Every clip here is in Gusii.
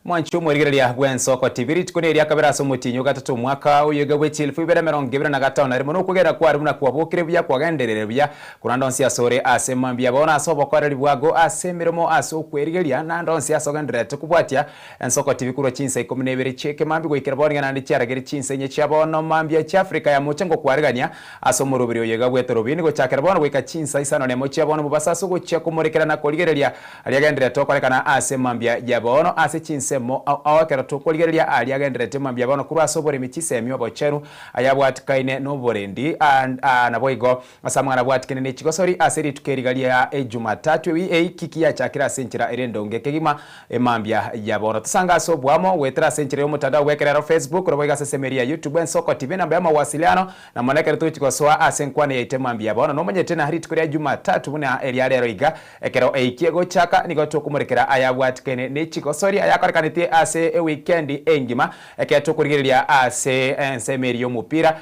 Mwanche omwerigereria bw'ensoko TV rituko neria kabere ase omotienyi o gatato omwaka oyo iga bwe chielfu ibere emerongo ebere na gatano na rimo nokwegena kware buna kwabokire buya kwagenderere buya korende onsi asore ase mambia bono ase obokoreri bwago ase emeremo ase okwerigeria naende onsi ase ogendererete kobwatia ensoko TV korwa chinsa ikomi na ibere chi'ekemambia goikera bono iga naende chiaragere chinsa inye chia bono mambia chi'Afrika ya mocha ngokwaregania ase omoroberi oyo iga bw'etorobini gochakera bono goika chinsa isano nemo chia bono mobasa ase ogochia komorekera na korigereria Aria agendererete gokorekana ase mambia ya bono ase chinsemo ao ao ekero tokorigereria aria agendererete mambia ya bono korwa ase oboremi chisemi obochenu ayabwatikaine noborendi aa naboigo ase amang'ana abwatikene ne chigosori ase rituko eriga ria ejumatatu ewi eiki kiyachakire ase enchera ere endonge kegima emambia ya bono tosange ase oboamo goetera ase enchera yomotandao bwekerero Facebook naboigo ase ensemo eria ya YouTube Ensoko TV enamba ya mawasiliano Na mono ekero togochia gosoa ase enkwana yaito emambia bono, nomanyete na rituko ria Jumatatu buna eria rero iga, ekero eiki egochaka, nigo tokomorekera ayabwatikene ne chigosori ayakorekanetie ase ewikendi engima, ekero tokorigereria ase ensemo eria y'omopira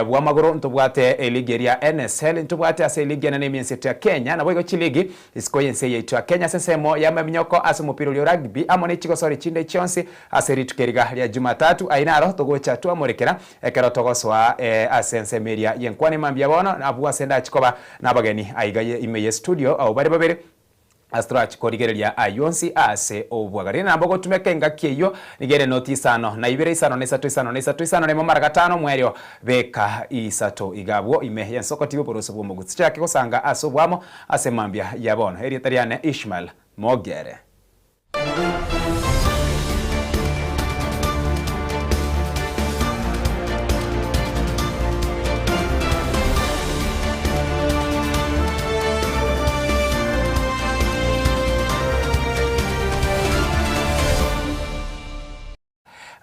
bw'amagoro, ntobwate eligi eria NSL, ntobwate ase eligi enene y'emiensi yaito ya Kenya, naboigo chiligi isiko y'ense yaito ya Kenya ase ensemo y'amaminyoko ase omopira oria o rugby amo ne chigosori chinde chionsi ase rituko eriga ria Jumatatu. Ayio naro togocha twamorekera Ekero togosoa ase ensemo eria y'enkwana emambia bono, abwo ase ndachi koba nabageni aiga ime ye studio, abwo bare babere, ase torachi korigereria ayio onsi ase obwagare. Nabo ogotumeka engaki eyio, nigo ere noti isano na ibere, isano na isato, isano na isato, isano na emo mara gatano, mwerio beka isato iga abwo ime y'ensoko tiga oboroso bw'omogutsi. Chake gosanga ase obwamo ase mambia ya bono. Erieta riane Ishmael Mogere.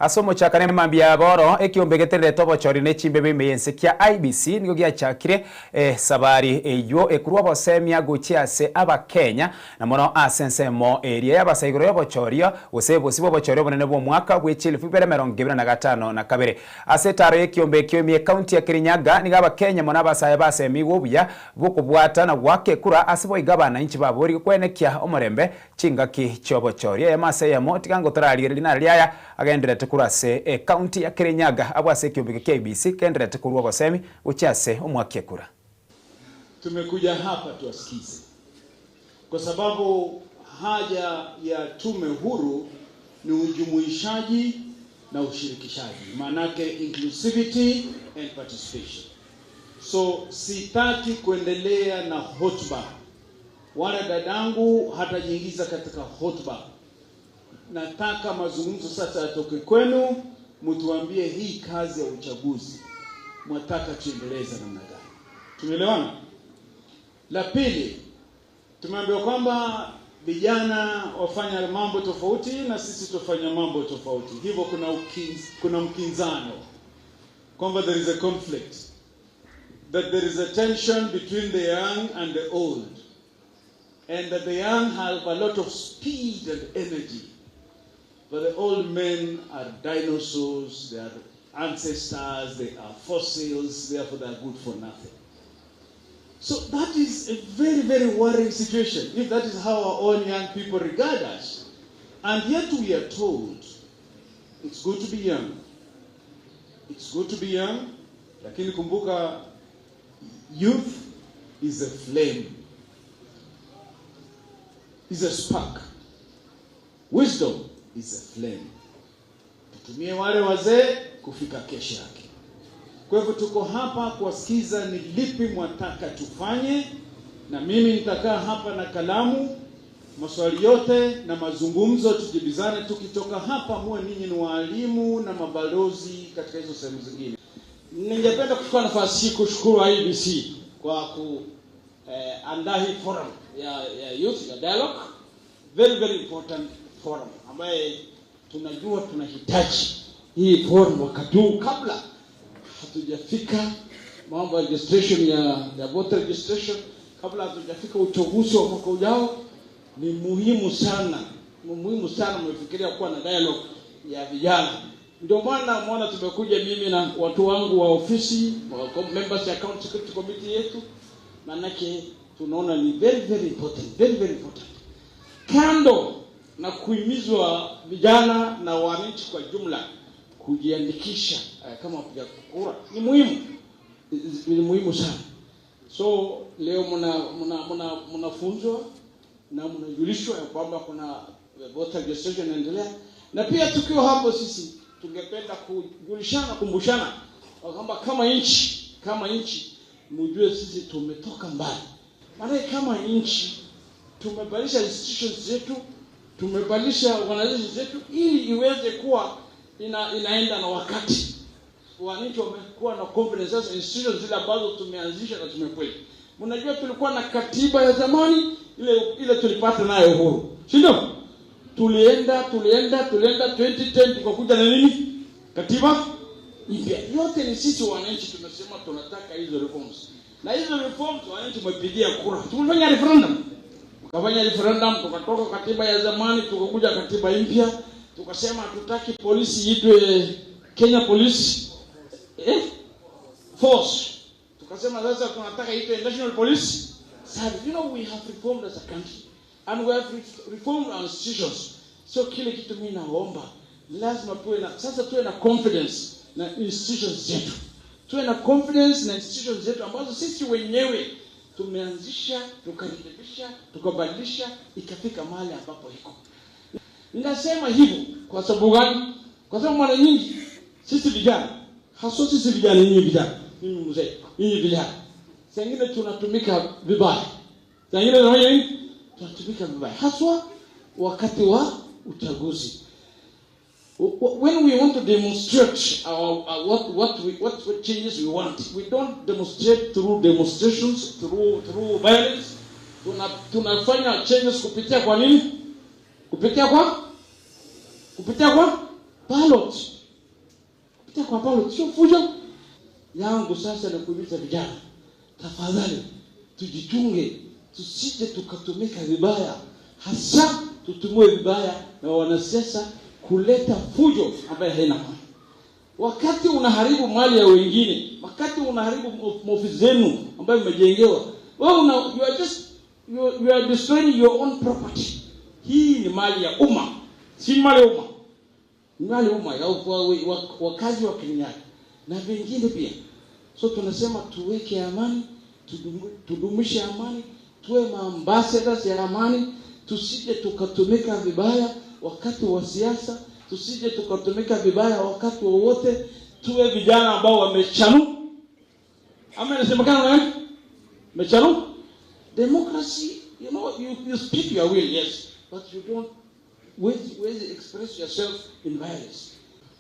Ase omochakano emambia ya boro, ekiombe getererete obochori ne chimbebe ime y'ense kia IEBC nigo giachakire esabari eyio ekorwa obosemia gochia ase Abakenya na mono ase ensemo eria y'abasa igoro y'obochoria gose bosio bw'obochori obonene bw'omwaka bwe chielfu ibere emerongo ebere na gatano na kabere. Ase etaaro y'ekiombe ekio ime y'ecounty ya Kirinyaga nigo Abakenya mono abasae basemigwe obuya bw'okobwata na goaka ekura ase boigo abanainchi baborigwe kwenekia omorembe Chingaki chi'obochori, eyemo ase eyemo, tiga ngotorarigererie nariria aya agendererete korwa ase ecounty ya Kirinyaga abwo ase ekiombe kia IEBC kendererete korwa obosemi gochia ase omwaki ekura. Tumekuja hapa tuwasikize kwa sababu haja ya tume huru ni ujumuishaji na ushirikishaji, maanake inclusivity and participation. So sitaki kuendelea na hotuba Wala dadangu hatajiingiza katika hotuba. Nataka mazungumzo sasa yatoke kwenu, mtuambie hii kazi ya uchaguzi mwataka tuendeleze namna gani? Tumeelewana? La pili, tumeambiwa kwamba vijana wafanya mambo tofauti na sisi tufanya mambo tofauti, hivyo kuna ukinz, kuna mkinzano kwamba there is a conflict that there is a tension between the young and the old and that the young have a lot of speed and energy but the old men are dinosaurs they are ancestors they are fossils therefore they are good for nothing so that is a very very worrying situation if that is how our own young people regard us and yet we are told it's good to be young it's good to be young Lakini kumbuka youth is a flame, is a spark. Wisdom is a flame. Tutumie wale wazee kufika kesho yake. Kwa hivyo tuko hapa kuwasikiza ni lipi mwataka tufanye, na mimi nitakaa hapa na kalamu, maswali yote na mazungumzo, tujibizane. Tukitoka hapa, muwe ninyi ni waalimu na mabalozi katika hizo sehemu zingine. Ningependa kuchukua nafasi hii kushukuru IEBC kwa kuandaa eh, hii forum ya, ya youth ya dialogue, very very important forum ambaye tunajua tunahitaji hii forum wakati huu kabla hatujafika mambo ya registration ya, ya voter registration, kabla hatujafika uchaguzi wa mwaka ujao. Ni muhimu sana, ni muhimu sana mmefikiria kuwa na dialogue ya vijana. Ndio maana mwana tumekuja mimi na watu wangu wa ofisi wa members ya county security committee yetu, maanake tunaona ni very very important, very very important. Kando na kuhimizwa vijana na wananchi kwa jumla kujiandikisha kama wapiga kura ni muhimu, ni muhimu sana. So leo mnafunzwa na mnajulishwa ya kwamba kuna voter registration inaendelea, na pia tukiwa hapo sisi tungependa kujulishana, kumbushana kwamba kama nchi mjue sisi tumetoka mbali, maana kama nchi tumebadilisha institutions zetu, tumebadilisha organizations zetu ili iweze kuwa inaenda na wakati. Wananchi wamekuwa na confidence sasa, institutions zile ambazo tumeanzisha na tumekweli. Mnajua tulikuwa na katiba ya zamani ile ile tulipata nayo uhuru, si ndio? Tulienda tulienda tulienda 2010 tukakuja na nini? Katiba mpya. Yote ni sisi wananchi tumesema tunataka hizo reforms, na hizo reforms wananchi tumepigia kura, tumefanya referendum, tukafanya referendum, tukatoka katiba ya zamani tukakuja katiba mpya, tukasema hatutaki polisi iitwe Kenya Police Force, tukasema sasa tunataka iitwe National Police Service. We have reformed as a country and we have reformed our institutions. So kile kitu mimi naomba, lazima tuwe na sasa, tuwe na confidence na institutions zetu, tuwe na confidence na institutions zetu ambazo sisi wenyewe tumeanzisha, tukarekebisha, tukabadilisha, ikafika mahali ambapo iko. Ninasema hivyo kwa sababu gani? Kwa sababu mara nyingi sisi vijana, haswa sisi vijana, nyinyi vijana, mimi mzee, nyinyi vijana, saa ingine tunatumika vibaya, saa ingine tunafanya nini? Tunatumika vibaya, haswa wakati wa uchaguzi. When we want to demonstrate our, what changes we want, we don't demonstrate through demonstrations, through violence. Tunafanya changes kupitia kwa nini? Kupitia kwa ballot. Kupitia kwa ballot, sio fujo. Yangu sasa ni kuhimiza vijana, tafadhali tujichunge, tusije tukatumika vibaya, hasa tutumiwe vibaya na wanasiasa kuleta fujo ambayo haina maana. Wakati unaharibu mali ya wengine, wakati unaharibu ofisi zenu ambayo mmejengewa, wewe una, you are just you, you are destroying your own property. Hii ni mali ya umma, si mali ya umma, ni mali ya umma ya wakazi wa Kirinyaga na vingine pia. So tunasema tuweke amani, tudumishe amani, tuwe maambassadors ya amani, tusije tukatumika vibaya wakati wa siasa, tusije tukatumika vibaya wakati wowote. Tuwe vijana ambao wamechanu, ama inasemekana na mechanu. Democracy, you speak your will, yes, but you don't wezi express yourself in violence.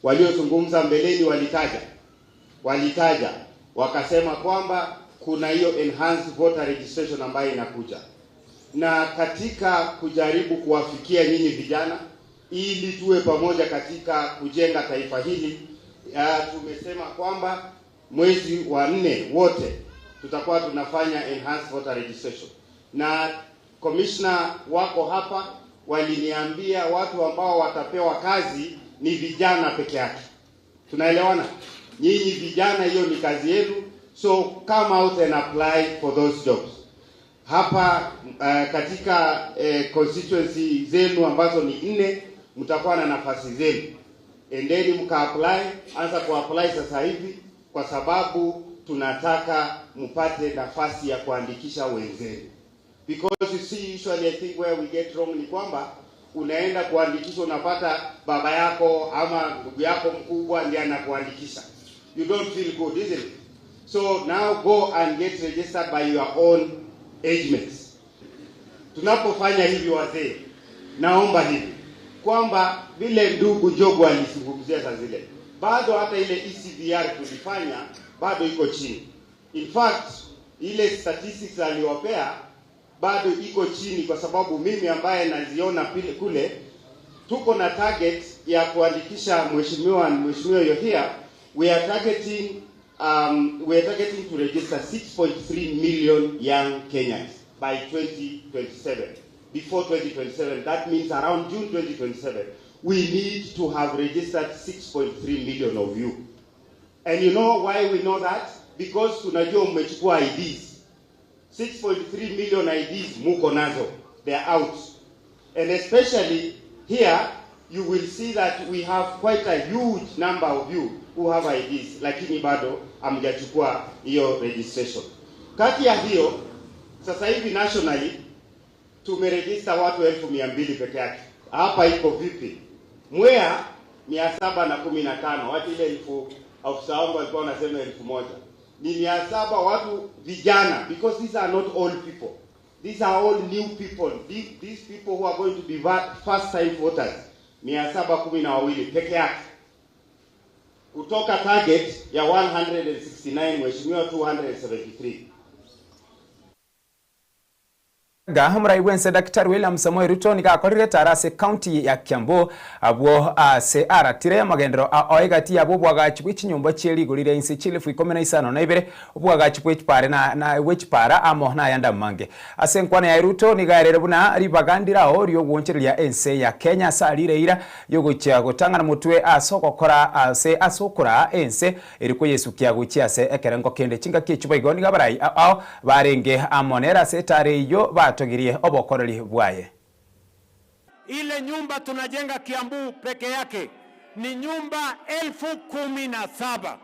Waliozungumza mbeleni walitaja wakasema kwamba kuna hiyo enhanced voter registration ambayo inakuja, na katika kujaribu kuwafikia nyinyi vijana ili tuwe pamoja katika kujenga taifa hili, tumesema kwamba mwezi wa nne wote tutakuwa tunafanya enhanced voter registration, na commissioner wako hapa waliniambia watu ambao watapewa kazi ni vijana peke yake. Tunaelewana? Nyinyi vijana, hiyo ni kazi yenu, so come out and apply for those jobs. Hapa katika constituency zenu ambazo ni nne, mtakuwa na nafasi zenu. Endeni mka apply, anza ku apply sasa hivi, kwa sababu tunataka mpate nafasi ya kuandikisha wenzenu. Because you see, usually I think where we get wrong ni kwamba unaenda kuandikisha, unapata baba yako ama ndugu yako mkubwa ndiye anakuandikisha. You don't feel good, isn't it? So now go and get registered by your own age mates. Tunapofanya hivi wazee, naomba hivi kwamba vile ndugu Njogu alizungumzia saa zile, bado hata ile ECVR tulifanya bado iko chini. In fact, ile statistics aliwapea bado iko chini, kwa sababu mimi ambaye naziona pile kule, tuko na target ya kuandikisha mheshimiwa you're here, we are targeting to register 6.3 million young Kenyans by 2027. Before 2027, that means around June 2027, we need to have registered 6.3 million of you. And you know why we know that? Because tunajua mmechukua IDs. 6.3 million IDs muko nazo. They are out. And especially Here you will see that we have quite a huge number of you who have IDs, lakini bado hamjachukua hiyo registration. Kati ya hiyo sasa hivi nationally tumeregister watu 200,000 peke yake. Hapa iko vipi? Mwea 715, wacha ile elfu, afisa wangu alikuwa anasema 1000 ni 700 watu vijana, because these are not old people, these are all new people, these people who are going to be first time voters, 712 peke yake kutoka target ya 169, mheshimiwa, 273. Omorai bwense Daktari William Samoei Ruto nigo akorire etara ase county ya Kiambu abwo ase aratire amagenderero ao egati yabo obwagachi bwe chinyomba chie rigori ria inse chilifu 15, obwagachi bwe chipare na na bwe chipara amo na ayande amange. Ase enkwana yaye Ruto nigo aerire buna ribaga ndirao riogoonchereria ense ya Kenya ase arire eira yogochia gotang'ana motwe ase ogokora ase ase okoraa ense eri koyesukia gochia ase ekerengo kende. Chingaki echio boigo nigo abarai ao barenge amo nere ase etara eyio batogirie obokoreri bwaye. Ile nyumba tunajenga Kiambu peke yake ni nyumba 17,000.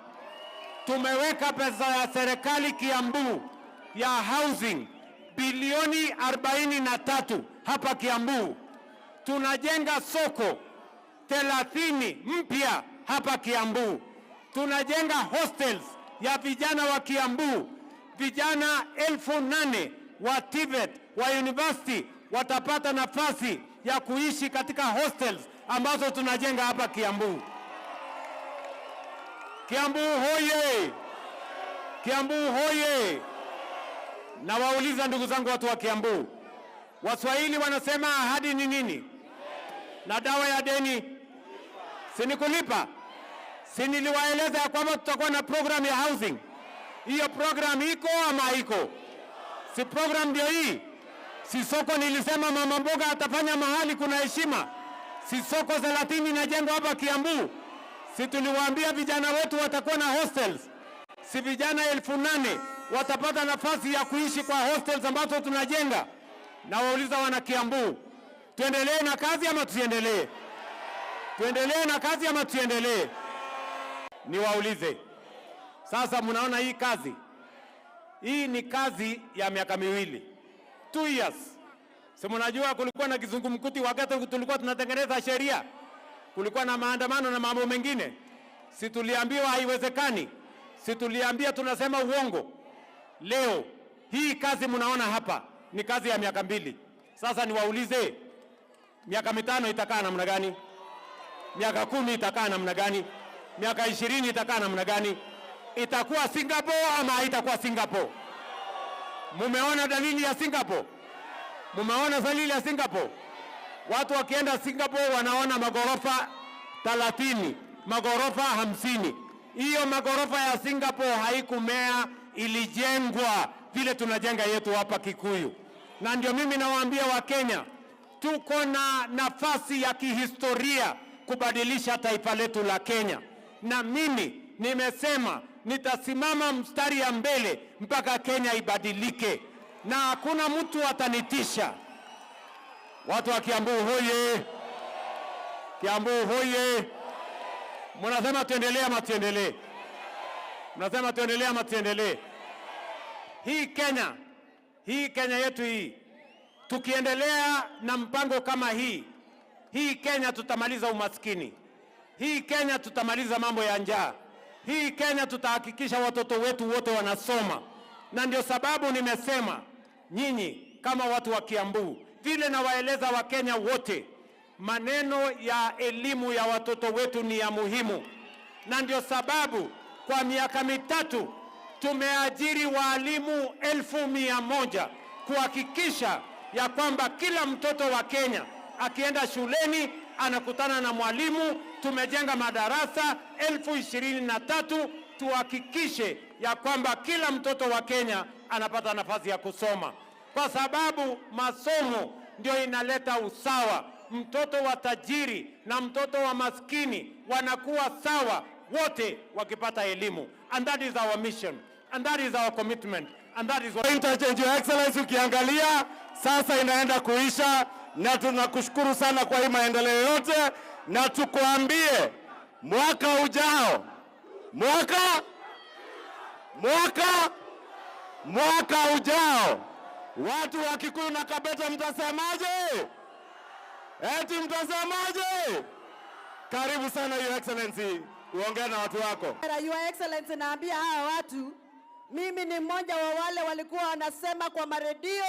Tumeweka pesa ya serikali Kiambu ya housing bilioni 43 hapa Kiambu. Tunajenga soko 30 mpya hapa Kiambu. Tunajenga hostels ya vijana wa Kiambu. Vijana 8,000 wa TVET wa university watapata nafasi ya kuishi katika hostels ambazo tunajenga hapa Kiambu. Kiambu hoye! Kiambu hoye! Na wauliza ndugu zangu watu wa Kiambu, Waswahili wanasema ahadi ni nini? Na dawa ya deni si ni kulipa? Si niliwaeleza ya kwamba tutakuwa na program ya housing? Hiyo program iko ama haiko? Si program ndio hii? Si soko nilisema mama mboga atafanya mahali kuna heshima? Si soko 30 inajengwa hapa Kiambu? Si tuliwaambia vijana wetu watakuwa na hostels? Si vijana 8,000 watapata nafasi ya kuishi kwa hostels ambazo tunajenga? Na wauliza wana Kiambu, tuendelee na kazi ama tusiendelee? Tuendelee na kazi ama tusiendelee? Niwaulize sasa, mnaona hii kazi hii ni kazi ya miaka miwili, 2 years. Si mnajua kulikuwa na kizungumkuti wakati tulikuwa tunatengeneza sheria, kulikuwa na maandamano na mambo mengine. Si tuliambiwa haiwezekani? Si tuliambia tunasema uongo? Leo hii kazi mnaona hapa ni kazi ya miaka 2. Sasa niwaulize, miaka 5 itakaa namna gani? Miaka 10 itakaa namna gani? Miaka 20 itakaa namna gani? Itakuwa Singapore ama haitakuwa Singapore? Mumeona dalili ya Singapore? Mumeona dalili ya Singapore? Watu wakienda Singapore wanaona magorofa 30, magorofa 50. Hiyo magorofa ya Singapore haikumea, ilijengwa vile tunajenga yetu hapa Kikuyu. Na ndio mimi nawaambia Wakenya, tuko na nafasi ya kihistoria kubadilisha taifa letu la Kenya. Na mimi nimesema nitasimama mstari ya mbele mpaka Kenya ibadilike, na hakuna mtu atanitisha. Watu wa Kiambu hoye! Kiambu hoye! Mnasema tuendelee ama tuendelee? Mnasema tuendelee ama tuendelee? Hii Kenya, hii Kenya yetu hii, tukiendelea na mpango kama hii, hii Kenya tutamaliza umaskini. Hii Kenya tutamaliza mambo ya njaa. Hii Kenya tutahakikisha watoto wetu wote wanasoma. Na ndio sababu nimesema nyinyi kama watu wa Kiambu, vile nawaeleza Wakenya wote, maneno ya elimu ya watoto wetu ni ya muhimu. Na ndio sababu kwa miaka 3 tumeajiri walimu 100,000 kuhakikisha ya kwamba kila mtoto wa Kenya akienda shuleni anakutana na mwalimu. Tumejenga madarasa 23,000 tuhakikishe ya kwamba kila mtoto wa Kenya anapata nafasi ya kusoma, kwa sababu masomo ndio inaleta usawa. Mtoto wa tajiri na mtoto wa maskini wanakuwa sawa wote wakipata elimu. And that is our mission, and that is our commitment, and that is what Interchange, Your Excellency, ukiangalia sasa inaenda kuisha. na tunakushukuru sana kwa hii maendeleo yote, na tukuambie mwaka ujao, mwaka mwaka mwaka ujao, watu wa Kikuyu na Kabete mtasemaje? Eti mtasemaje? Karibu sana Your Excellency, uongee na watu wako. Your Excellency, naambia hawa watu, mimi ni mmoja wa wale walikuwa wanasema kwa maredio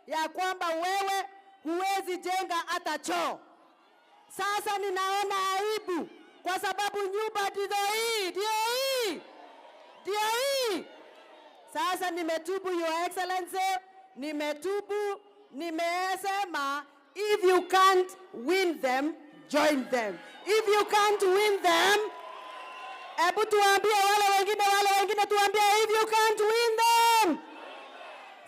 ya kwamba wewe huwezi jenga hata choo. Sasa ninaona aibu kwa sababu nyumba ndizo hii, ndio hii, ndio hii. Sasa nimetubu, Your Excellency, nimetubu, nimesema if you can't win them, join them. If you can't win them, Hebu tuambie wale wengine, wale wengine tuambie, if you can't win them.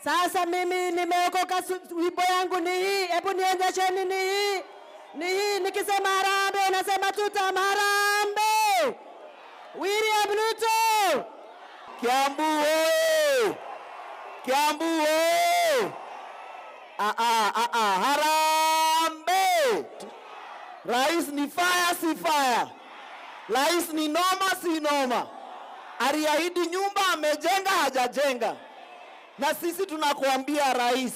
Sasa mimi nimeokoka, wimbo yangu ni hii. Hebu nionyesheni ni hii, ni hii. Nikisema harambee, unasema tutam. Harambee! William Ruto. Kiambu oye! Kiambu oye! Ah, ah, ah, ah. Harambee! Rais ni fire, si fire? Rais ni noma, si noma? Aliahidi nyumba, amejenga, hajajenga? Na sisi tunakuambia rais,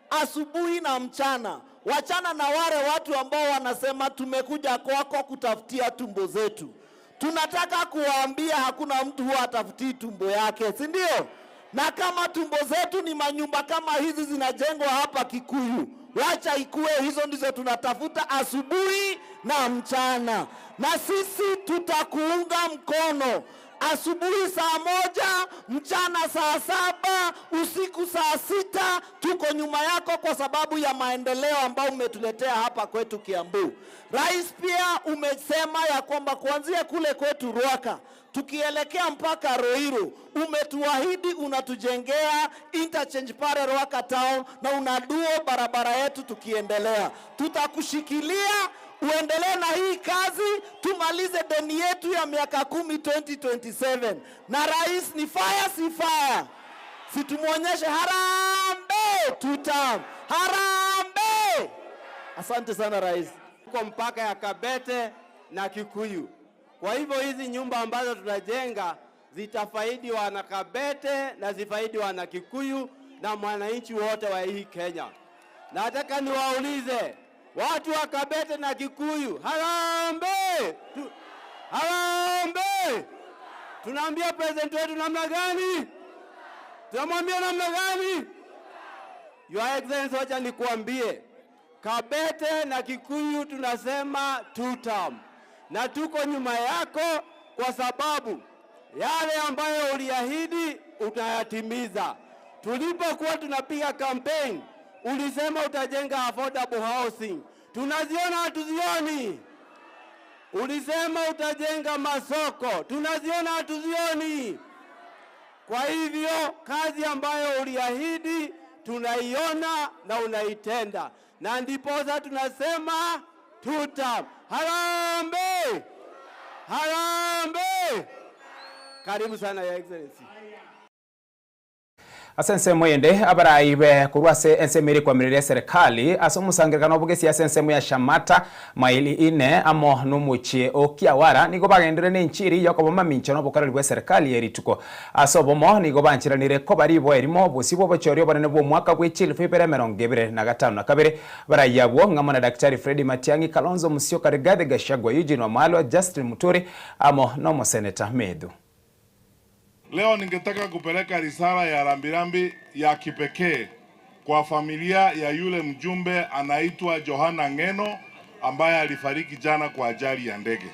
asubuhi na mchana, wachana na wale watu ambao wanasema tumekuja kwako kutafutia tumbo zetu. Tunataka kuwaambia hakuna mtu huwa atafutii tumbo yake, si ndio? Na kama tumbo zetu ni manyumba kama hizi zinajengwa hapa Kikuyu, wacha ikue, hizo ndizo tunatafuta asubuhi na mchana, na sisi tutakuunga mkono asubuhi saa 1, mchana saa 7, usiku saa 6. Tuko nyuma yako kwa sababu ya maendeleo ambayo umetuletea hapa kwetu Kiambu. Rais, pia umesema ya kwamba kuanzia kule kwetu Ruaka tukielekea mpaka Ruiru, umetuahidi unatujengea interchange pale Ruaka town na unaduo barabara yetu tukiendelea. Tutakushikilia uendelee na hii kazi, tumalize deni yetu ya miaka 10 2027. Na rais ni fire, si fire? Si tumuonyeshe harambee tutam, harambee. Asante sana rais. Huko mpaka ya Kabete na Kikuyu. Kwa hivyo hizi nyumba ambazo tunajenga zitafaidi wana Kabete na zifaidi wana Kikuyu na mwananchi wote wa hii Kenya. Nataka niwaulize watu wa Kabete na Kikuyu, harambee! Harambee! Tunaambia president wetu namna gani? Tunamwambia namna gani? Your Excellency, wacha nikuambie, Kabete na Kikuyu tunasema two term, na tuko nyuma yako kwa sababu yale ambayo uliahidi utayatimiza. Tulipokuwa tunapiga campaign ulisema utajenga affordable housing, tunaziona hatuzioni? Ulisema utajenga masoko, tunaziona hatuzioni? Kwa hivyo kazi ambayo uliahidi tunaiona na unaitenda, na ndiposa tunasema two term. Harambee! Harambee! Karibu sana Your Excellency. Ase ensemo ende abaraibe korwa ase ensemo ere kwamireria serikali ase omosangerekano obogesi ase ensemo ya Shamata maili ine amo nomochie o Kiawara nigo bagendere na enchiri yokoba mamincho na obokoreri bwa serikali erituko ase obomo nigo banchiranire koba ribo erimo obosi bwa obochori obonene bwa omwaka bwa echilifu ibere emerongo ebere na gatano na kabere. Abarai abwo ng'amo na Daktari Fred Matiang'i, Kalonzo Musyoka, Rigathi Gachagua, Eugene Wamalwa, Justin Muturi amo na omoseneta Methu. Leo ningetaka kupeleka risala ya rambirambi ya kipekee kwa familia ya yule mjumbe anaitwa Johana Ng'eno ambaye alifariki jana kwa ajali ya ndege.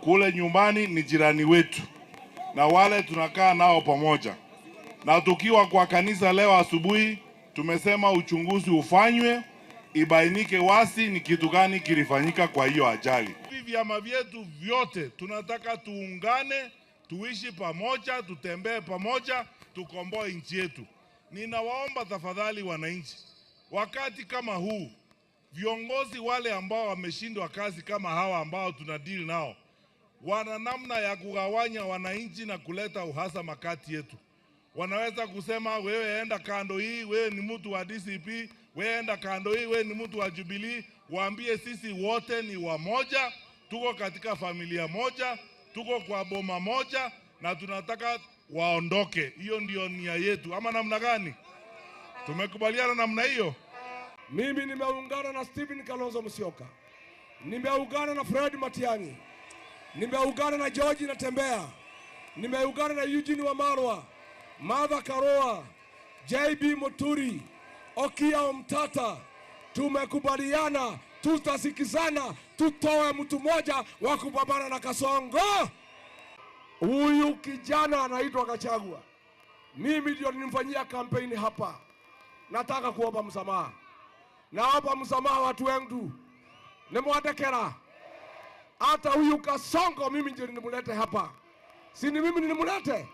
Kule nyumbani ni jirani wetu na wale tunakaa nao pamoja. Na tukiwa kwa kanisa leo asubuhi tumesema uchunguzi ufanywe, ibainike wasi ni kitu gani kilifanyika kwa hiyo ajali. Hivi vyama vyetu vyote tunataka tuungane, tuishi pamoja, tutembee pamoja, tukomboe nchi yetu. Ninawaomba tafadhali wananchi, wakati kama huu, viongozi wale ambao wameshindwa kazi kama hawa ambao tuna deal nao, wana namna ya kugawanya wananchi na kuleta uhasama kati yetu. Wanaweza kusema wewe enda kando hii, wewe ni mtu wa DCP, We enda kando hii, we ni mtu wa Jubilee, waambie sisi wote ni wamoja, tuko katika familia moja, tuko kwa boma moja na tunataka waondoke. Hiyo ndio nia yetu, ama namna gani? Tumekubaliana namna hiyo? Mimi nimeungana na Stephen Kalonzo Musyoka, nimeungana na Fred Matiang'i, nimeungana na George Natembeya, nimeungana na Eugene Wamalwa, Martha Karua, JB Muturi, Okiya Omtata. Tumekubaliana tutasikizana, tutoe mtu mmoja wa kupambana na Kasongo. Huyu kijana anaitwa Gachagua, mimi ndio nilimfanyia kampeni hapa. Nataka kuomba msamaha, naomba msamaha watu wengu, nimwadekera hata huyu Kasongo mimi ndio nilimlete hapa, si ni mimi nilimlete?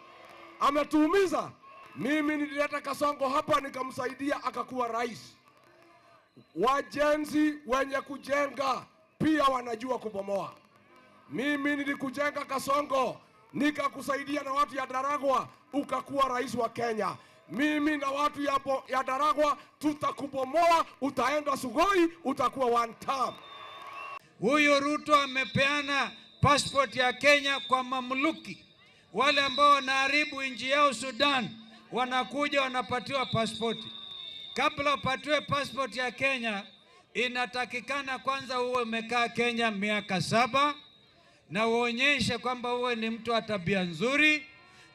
Ametuumiza. Mimi nilileta Kasongo hapa nikamsaidia akakuwa rais. Wajenzi wenye kujenga pia wanajua kubomoa. Mimi nilikujenga Kasongo, nikakusaidia na watu ya Daragwa, ukakuwa rais wa Kenya. Mimi na watu ya, bo, ya Daragwa tutakubomoa, utaenda Sugoi, utakuwa one term. Huyu Ruto amepeana passport ya Kenya kwa mamluki wale ambao wanaharibu nchi yao Sudan, wanakuja wanapatiwa pasipoti. Kabla upatiwe passport ya Kenya, inatakikana kwanza uwe umekaa Kenya miaka saba na uonyeshe kwamba uwe ni mtu wa tabia nzuri,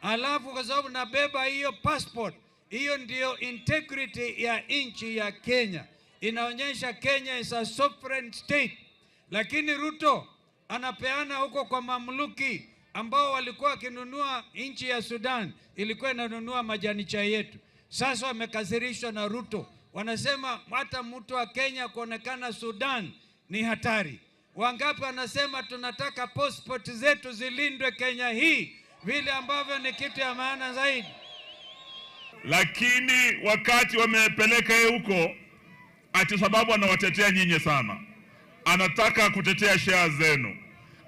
alafu kwa sababu nabeba hiyo passport, hiyo ndiyo integrity ya nchi ya Kenya, inaonyesha Kenya is a sovereign state. Lakini Ruto anapeana huko kwa mamluki ambao walikuwa wakinunua nchi ya Sudan, ilikuwa inanunua majani chai yetu. Sasa wamekasirishwa na Ruto, wanasema hata mtu wa Kenya kuonekana Sudan ni hatari. Wangapi wanasema tunataka passport zetu zilindwe Kenya hii, vile ambavyo ni kitu ya maana zaidi. Lakini wakati wamepeleka yeye huko, ati sababu anawatetea nyinyi sana, anataka kutetea share zenu,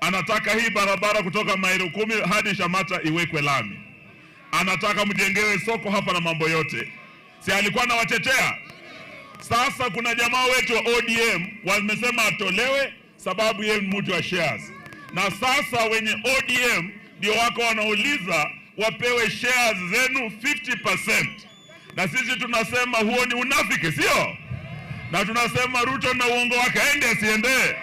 anataka hii barabara kutoka maili kumi hadi Shamata iwekwe lami, anataka mjengewe soko hapa na mambo yote, si alikuwa anawatetea? Sasa kuna jamaa wetu wa ODM wamesema atolewe sababu yeye ni mtu wa shares, na sasa wenye ODM ndio wako wanauliza wapewe shares zenu 50%, na sisi tunasema huo ni unafiki, sio? Na tunasema Ruto na uongo wake aende asiende.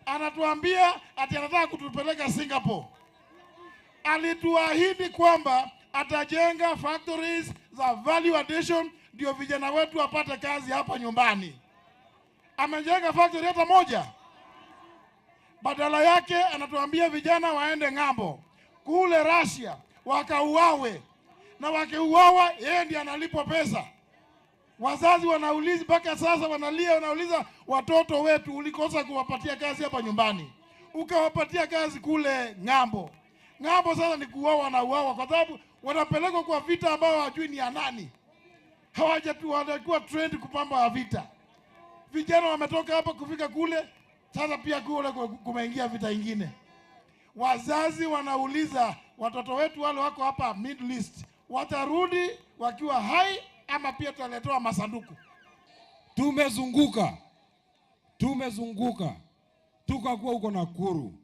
Anatuambia ati anataka kutupeleka Singapore. Alituahidi kwamba atajenga factories za value addition ndio vijana wetu wapate kazi hapa nyumbani. Amejenga factory hata moja? Badala yake anatuambia vijana waende ng'ambo kule Russia wakauawe, na wakiuawa yeye ndiye analipwa pesa. Wazazi wanauliza mpaka sasa, wanalia, wanauliza watoto wetu, ulikosa kuwapatia kazi hapa nyumbani, ukawapatia kazi kule ng'ambo. Ng'ambo sasa ni kuuawa na uawa, kwa sababu wanapelekwa kwa vita ambao hawajui ni ya nani, hawajakuwa trained kupamba vita. Vijana wametoka hapa kufika kule, sasa pia kule kumeingia vita ingine. Wazazi wanauliza watoto wetu wale wako hapa Middle East watarudi wakiwa hai ama pia tutaletewa masanduku? Tumezunguka, tumezunguka tukakuwa huko Nakuru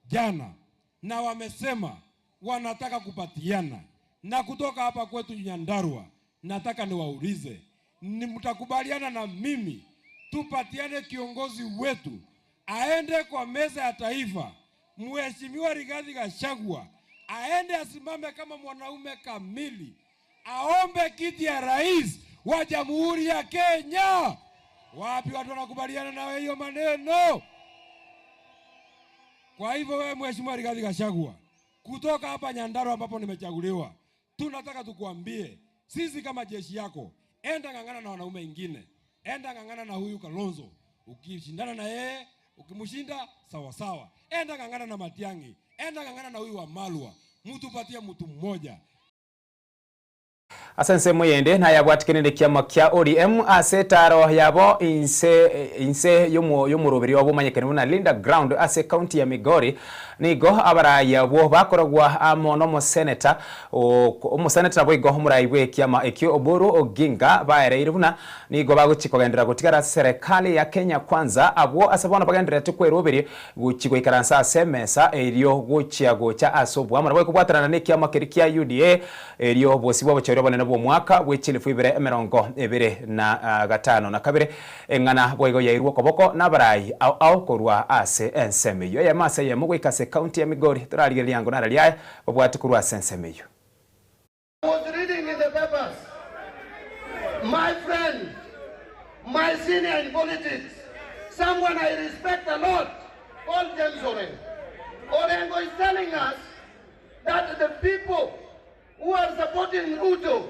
jana, na wamesema wanataka kupatiana, na kutoka hapa kwetu Nyandarua, nataka niwaulize, ni mtakubaliana na mimi tupatiane kiongozi wetu aende kwa meza ya taifa, Mheshimiwa Rigathi Gachagua aende asimame kama mwanaume kamili, aombe kiti ya rais wa Jamhuri ya Kenya. Wapi watu wanakubaliana nawe hiyo maneno? Kwa hivyo wewe Mheshimiwa Rigathi Gachagua, kutoka hapa Nyandarua ambapo nimechaguliwa, tunataka tukuambie sisi kama jeshi yako, enda ng'ang'ana na wanaume wengine, enda ng'ang'ana na huyu Kalonzo. Ukishindana na yeye, ukimshinda sawa sawa, enda ng'ang'ana na Matiang'i, enda ng'ang'ana na huyu Wamalwa, mtu patie mtu mmoja. Ase ensemo eyende nayabwatikanire ekiama kia ODM ase etaaro yabo inse inse y'omoroberio obo omanyekane buna Linda Ground ase ekaunti ya Migori. Nigo abarai abwo bakoragwa amo nomoseneta omoseneta naboigo omorai bw'ekiama ekio Oburu Oginga baereire buna nigo bagochia kogenderera gotigara ase serekali ya Kenya Kwanza abwo ase bono bagendererete kweroberia gochia goikaransa ase emesa erio gochia gocha ase oboamo naboigo kobwatanana nekiama keria kia UDA Erio bosibwa obochori obonene bw'omwaka bwe chilifu ibere emerongo ebere na gatano na kabere, eng'ana boigo yairwe okoboko nabarai ao ao korwa ase ensemo eyio, eyemo ase eyemo goika ase ekaunti ya Migori. Torarigererie ango narari aya babwate korwa ase ensemo eyio. Was reading in the papers, my friend, my senior in politics, someone I respect a lot, called James Orengo. Orengo is telling us that the people who are supporting Ruto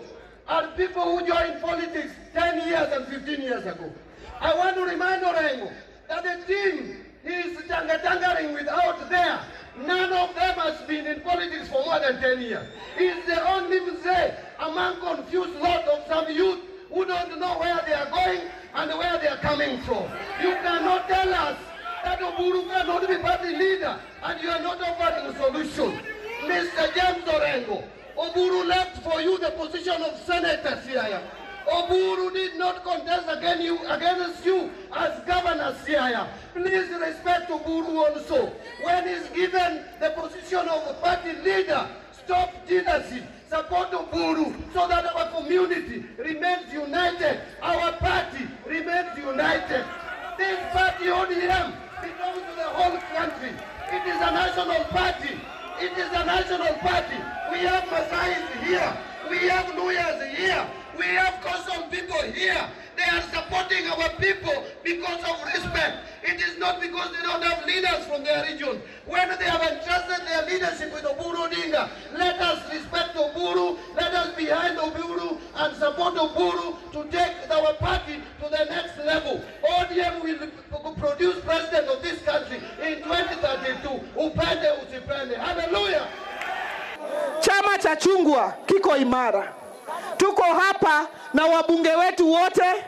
are people who joined politics 10 years and 15 years ago. I want to remind Orengo that the team he is tangatangering with out there, none of them has been in politics for more than 10 years. He is the only mzee among confused lot of some youth who don't know where they are going and where they are coming from. You cannot tell us that Oburu cannot be party leader and you are not offering a solution. Mr. James Orengo, Oburu left for you the position of Senator Siaya. Oburu did not contest against you, against you as Governor Siaya. Please respect Oburu also. When he's given the position of party leader, stop jealousy. Support Oburu so that our community remains united. Our party remains united. This party ODM belongs to the whole country. It is a national party. It is a national party. We have Masais here. We have Luyas here. We have coastal people here. They are supporting our people because of respect. It is not because they don't have leaders from their region. When they have entrusted their leadership with Oburu Odinga, let us respect Oburu, let us behind Oburu and support Oburu to take our party to the next level. ODM will produce president of this country in 2032. Upende usipende. Hallelujah. Chama cha chungwa kiko imara. Tuko hapa na wabunge wetu wote,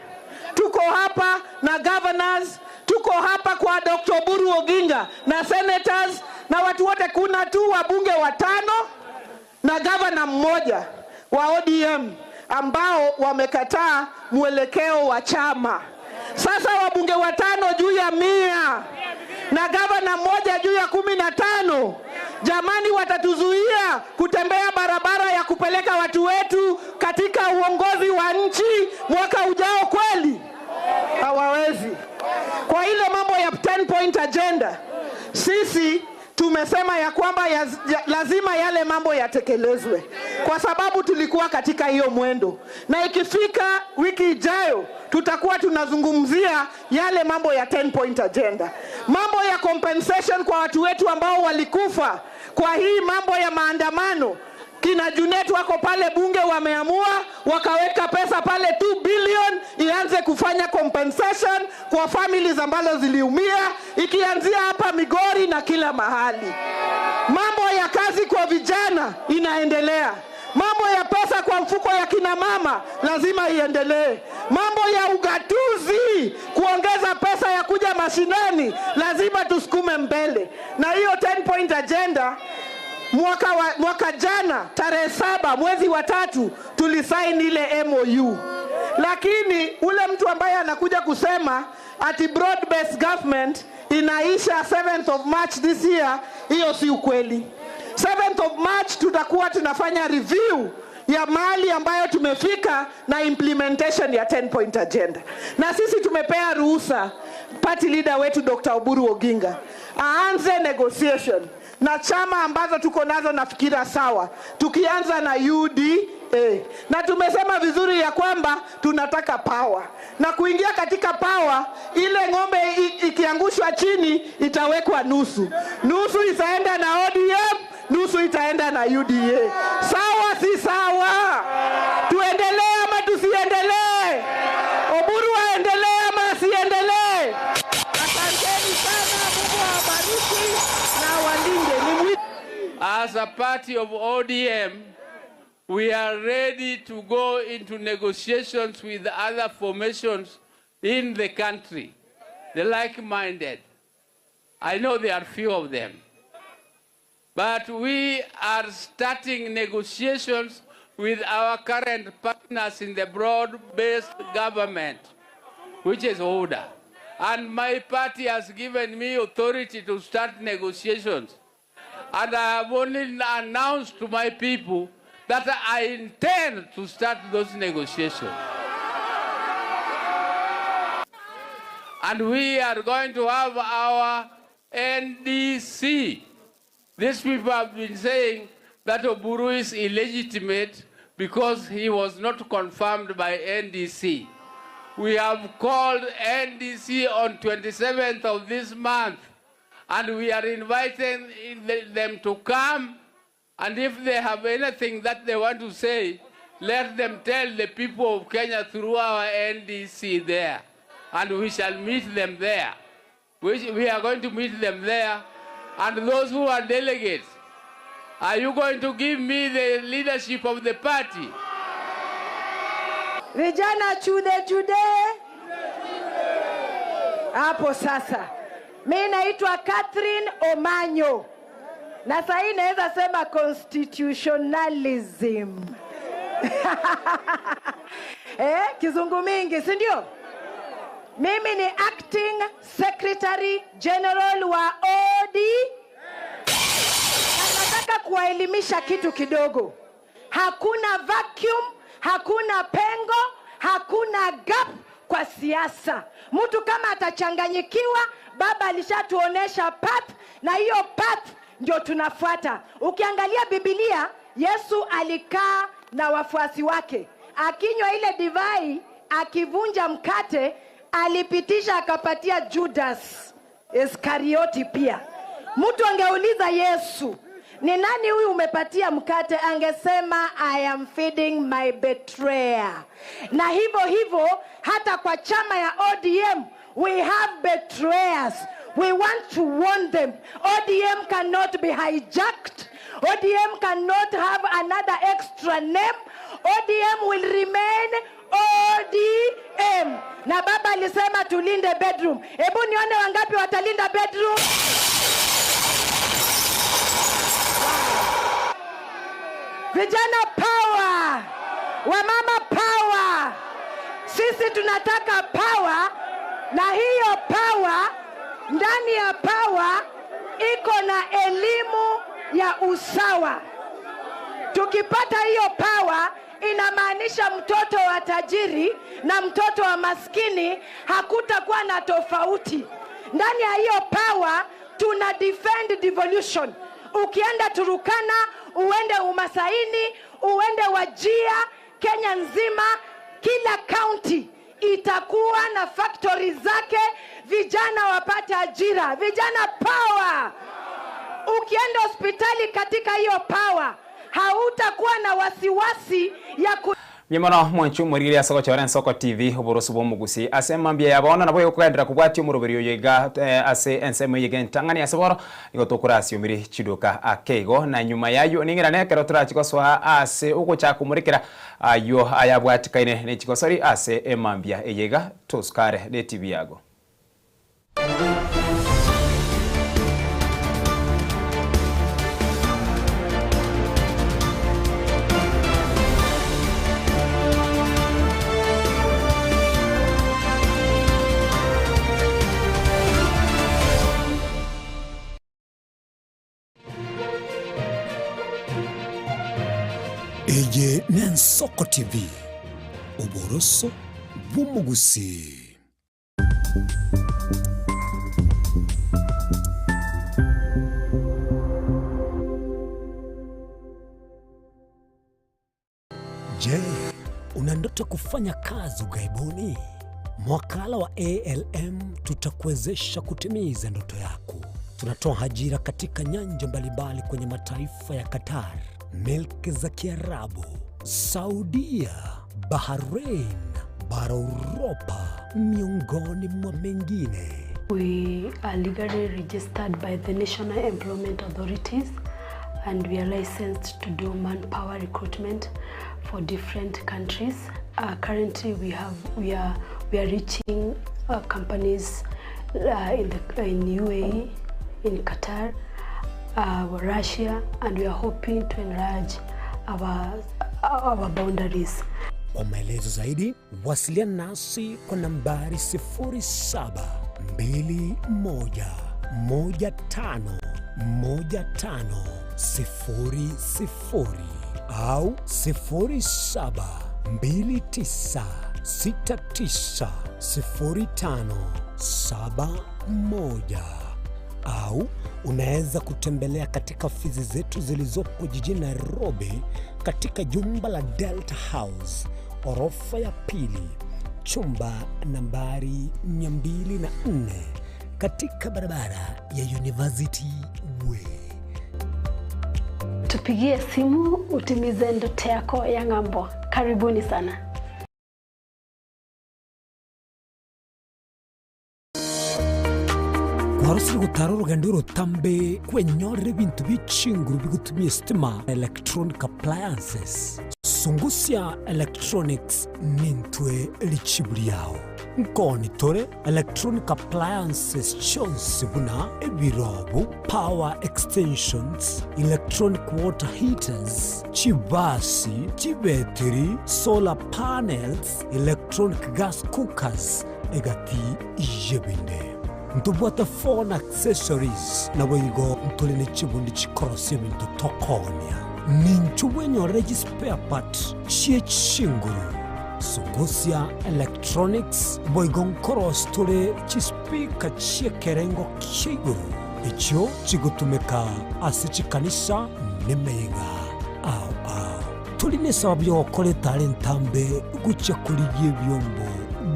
tuko hapa na governors, tuko hapa kwa Dr. Oburu Oginga na senators na watu wote. Kuna tu wabunge watano na gavana mmoja wa ODM ambao wamekataa mwelekeo wa chama. Sasa wabunge watano juu ya mia na gavana mmoja juu ya kumi na tano, jamani, watatuzuia kutembea barabara ya kupeleka watu wetu katika uongozi wa nchi mwaka ujao kweli? Hawawezi. Kwa ile mambo ya 10 point agenda, sisi tumesema ya kwamba ya, ya, lazima yale mambo yatekelezwe, kwa sababu tulikuwa katika hiyo mwendo, na ikifika wiki ijayo tutakuwa tunazungumzia yale mambo ya 10 point agenda, mambo ya compensation kwa watu wetu ambao walikufa kwa hii mambo ya maandamano. Kina Junet wako pale bunge wameamua wakaweka pesa pale 2 billion ianze kufanya compensation kwa families ambazo ziliumia, ikianzia hapa Migori na kila mahali. Mambo ya kazi kwa vijana inaendelea. Mambo ya pesa kwa mfuko ya kina mama lazima iendelee. Mambo ya ugatuzi, kuongeza pesa ya kuja mashinani, lazima tusukume mbele. Na hiyo 10 point agenda mwaka, wa, mwaka jana tarehe saba mwezi wa tatu tulisaini ile MOU, lakini ule mtu ambaye anakuja kusema ati broad based government inaisha 7th of March this year, hiyo si ukweli. 7th of March tutakuwa tunafanya review ya mali ambayo tumefika na implementation ya 10 point agenda, na sisi tumepea ruhusa party leader wetu Dr. Oburu Oginga aanze negotiation na chama ambazo tuko nazo nafikira sawa, tukianza na UDA na tumesema vizuri ya kwamba tunataka power na kuingia katika power, ile ng'ombe ikiangushwa chini itawekwa nusu nusu, itaenda na ODM, nusu itaenda na UDA. Sawa si sawa? Tuendelee ama tusiendelee? Oburu aendelee ama asiendelee? Asanteni sana, Mungu awabariki na awalinde. Ni As a party of ODM, We are ready to go into negotiations with other formations in the country, the like-minded. I know there are few of them. But we are starting negotiations with our current partners in the broad-based government, which is ODA. And my party has given me authority to start negotiations. And I have only announced to my people that I intend to start those negotiations. And we are going to have our NDC. These people have been saying that Oburu is illegitimate because he was not confirmed by NDC. We have called NDC on 27th of this month, and we are inviting them to come. And if they have anything that they want to say, let them tell the people of Kenya through our NDC there. And we shall meet them there. We, we are going to meet them there. And those who are delegates, are you going to give me the leadership of the party? Vijana chude chude hapo sasa. Mi naitwa Catherine Omanyo na sahii naweza sema constitutionalism eh, kizungu mingi si ndio? Mimi ni acting secretary general wa OD na nataka kuwaelimisha kitu kidogo. Hakuna vacuum, hakuna pengo, hakuna gap kwa siasa. Mtu kama atachanganyikiwa, baba alishatuonesha path, na hiyo path ndio tunafuata. Ukiangalia Biblia, Yesu alikaa na wafuasi wake akinywa ile divai, akivunja mkate, alipitisha akapatia Judas Iskarioti pia. Mtu angeuliza Yesu, ni nani huyu umepatia mkate? Angesema I am feeding my betrayer. Na hivyo hivyo hata kwa chama ya ODM we have betrayers. We want to warn them. ODM cannot be hijacked. ODM cannot have another extra name. ODM will remain ODM. Na baba alisema tulinde bedroom. Hebu nione wangapi watalinda bedroom. Vijana power, wamama power. Sisi tunataka power, na hiyo power, ndani ya power iko na elimu ya usawa. Tukipata hiyo power, inamaanisha mtoto wa tajiri na mtoto wa maskini hakutakuwa na tofauti. Ndani ya hiyo power tuna defend devolution. Ukienda Turukana, uende Umasaini, uende Wajia, Kenya nzima, kila county itakuwa na factory zake, vijana wapate ajira. Vijana power! Ukienda hospitali katika hiyo power, hautakuwa na wasiwasi ya ku Mbuya mono mwanche omorigereria ase ogochora Ensoko TV oboroso bw'omogusi ase emambia ya bono nabo egokogenderera kobwatia omoroberi oyo iga eh, ase ensemo eye iga entang'ani ase bono nigo tokorasiomire chiduka ake igo na nyuma y'ayio ning'irane ekero torachi gosoa ase ogochaka komorekera ayio ayabwatikaine ne chigosori ase emambia eye iga tosukare ne TV yago. Eye n'Ensoko TV, oboroso bw'omogusii. Je, una ndoto kufanya kazi ughaibuni? Mwakala wa ALM tutakuwezesha kutimiza ndoto yako. Tunatoa ajira katika nyanja mbalimbali kwenye mataifa ya Qatar, milki za Kiarabu, Saudia, Bahrain, bara Uropa, miongoni mwa mengine. We are legally registered by the National Employment Authorities and we are licensed to do manpower recruitment for different countries. Uh, currently we have we are we are reaching uh, companies uh, in the in UAE, in Qatar, uh, Russia, and we are hoping to enlarge our our boundaries. Kwa maelezo zaidi wasiliana nasi kwa nambari 0721151500 au 0729690571 au unaweza kutembelea katika ofisi zetu zilizopo jijini Nairobi katika jumba la Delta House orofa ya pili chumba nambari 204 katika barabara ya University Way. Tupigie simu utimize ndoto yako ya ng'ambo. Karibuni sana. Kwarosire gotara orogendo orotambe kwenyorera ebinto bie chinguru bigotumia esitima, electronic appliances. Sungusia Electronics nintwe richibu riao. Nkoni tore electronic appliances chionsi buna ebirobu, power extensions, electronic water heaters, chibasi, chibetiri, solar panels, electronic gas cookers, egati y'ebinde. Ntobwate phone accessories, naboigo ntore ne chibundi chikorosia ebinto tokoonia. Ninchu bwenyorere chispare part chie chinguru. Sungusia Electronics boigo nkorosia tore chispeaker chi'ekerengo kia igoro echio chigotumeka ase chikanisa nemeyega ao ao. Tori nesababu y'ogokora etara entambe gochia korigia ebiombo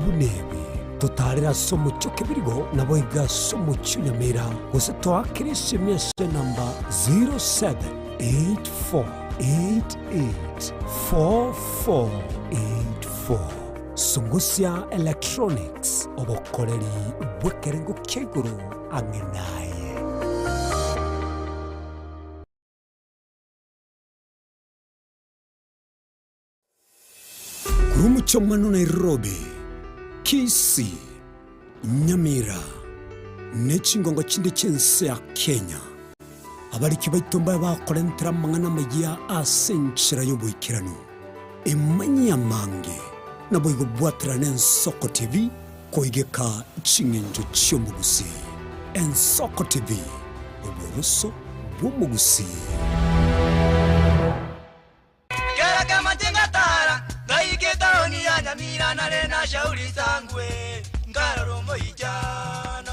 buna ebi. Totaarere ase omochie o Kebirigo, naboigo ase omochie o Nyamira, gose toakere esimi ase enamba 0784884484. Sungusia Electronics, obokoreri bw'ekerengo kia igoro ang'e naye. Korwa omochie omwana o Nairobi, Kisii, Nyamira, ne chingongo chinde chi'ense ya Kenya, abariki baito mbabe bakorentera amang'ana amayia ase enchera y'oboikeranu. Emanyie amange, naboigo bwaterane Ensoko TV koigeka ching'encho chi'omogusii. Ensoko TV, oboroso bw'omogusii. Kera kamache ngatara, ngaika etaoni ya Nyamira nare na Shauri Sangwe, nkarora omoichano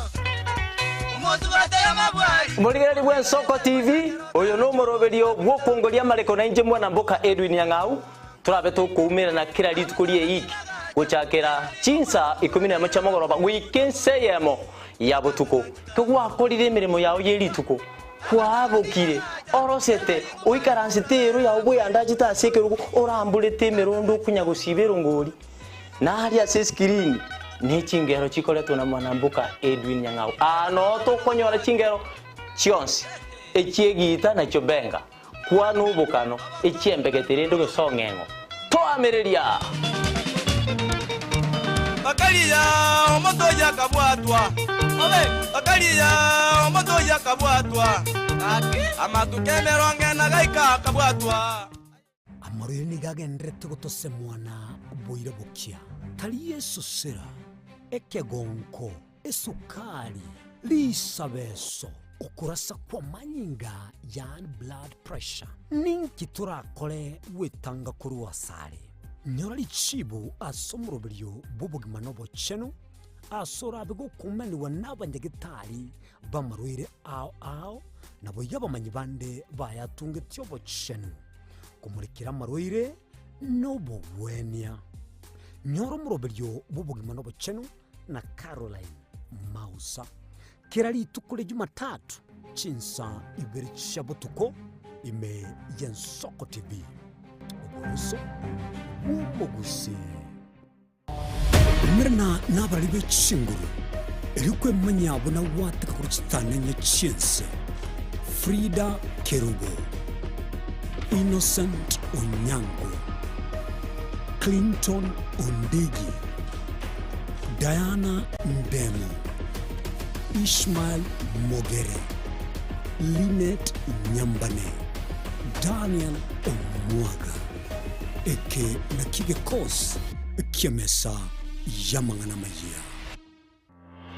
omosubate y'amabwari. Morigereri bw'Ensoko TV, oyo nomoroberio bw'okongoria amareko na inche mwana mboka Edwin Nyang'au, torabe tokoumerana kera rituko ri'eiki gochakera chinsa ikomi nemo chia mogoroba goika ensa eyemo ya botuko. Kegwakorire emeremo yao ye rituko, Kwabokire, orosete, oikaransete eero yao bweyandachete ase ekerogo, oramborete emerondo okonya gosiba erongori. Na aria ase eskirini ne chingero chikoretwa na mwanamboka Edwin Nyang'au. Aa noo tokonyora chingero chionsi, echi'egiita na chiobenga, kwana obokano, echi'embegete rende gose ong'eng'o. Toamereria! Bakaria omonto oyio akabwatwa, bakaria omonto oyio akabwatwa, amatuko emerongo ena gaika akabwatwa. Amarwaire nigo agendererete gotosemwa na boira bokia, tari esosera, ekegonko, esukari, risabeso, okorasa kw'amanyinga, yaani blood pressure. Ninki torakore gwetanga korwa asare? Nyora richibu ase omoroberio bw'obogima na obochenu, ase orabe gokumanigwa nabanyagetari b'amarwaire ao ao, naboigo abamanyi bande bayatungetie obochenu, komorekera amarwaire na obogwenia. Nyora omoroberio bw'obogima na obochenu na Caroline Mausa. Kera rituko ria Jumatatu chinsa ibere chia botuko ime y'Ensoko TV. Oboroso bw'omogusii. Umerana nabarari be chinguru, erio kwemanyia buna gwateka korwa chitanenye chi'ense. Frida Kerubo. Innocent Onyango, Clinton Ondigi, Diana Ndemo, Ishmael Mogere, Linet Nyambane, Daniel Omwaga. Eke nakio gekosi ki'emesa y'amang'ana amayia.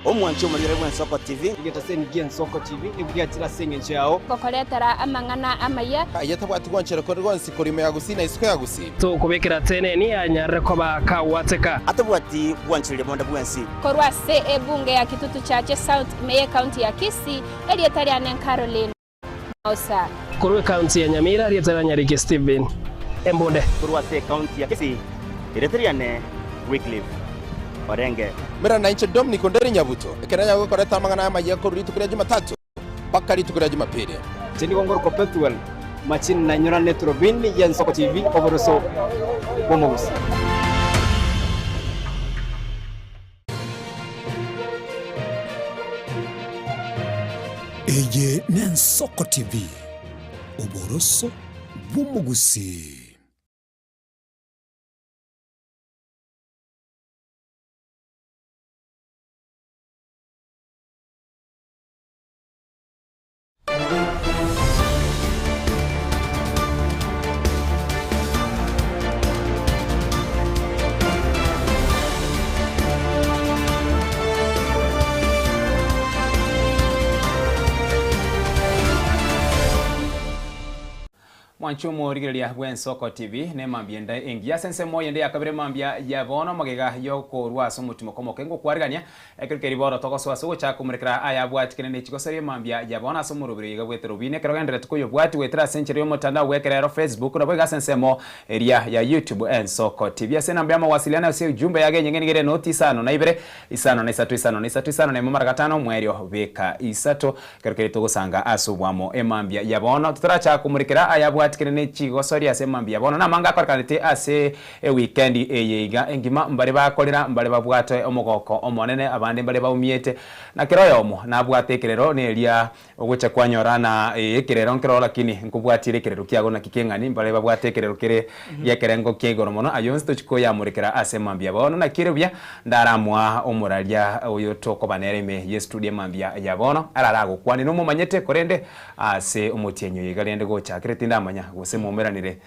Omwanchi omorigere bw'Ensoko TV. Egetaseni gi'Ensoko TV nigo giachire ase engencho yao. Gokoretera amang'ana amaya. Aye tabwati gwanchera kore gwonsi korwa ime ya gusii na isiko ya gusii. Tokobekera teneni anyarire koba kagwateka. Atabwati gwanchereria bonde bwensi. Korwa ase ebunge ya Kitutu Chache South ime y'Ecounty ya Kisii, erieta riane Caroline Maosa. Korwa ecounty ya Nyamira, erieta ria Nyariki Stephen Embunde. Korwa ase ecounty ya Kisii, erieta riane Wycliffe Orenge. Mera nainche Dominic Onderi Nyabuto, ekero nanyare gokoreta amang'ana amayia korwa rituko ria Jumatatu mpaka rituko ria Jumapili. Inche nigo ngorokwa Pethuel Machini na nyorane Turubini y'Ensoko TV oboroso bw'omogusi. Eye n'Ensoko TV, oboroso bw'omogusii. Mwanche omorigereria bw'Ensoko TV nemambia ende engiya ase ensemo eyende ya kabere mambia ya bono magega yokorwa ase omotimoko omoke ngokwarigania Ekero keria bono togosoa ase ogochaka komorekera aya abwatikane ne chigosori emambia ya bono ase omoroberi oyo iga bw'eterobini ekero ogendererete koyobwatia goetera ase enchera y'omotandao bw'ekerero Facebook naboigo ase ensemo eria ya YouTube Ensoko TV. Ase enamba y'amawasiliano ase ujumbe yage enyeng'e nigo ere noti isano na ibere isano na isato isano na isato isano na emo mara gatano omoerio beka isato ekero keria togosanga ase oboamo emambia ya bono. Totarachaka komorekera aya abwatikane ne chigosori ase emambia ya bono namange akorekanete ase Ewikendi eye iga engima mbare bakorera, mbare babwate omogoko omonene, abande mbare baumiete, na kera oyomo nabwate ekerero neria ogocha kwanyora na ee ekerero nkeroo lakini nkobwatire ekerero kiago naki keng'ani, mbare babwate ekerero kere gi'ekerengo kia igoro mono, ayio onsi tochi koyamorekera ase mambia bono. Naki ere buya ndaramoa omoraria oyo tokoba nere ime y'estudio emambia ya bono, arare agokwane nomomanyete korende ase omotienyi oyo iga rende gochakire tindamanya gose moumeranire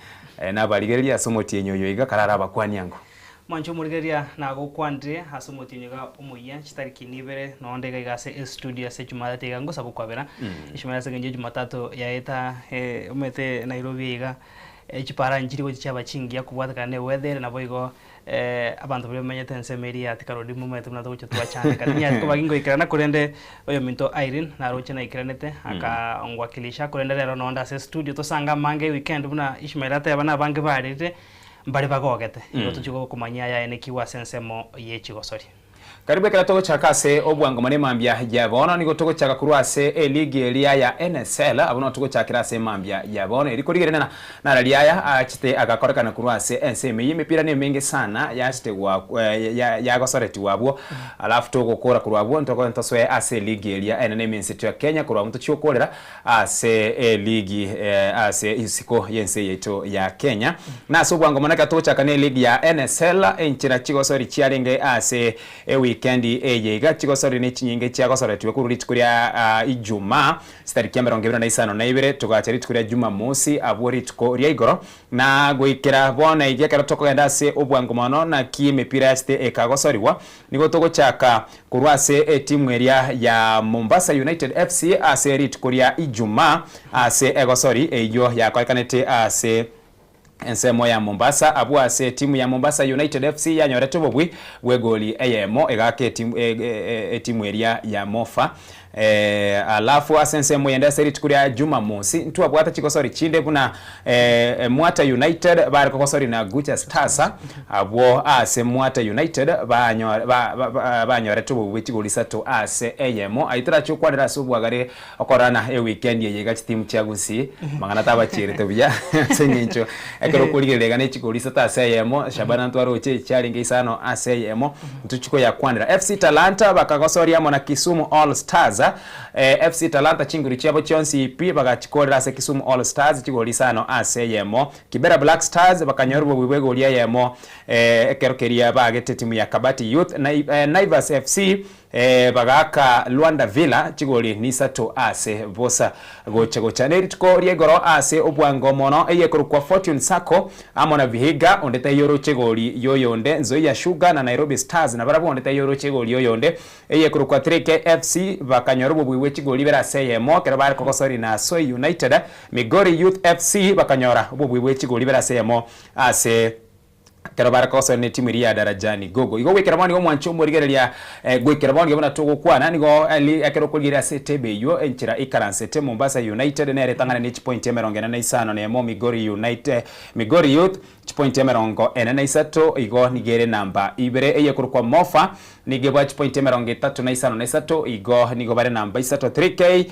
Nabarigererie ase omotienyi oyo iga karare abakuani ango. Mwanche omorigereria nagokwanire ase omotienyi iga omoyia chitariki nibere nonde iga iga ase estudio ase ejumatatu iga ngosaba okwabera Ishmael ase eng'encho ejumatatu yaeta omanyete Nairobi iga chipara nchiri gochia chiaba chingiya kobwatekana na eweather ere naboigo abanto baria bamenyete ensemo eria ya Thika Road momanyete buna togochia twachandeka. Tinyareti koba gingoikerana korende oyominto Irene naroche naikeranete akangwakilisha korende rero nonde ase estudio tosange amange eweekend buna Ishmael ateba na abange barire mbare bagogete. Igo tochia gokomanyia ayaenekigwe ase ensemo ye chigosori. Karibu ekero togochaka ase obwango ne mambia ya bono nigo togochaka korwa ase eligi eria ya NSL abwo noo togochakera ase mambia ya bono eri korigereria nara riaya achete agakorekana korwa ase ense ime y'emepira nemenge sana yachete yagosoretigwa abwo alafu togokora korwa abwo ntosoe ase eligi eria enene ime enseto ya Kenya korwa abwo ntochie gokorera ase eligi ase isiko y'ense yaito ya Kenya. Na ase obwango mono ekero togochaka ne eligi ya NSL, enchera chigosori chiarenge ase ewikendi eye iga, chigosori ne chinyinge chiagosoretigwe korwa rituko ria Ijumaa chitariki emerongo ebere na isano na ibere togacha rituko ria Jumamosi abwo rituko ria igoro na goikera bono iga ekero tokogenda ase obwango mono naki emepira yachete ekagosorigwa Nigo togochaka korwa ase etimu eria ya Mombasa United FC ase rituko ria Ijumaa ase egosori eyio yakorekanete ase ensemo ya Mombasa abwo ase etimu ya Mombasa United FC yanyorete obobui bw'egoli eyemo egaaka etimu eria ya Mofa Alafu ase ensemo eyende ase rituko ria Jumamosi ntwabwate chigosori chinde buna Mwata United bare kogosori na Gucha Stars abwo ase Mwata United banyorete obobu bwe chigori isato ase eyemo. Ayio torache gokwanera ase obwagare okororana ewikendi eye iga chitimu chia Gusii mang'ana tabachierete buya ase eng'encho ekero okorigereria iga ne chigori isato ase eyemo Shabana ntwaroche chiarenge isano ase eyemo. Ntochie koyakwanera. FC Talanta bakagosoria amo na Kisumu All Stars. Eh, FC Talanta chinguru chiabo chionsi pi bagachikorera ase Kisumu All Stars chigori isano ase eyemo. Kibera Black Stars bakanyora obobui bw'egori eyemo eh, ekero keria baagete etimu ya Kabati Youth. Nai, eh, Naivas FC eh, bagaaka Luanda Villa chigori nisato ase bosa. Gocha gocha nerituko ria igoro ase obwango mono eyekorokwa Fortune Sacco amo na Vihiga onde taiyo oroche egori yoyonde, Nzoia Sugar na Nairobi Stars nabarabwo onde taiyo oroche egori yoyonde. Eyekorokwa 3K FC bakanyora obobui bwe chigori ibere ase eyemo ekero bare kogosoria na Soy United. Migori Youth FC bakanyora obobui bwe chigori ibere ase eyemo ase ekero bare kogosoria ne timu eria ya Darajani Gogo. Igo goikera bono nigo omwancho omorigereria goikera bono nigo buna togokwana nigo ekero okorigereria ase etable eyio enchera ikaransete Mombasa United nere etang'ane ne chipointi emerongo ene na isano na emo Migori United Migori Youth Chipointi emerongo ene na isato, igo nigo ere namba ibere. Eyekorokwa Mofa nigo ebwate chipointi emerongo etato na isano na isato, igo nigo bare namba isato. 3K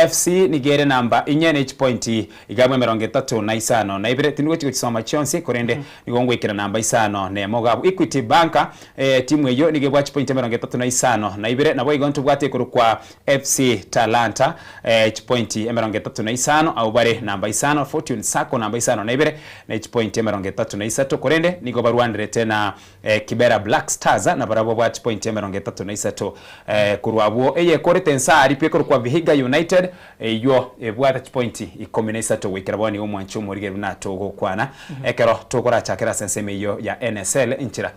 FC nigo ere namba inye ne chipointi iga abwo emerongo etato na isano na ibere. Tindi gochi gochisoma chionsi, korende nigo ngoikera namba isano na emo iga abwo. Equity Bank, etimu eyio nigo ebwate chipointi emerongo etato na isano na ibere. Naboigo ntobwate ekorokwa FC Talanta chipointi emerongo etato na isano, abwo bare namba isano, Fortune Sacco namba isano na ibere ne chipointi emerongo etato na isato, korende nigo barwanerete na Kibera Black Stars nabarabwo babwate chipointi emerongo etato na isato. Korwa abwo eyekorete ense aria pi ekorokwa Vihiga United eywo ebwate chipointi ikomi na isato goikera bono nigo omwanchi omorigereria buna togokwana ekero tokorachakera ase ensemo eyio ya NSL enchera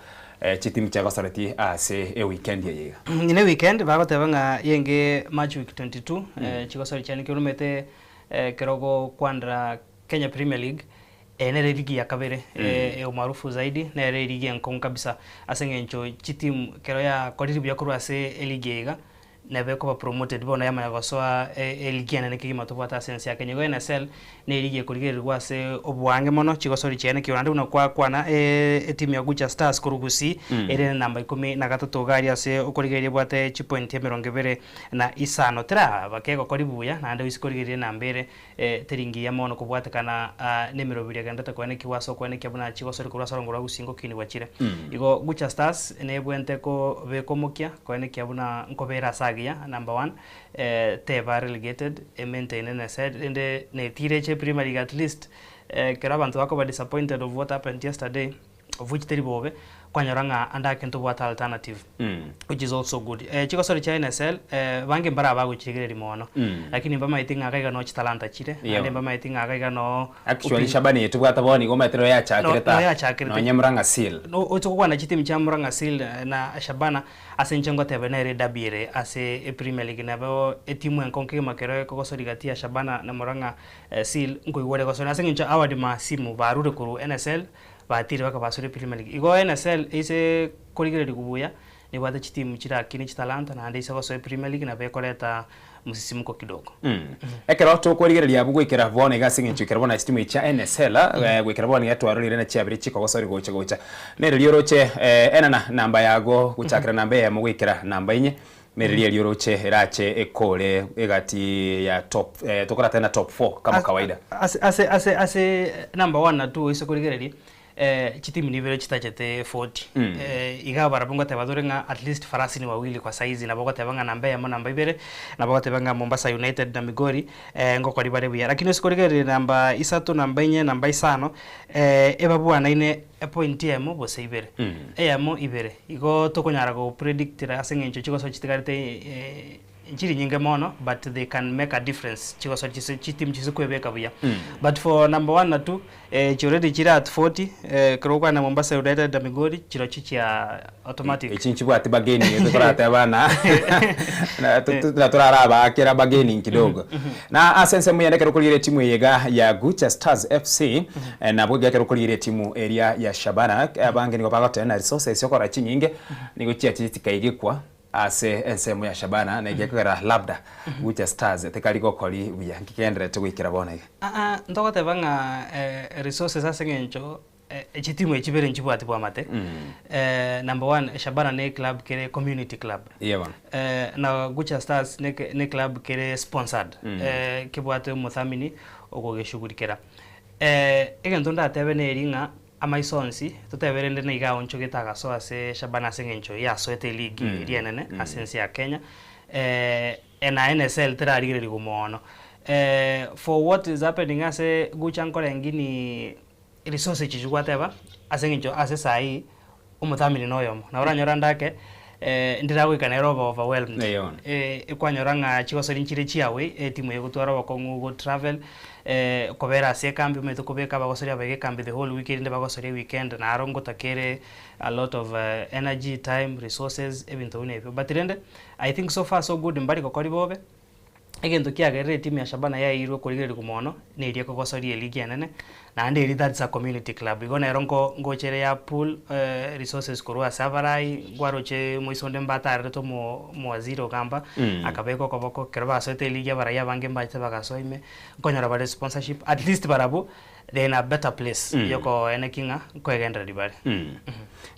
Chitimu chiagosoreti ase ewikendi eye iga. Ine weekend bagoteba ng'a yenge March week 22 chigosori chiane kioromete ekero gokwanera Kenya Premier League eye nere eligi ya kabere ya umaarufu zaidi nere eligi enkong'u kabisa ase eng'encho chitimu ekero yakorire buya korwa ase eligi eye iga Nabo ekoba promoted bono yamanya gosoa eligi enene kegima tobwate ase ense ya Kenya. Igo NSL ne eligi ekorigererigwa ase oboange mono, chigosori chiaye naki naende buna kwakwana etimu ya Gucha Stars korwa Gusii ere ne namba ikomi na gatato iga aria ase okorigereria ebwate chipointi emerongo ebere na isano. Teraba kegokori buya naende oise korigereria enamba ere teri ngiya mono kobwatekana nemeroberi egenderete koenekigwa ase okoenekia buna chigosori korwa ase orongo rwa Gusii ngokinigwa chire. Igo Gucha Stars nebwente kobeka omokia koenekia buna nkobera ase agiya number one, teba relegated, emaintaine nese rende netire eche Premier League at least ekero abanto bakoba disappointed of what happened yesterday. of which teri bobe, kwanyora ng'a ande ake ntobwate alternative which is also good. Chigosori chia NSL bange mbara bagochirigereria mono lakini mbamaeti ng'a iga iga noo chitalanta chire naende mbamaeti ng'a iga iga noo Actually Shabani eye tobwate bono igo omanyete noyo yachakire ta Noyo yachakire nonye Murang'a Seal. Oche gokwana chitimu chia Murang'a Seal na Shabana ase inche ngoteba nere edabi ere ase epremier league nabo etimu enkong'u kegima kero ekogosori gati ya Shabana na Murang'a Seal nkoigwa ore gosori ase eng'encho Award Masimu barure korwa NSL Batire bakabasura ePremier League. Igo NSL eise korigererigwa buya, nebwate chitimu chirakine chitalanta naende eise gosoa ePremier League nabo ekoreta msisimuko kidogo. Ekero tokorigereria abwo goikera bono iga ase eng'encho ekero bono chitimu echi chia NSL goikera bono iga twarorire na chiabere chikogosori gocha gocha. Nereri oroche enana namba yago gochakera namba eyemo goikera namba inye Nereri erio oroche erache ekore egati ya top tokoratane na top four kama kawaida. Ase ase ase ase number one na two oise korigereria chitimu nibere chitachete 40 iga barabwo ngoteba tore ng'a at least farasi ni wawili kwa saizi nabo ogoteba ng'a namba eyemo namba ibere nabo ogoteba ng'a Mombasa United na Migori ngokori bare buya lakini ase korigereria namba isato namba inye namba isano ebabwanaine Epointi eyemo gose ibere, eyemo ibere, igo tokonyara go predictira ase eng'encho chigosoa chitigarete nchiri nyinge mono but they can make a difference chigosoa chise chitimu chise kwebeka buya. But for number one na two chi already chire at 40 ekero gokwana na Mombasa United na Migori chirochio chia automatic. Echi nchibwati bargaining ase torateba ng'a na torarabaakera bargaining kidogo. Na ase ensemo eyende ekero okorigereria etimu eye iga ya Gucha Stars FC, nabo iga ekero okorigereria etimu eria ya Shabana, abange nigo bagoteba ng'a resources chiokora chinyinge nigo chiachire chikaigekwa ase ensemo ya Shabana na egekogera labda Gucha Stars tekari gokori buya. Nki kegendererete goikera bono iga? Aa ntogoteba ng'a resources ase eng'encho Chitimu echi chibere nchibwati bwamate. Number one, Shabana ne club kere community club. Iye bono. Na Gucha Stars ne ne club kere sponsored. Kebwate omothamini ogogeshughulikera. Egento ndatebe neri ng'a amaiso onsi totebe rende niga aonchogete agasoa ase Shabana ase eng'encho yasoete eligi eria enene ase ense ya Kenya. Na NSL terarigererigwa mono. For what is happening ase Gucha nkore ngini resources echi chikwateba ase eng'encho ase saii omothamini na oyomo. Nabo oranyore ande ake ndiragoika nere obe overwhelmed. Ekwanyora ng'a chigosori nchire chiawe etimu eye egotwara obokong'u go travel kobera ase ekambi omanyete kobeka abagosori abaiga ekambi the whole week erinde bagosorie eweekend naro ngotakere a lot of energy, time, resources ebinto buna ebio. But rende I think so far so good mbari gokori bobe, egento kiagerire etimu ya Shabana yaeirwe korigererigwa mono neria ekogosoria eligi enene, naende eria that's a community club igo nero nko ngochere ya pool resources korwa ase abarai, nkwaroche moiso onde mbatarerete omo omowaziri ogamba, akabeka okoboko ekero basoete eligi abarai abange mbachete bagasoa ime, nkonyora bare sponsorship at least barabwo They're in a better place yokoenekia ng'a nkoegendereria bare.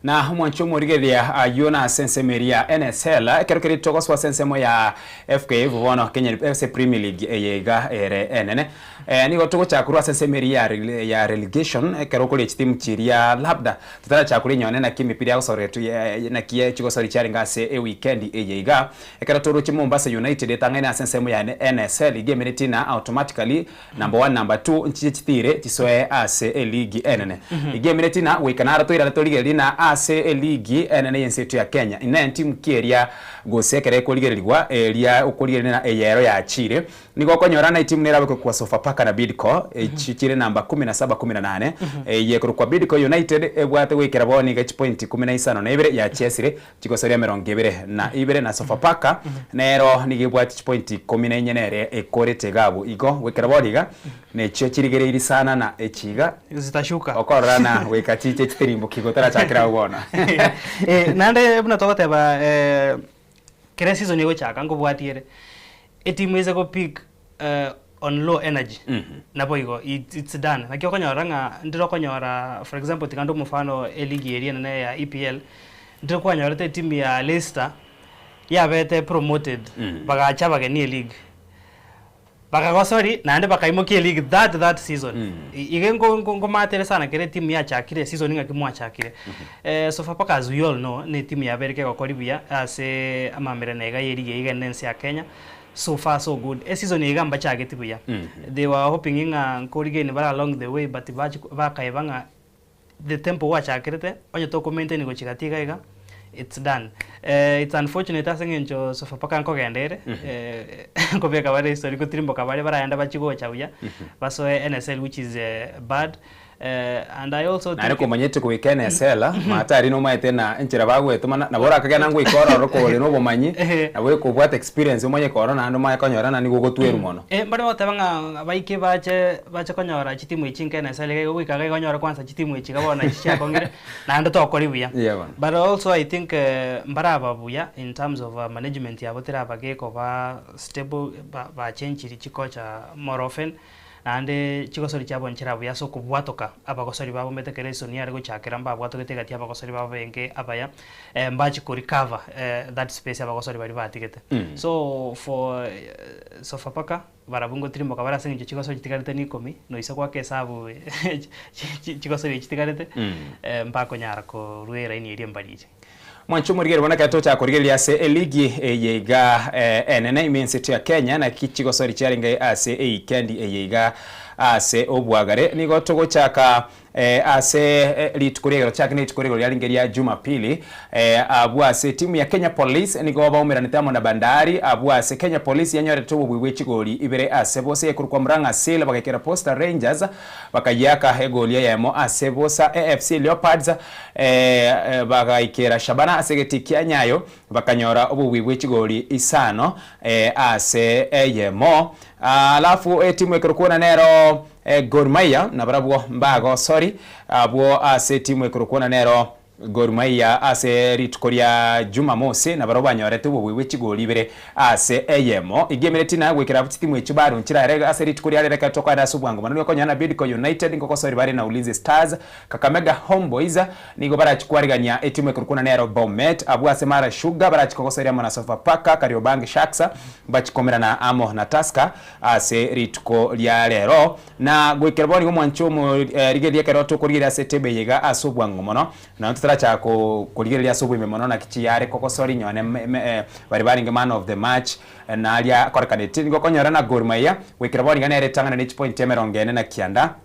Na omwancho omorigereria ayio nase ensemo eria ya NSL, ekero keria togosoa ase ensemo ya FKF bono Kenya ase Premier League eye iga ere enene. Nigo togochaka korwa ase ensemo eria ya ya relegation ekero okoria chitimu chiria labda totarachaka koria nyone naki emepira yagosoretwe naki chigosori chiarenge ase ewikendi eye iga. Ekero toroche Mombasa United etang'aine ase ensemo ya NSL iga emereti na automatically Number one, number two, nchiche chitiire chisoe ase eligi enene. Iga emineti na goika naro toirane torigererie na ase eligi enene y'ense yaito ya Kenya. Inee ntimu ki eria gose ekero ekorigererigwa eria okorigereria na eyero yachiire? Nigo okonyora na etimu nerabe korokwa Sofapaka na Bidco echi chire namba kumi na saba kumi na nane. Eye ekorokwa Bidco United ebwate goikera bono iga chipointi kumi na isano na ibere yachiesire Chigosoria emerongo ebere na ibere na Sofapaka nero nigo ebwate chipointi ikomi na inye nere ekorete iga abwo. Igo goikera bono iga nechio chirigereiri sana na echi iga Zitashuka. okorora na goika chiche chitirimboki gotarachakera abwo bono. Eh, naende buna togoteba eh, kera eseason egochaka nkobwatia ere, etimu ase go pick on low energy naboigo it's done. Naki okonyora ng'a ndire okonyora for example tiga nde omofano eligi eria enene ya EPL, ndire kwanyorete etimu ya Leicester yabete promoted bagacha abageni eleague, bakagosori naende bakaimokia eleague that that season. Iga nkomatere sana kera etimu yachakire eseason ng'aki mwachakire. Sofapaka as we all know ne etimu yabeire kegokori buya ase amamererano iga ya eligi eye iga enene ense ya Kenya. So far so good. Eseason eye iga mbachageti buya. They were hoping ng'a nkorigeini bare along the way but bachi bakaeba ng'a the tempo gwachakerete onye toko maintain gochia gati iga iga it's done. It's unfortunate ase eng'encho Sofapaka nkogenda ere nkobeka bare history gotirimboka bare baragende bachie gocha buya basoe NSL which is bad. And I also Naende think komanyete goika enesela, maate aria nomaete na enchera bagwetoma na nabo orakagenda ngoika ororo kore na obomanyi, nabo ekobwata experience omanye korora naende omanye konyora naende nigo ogotwerwa mono. Eh, mbare bagoteba ng'a baike bache bache konyora chitimu echi nka enesela iga goika iga onyore kwanza chitimu echi iga bono nachi chiakong'ire naende tokori buya. Yeah bono. But also I think mbare aba buya in terms of management yabo teraba gekoba stable ba bachenchiri chikocha more often. Naende chigosori chiabo nchire buya ase okobwatoka abagosori babo mbete kera esoni yare gochakera mbabwatogete egati y'abagosori babo benge abaya mbachi ko recover that space abagosori baria batigete. So for Sofapaka barabwo ngotirimboka bare ase eng'encho chigosori chitigarete ni ikomi noise goaka esabu chigosori echi chitigarete mbakonyara korwa eraini eria mbarire. Mwanche omorigereria bono ekero togochaka korigereria ase eligi eye iga enene ime ense yaito ya Kenya naki chigosori chiarenge ase eikendi eye iga ase obwagare. Nigo togochaka ase rituko riaigoro chake ne rituko riaigoro riarenge ria Jumapili abwo ase etimu ya Kenya Police nigo baumeranete amo na Bandari abwo ase Kenya Police yanyorete obobui bwe chigori ibere ase bose ekorokwa Murang'a Seal bagaikera Posta Rangers bakayiaka egoli eyemo ase bosa AFC Leopards Bagaikera Shabana ase egetii kia Nyayo, bakanyora obobui bwe chigori isano ase eyemo. Alafu etimu ekorokwana nero Gor Mahia, nabarabwo mbagosori abwo ase etimu ekorokwana nero Gor Mahia ase rituko ria Jumamosi, nabarabwo banyorete obobui bwe chigori ibere ase eyemo. Iga emereti na goikera abwo chitimu echio barunchire are ase rituko ria rero ekero tokoenda ase obwango mono nigo okonyora na Bidco United nkogosori bare na Ulinzi Stars Kakamega Homeboyz nigo barachie kwarigania etimu ekorokwa nero Bomet, abwo ase Mara Sugar barachie kogosoria amo na Sofapaka, Kariobangi Sharks mbachie komerana amo na Tusker ase rituko ria rero. Na goikera bono igo mwanche omorigereria ekero tokorigereria ase etable eye iga ase obwango mono. Nonya totari. Toracha korigereria ase oboime mono naki chiyare kogosori nyone baria barenge man of the match naria akorekaneti. Nigo okonyora na Gor Mahia goikera bono iga nere etang'ana ne chipointi emerongo ene na kianda.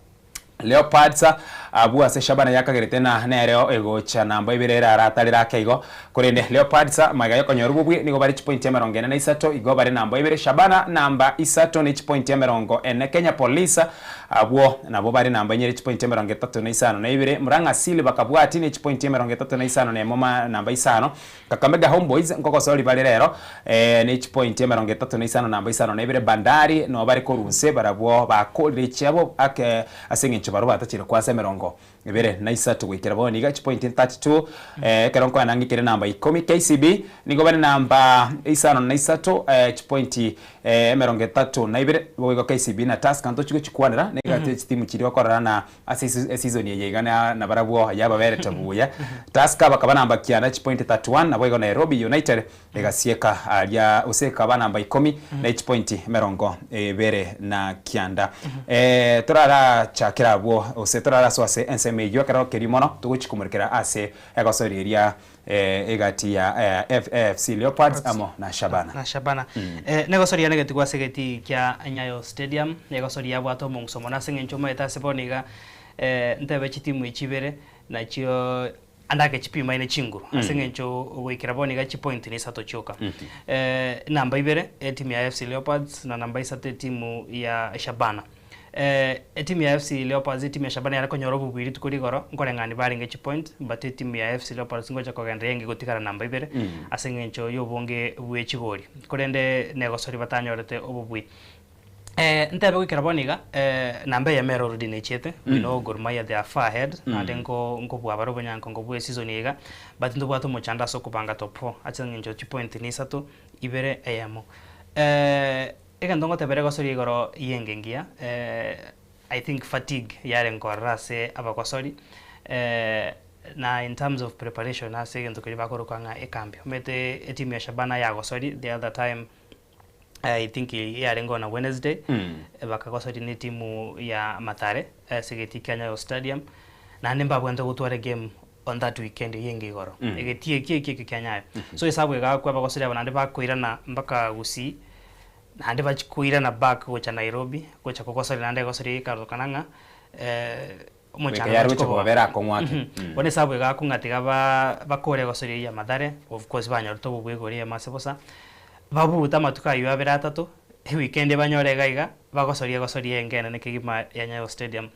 Leopards abwo ase Shabana yakagerete na nereo egocha namba ibere ere aratarere ake igo. Korende Leopards magega yokonyora obobui nigo bare chipointi emerongo ene na isato igo bare namba ibere Shabana namba isato ne chipointi emerongo ene Kenya Police abwo nabo bare namba inyere chipointi emerongo etato na isano na ibere Murang'a Seal bakabwati ne chipointi emerongo etato na isano na emo namba isano Kakamega Homeboyz nkogosori bare rero ne chipointi emerongo etato na isano namba isano na ibere Bandari noo bare korwa inse barabwo bakorire chiabo ake ase eng'encho barabwo batachire kwasa emerongo ebere na isato goikera bono iga chipointi 32 ekero nkoenda ng'ikere namba ikomi KCB nigo bare namba isano na isato chipointi emerongo etato na ibere boigo KCB na Tusker ntochi gochikwanera nigo ase chitimu chiria okorora na Ase esizoni eye iga nabarabwo yababerete buya. Tusker bakaba namba kianda chipointi 31 naboigo Nairobi United egasieka aria gose ekaba namba ikomi ne chipointi emerongo ebere na kianda. Torarachakere abwo gose torarasoa ase ensemo eyio ekero keria mono togochia komorekera ase egosori eria egati ya AFC Leopards amo na Shabana. Na Shabana. Negosori yane getigwa ase egetii kia Nyayo Stadium, negosori yabwate omong'uso mono ase eng'encho omaete ase bono iga ntebe chitimu echi ibere nachio ande ake chipimaine chinguru ase eng'encho goikera bono iga chipoint ni isato chioka. Namba ibere etimu ya AFC Leopards na namba isato etimu ya Shabana. Etimu ya FC Leopards, etimu ya Shabana yare konyora obobui rituko rigoro, nkoreng'ani barenge chipoint, but etimu ya FC Leopards ngocha kogenderera enge gotigara namba ibere ase eng'encho y'obonge bwe chigori. Korende negosori batanyorete obobui. Ntebe goikera bono iga, namba eyemo ere already nechiete, we know Gor Mahia they are far ahead, naende nko nkobua bare obonyanko nkobua esizoni eye iga, but ntobwate omochando ase okobanga top four ase eng'encho chipoint ni isato, ibere, eyemo. Egento ngotebera egosori igoro y'enga engiya, I think fatigue yarenge korora ase abagosori, na in terms of preparation ase egento keria bakoroka ng'a ekambi. Omanyete etimu ya Shabana yagosori the other time I think yarenge on a Wednesday, bakagosoria na etimu ya Mathare ase egetii kia Nyayo Stadium, naende mbabwenerete gotwara egame on that weekend eyio enge igoro. Egetii ekio ekio ekio kia Nyayo. So esabu egakwa abagosori aba naende bakoirana mpaka Gusii, naende bachia koirana back gocha Nairobi, gocha kogosoria naende egosoria ekarorokana ng'a omochando Goika yare gochia gochia koba. kobabera akong'u ake. Bono esabu egakwa ng'a tiga ba bakore egosoria eyio ya Mathare, of course banyorete obobui igoro eyemo ase bosa, babute amatuko ayio abere atato, ewikendi banyore iga iga, bagosoria egosoria enge enene kegima ya Nyayo Stadium.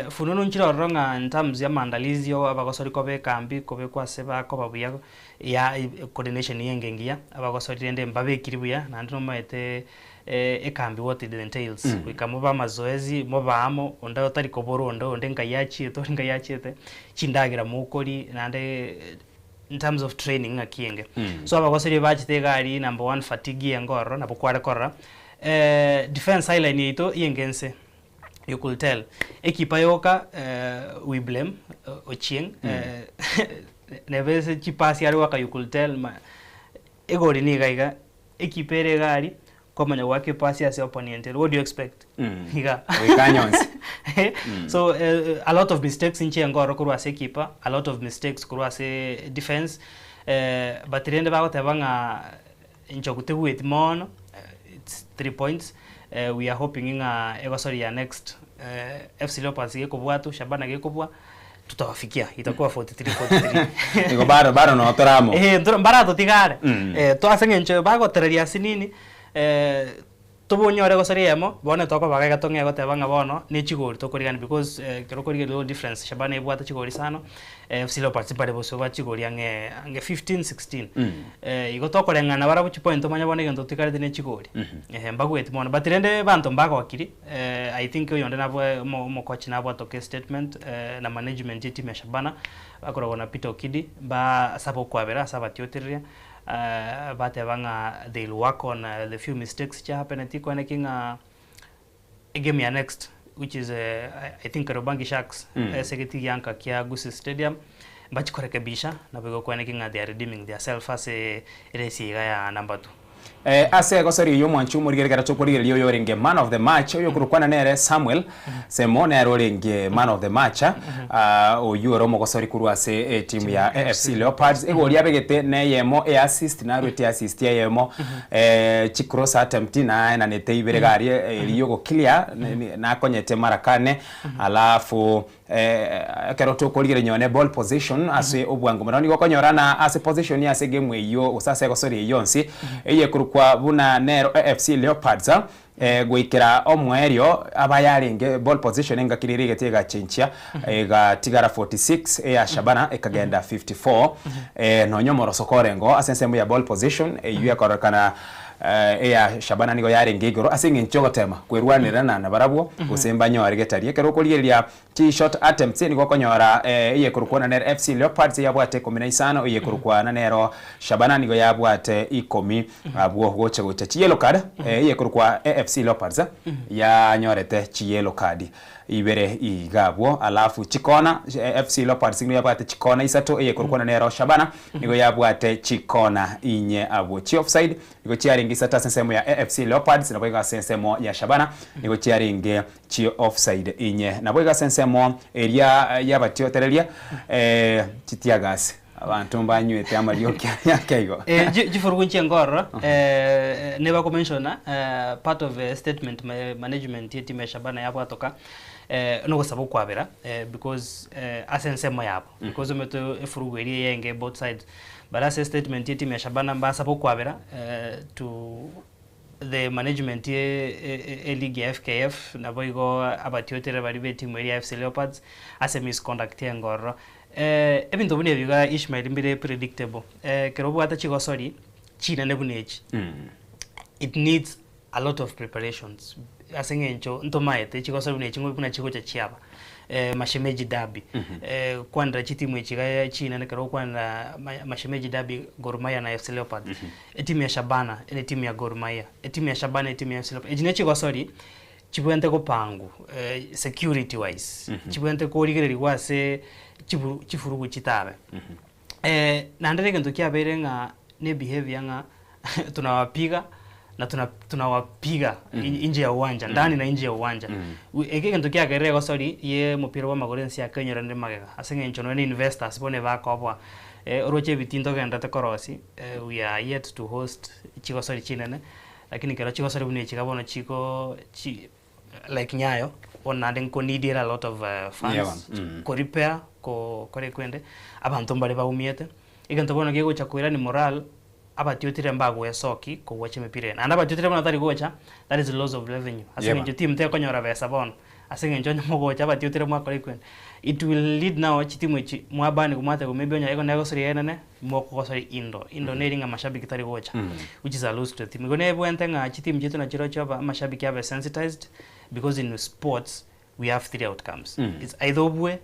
Fununu nchire ororo ng'a in terms ya maandalizi oo abagosori koba ekambi kobekwa ase bakoba buya ya coordination yenge engiya, abagosori rende mbabekiri buya naende nomaete ekambi what it entails, goika mobe amazoezi, mobe amo, onde otari kobora onde, onde nkai achiete onde nkai achiete, chindagera mokoria naende in terms of training ng'aki enge. So abagosori bachete iga aria number one fatigue yenge ororo nabo kware korora, defence high line yaito yenge nse you could tell ekeeper yoka we blame Ochieng nebe ase chipasi are goaka you could tell ma egori niga iga ekeeper ere iga aria Kwamanya goaka epasi ase opponent ere, what do you expect? Iga. Goika anyonse. So a lot of mistakes inche nkorora korwa ase ekeeper, a lot of mistakes korwa ase defense, but rende bagoteba ng'a nchogu tegweti mono, it's three points, we are hoping ng'a egosori ya next FC Leopards gekobwatwa, Shabana gekobua, tutawafikia, itakuwa 43 43. Igo bado bado noo tore amo. Eh, ntoro mbaratotiga are. Eh, ase eng'encho bagotereria ase nini, eh, tobonyore gose riemo, bono tokobaga iga tong'ee goteba ng'a bono ne chigori tokorigani because ekero okorigereria goal difference Shabana ebwate chigori isano, FC Leopards mbare bosio ba chigori ang'e ang'e 15, 16. Igo tokoreng'ana barabwo chipoint tomanye bono egento totigarete ne chigori. Ehe, mbagweti mono but rende abanto mbagokiri. I think oyonde nabwe omo omokochi nabwatoke estatement na management ye team ya Shabana bakoragwa na Peter Okidi basabe okwabera ase abatiotereria bateba ng'a they'll work on the few mistakes chia happeneti kwane ki ng'a egame ya next which is I think Kariobangi Sharks ase egetii gianka kia Gusii Stadium mbachi korekebisha naboigo kwane ki ng'a they are redeeming their self ase eresi iga ya number two. Ase egosori eyio omwanchi omorigereria ekero tokorigereria oyo orenge man of the match oyokorokwana nere Samuel Semo nere orenge man of the match oyio ore omogosori korwa ase etimu ya AFC Leopards. Egori abegete neyemo eassist narwete eassist eyemo chicross attempt naenanete ibere iga aria eria yogoclear nakonyete mara kane alafu Ekero tokorigereria nonye ball position ase obwango mono nigo okonyora na ase position ase egame eyio gose ase egosori eyio yonsi eye ekorokwa buna nero AFC Leopards goikera omoerio aba yarenge ball position engaki riria egete egachenchia egatigara 46 eya Shabana ekagenda 54 nonye omorosoko orengeo ase ensemo ya ball position eyio ekororekana Eya Shabana nigo yarenge igoro ase engencho y'ogotema kwerwanerera nabarabwo, gose mbanyore getari. Ekero okorigereria chi shot attempts nigo okonyora eyekorokwana nero FC Leopards yabwate ikomi na isano, eyekorokwana nero Shabana nigo yabwate ikomi abwo gocha gocha. Chi yellow card eyekorokwa AFC Leopards yanyorete chi yellow card ibere iga abwo alafu chikona FC Leopards nigo yabwate chikona isato eyekorokwana nero Shabana Nigo yabwate chikona inye abwo. Chi'offside nigo chiarenge isato ase ensemo ya AFC Leopards, naboigo ase ensemo ya Shabana nigo chiarenge chi'offside inye. Naboigo ase ensemo eria y'abatiotereria chitiagasi. Abanto mbanywete amarioki aria ake igo. Chifurugu nchi'engororo nigo bakomentiona part of a statement management y'etimu ya Shabana yabwatoka nogosaba okwabera because ase ensemo yabo. Because omanyete efurugu eria eyenge both sides but ase statement ye team ya Shabana mbasabe okwabera to the management ye e league ya FKF nabo igo abatiotere baria be team eria ya FC Leopards ase misconduct engororo. Ebinto buna ebi iga Ishmael mbire predictable ekero obwate chigosori chinene buna echi it needs a lot of preparations ase eng'encho ntomaete chigosori buna echi buna chigocha chiaba mashemeji derby kwanera chitimu echi iga chinene ekero okwanera mashemeji derby Gor Mahia na AFC Leopards, etimu ya Shabana ne etimu ya Gor Mahia, etimu ya Shabana etimu ya AFC Leopards, echi ne chigosori chibwenerete kopangwa security wise, chibwenerete korigereriwa ase chibu chifurugu chitabe. Naende na egento kiabeire ng'a ne ebehavior ng'a tunawapiga na tuna tunawapiga inje ya uwanja, ndani na inje ya uwanja. Eke egento kiagerire egosori ye omopira bwa amagoro ense ya Kenya orende magega ase eng'encho nonye na investors bono ebakoboa oroche ebitii ntogenderete korosia we are yet to host chigosori chinene, lakini ekero chigosori buna echi iga bono chiko chi like Nyayo bono naende nko need ere a lot of funds ko repair ko kore kwende abanto mbare baumiete egento bono gegocha koirani morale abatiotire mbagoesoki kogocha emepira eye naende abatiotire bono tari gocha that is loss of revenue ase eng'encho team tekonyora besa bono ase eng'encho onye mogocha abatiotire mwakora ekwende it will lead now chitimu echi mwabaniwa mwateba maybe onye negosori enene Mokogosora indo, indo neri ng'a mashabiki tari gocha, which is a loss to the team. Igo nebwente ng'a chiteam chiaito nachirochio aba amashabiki abe sensitized because in sports we have three outcomes. It's either obue,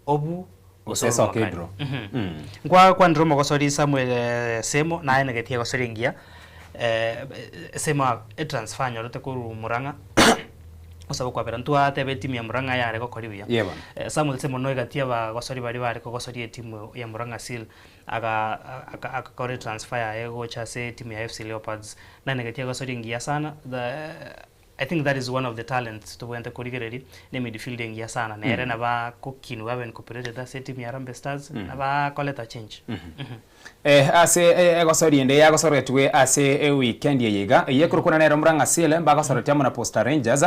obu, Gose gose esoke oromokani. edraw. Nkwakwanire omogosori Samuel Semo naye negetie egosori engiya, Semo etransfer anyorete korwa Murang'a. Gosaba okwabera ntwateba etimu ya Murang'a yare gokora buya. Ye bono. Samuel Semo noigati abagosori baria bare kogosoria etimu ya Murang'a Seal aga agakora etransfer yaye gocha ase etimu ya FC Leopards. Nanegetie egosoria engiya sana the I think that is one of the talents tobwenerete korigereria ne midfield engiya sana nere nabo agokinwa abe incorporated ase etimu ya Harambee Stars nabo akoleta change. Ase egosori ende yagosoretwe ase ewikendi eye iga, eyio ekorokwa nere Murang'asile, mbagosoretie amo na Posta Rangers,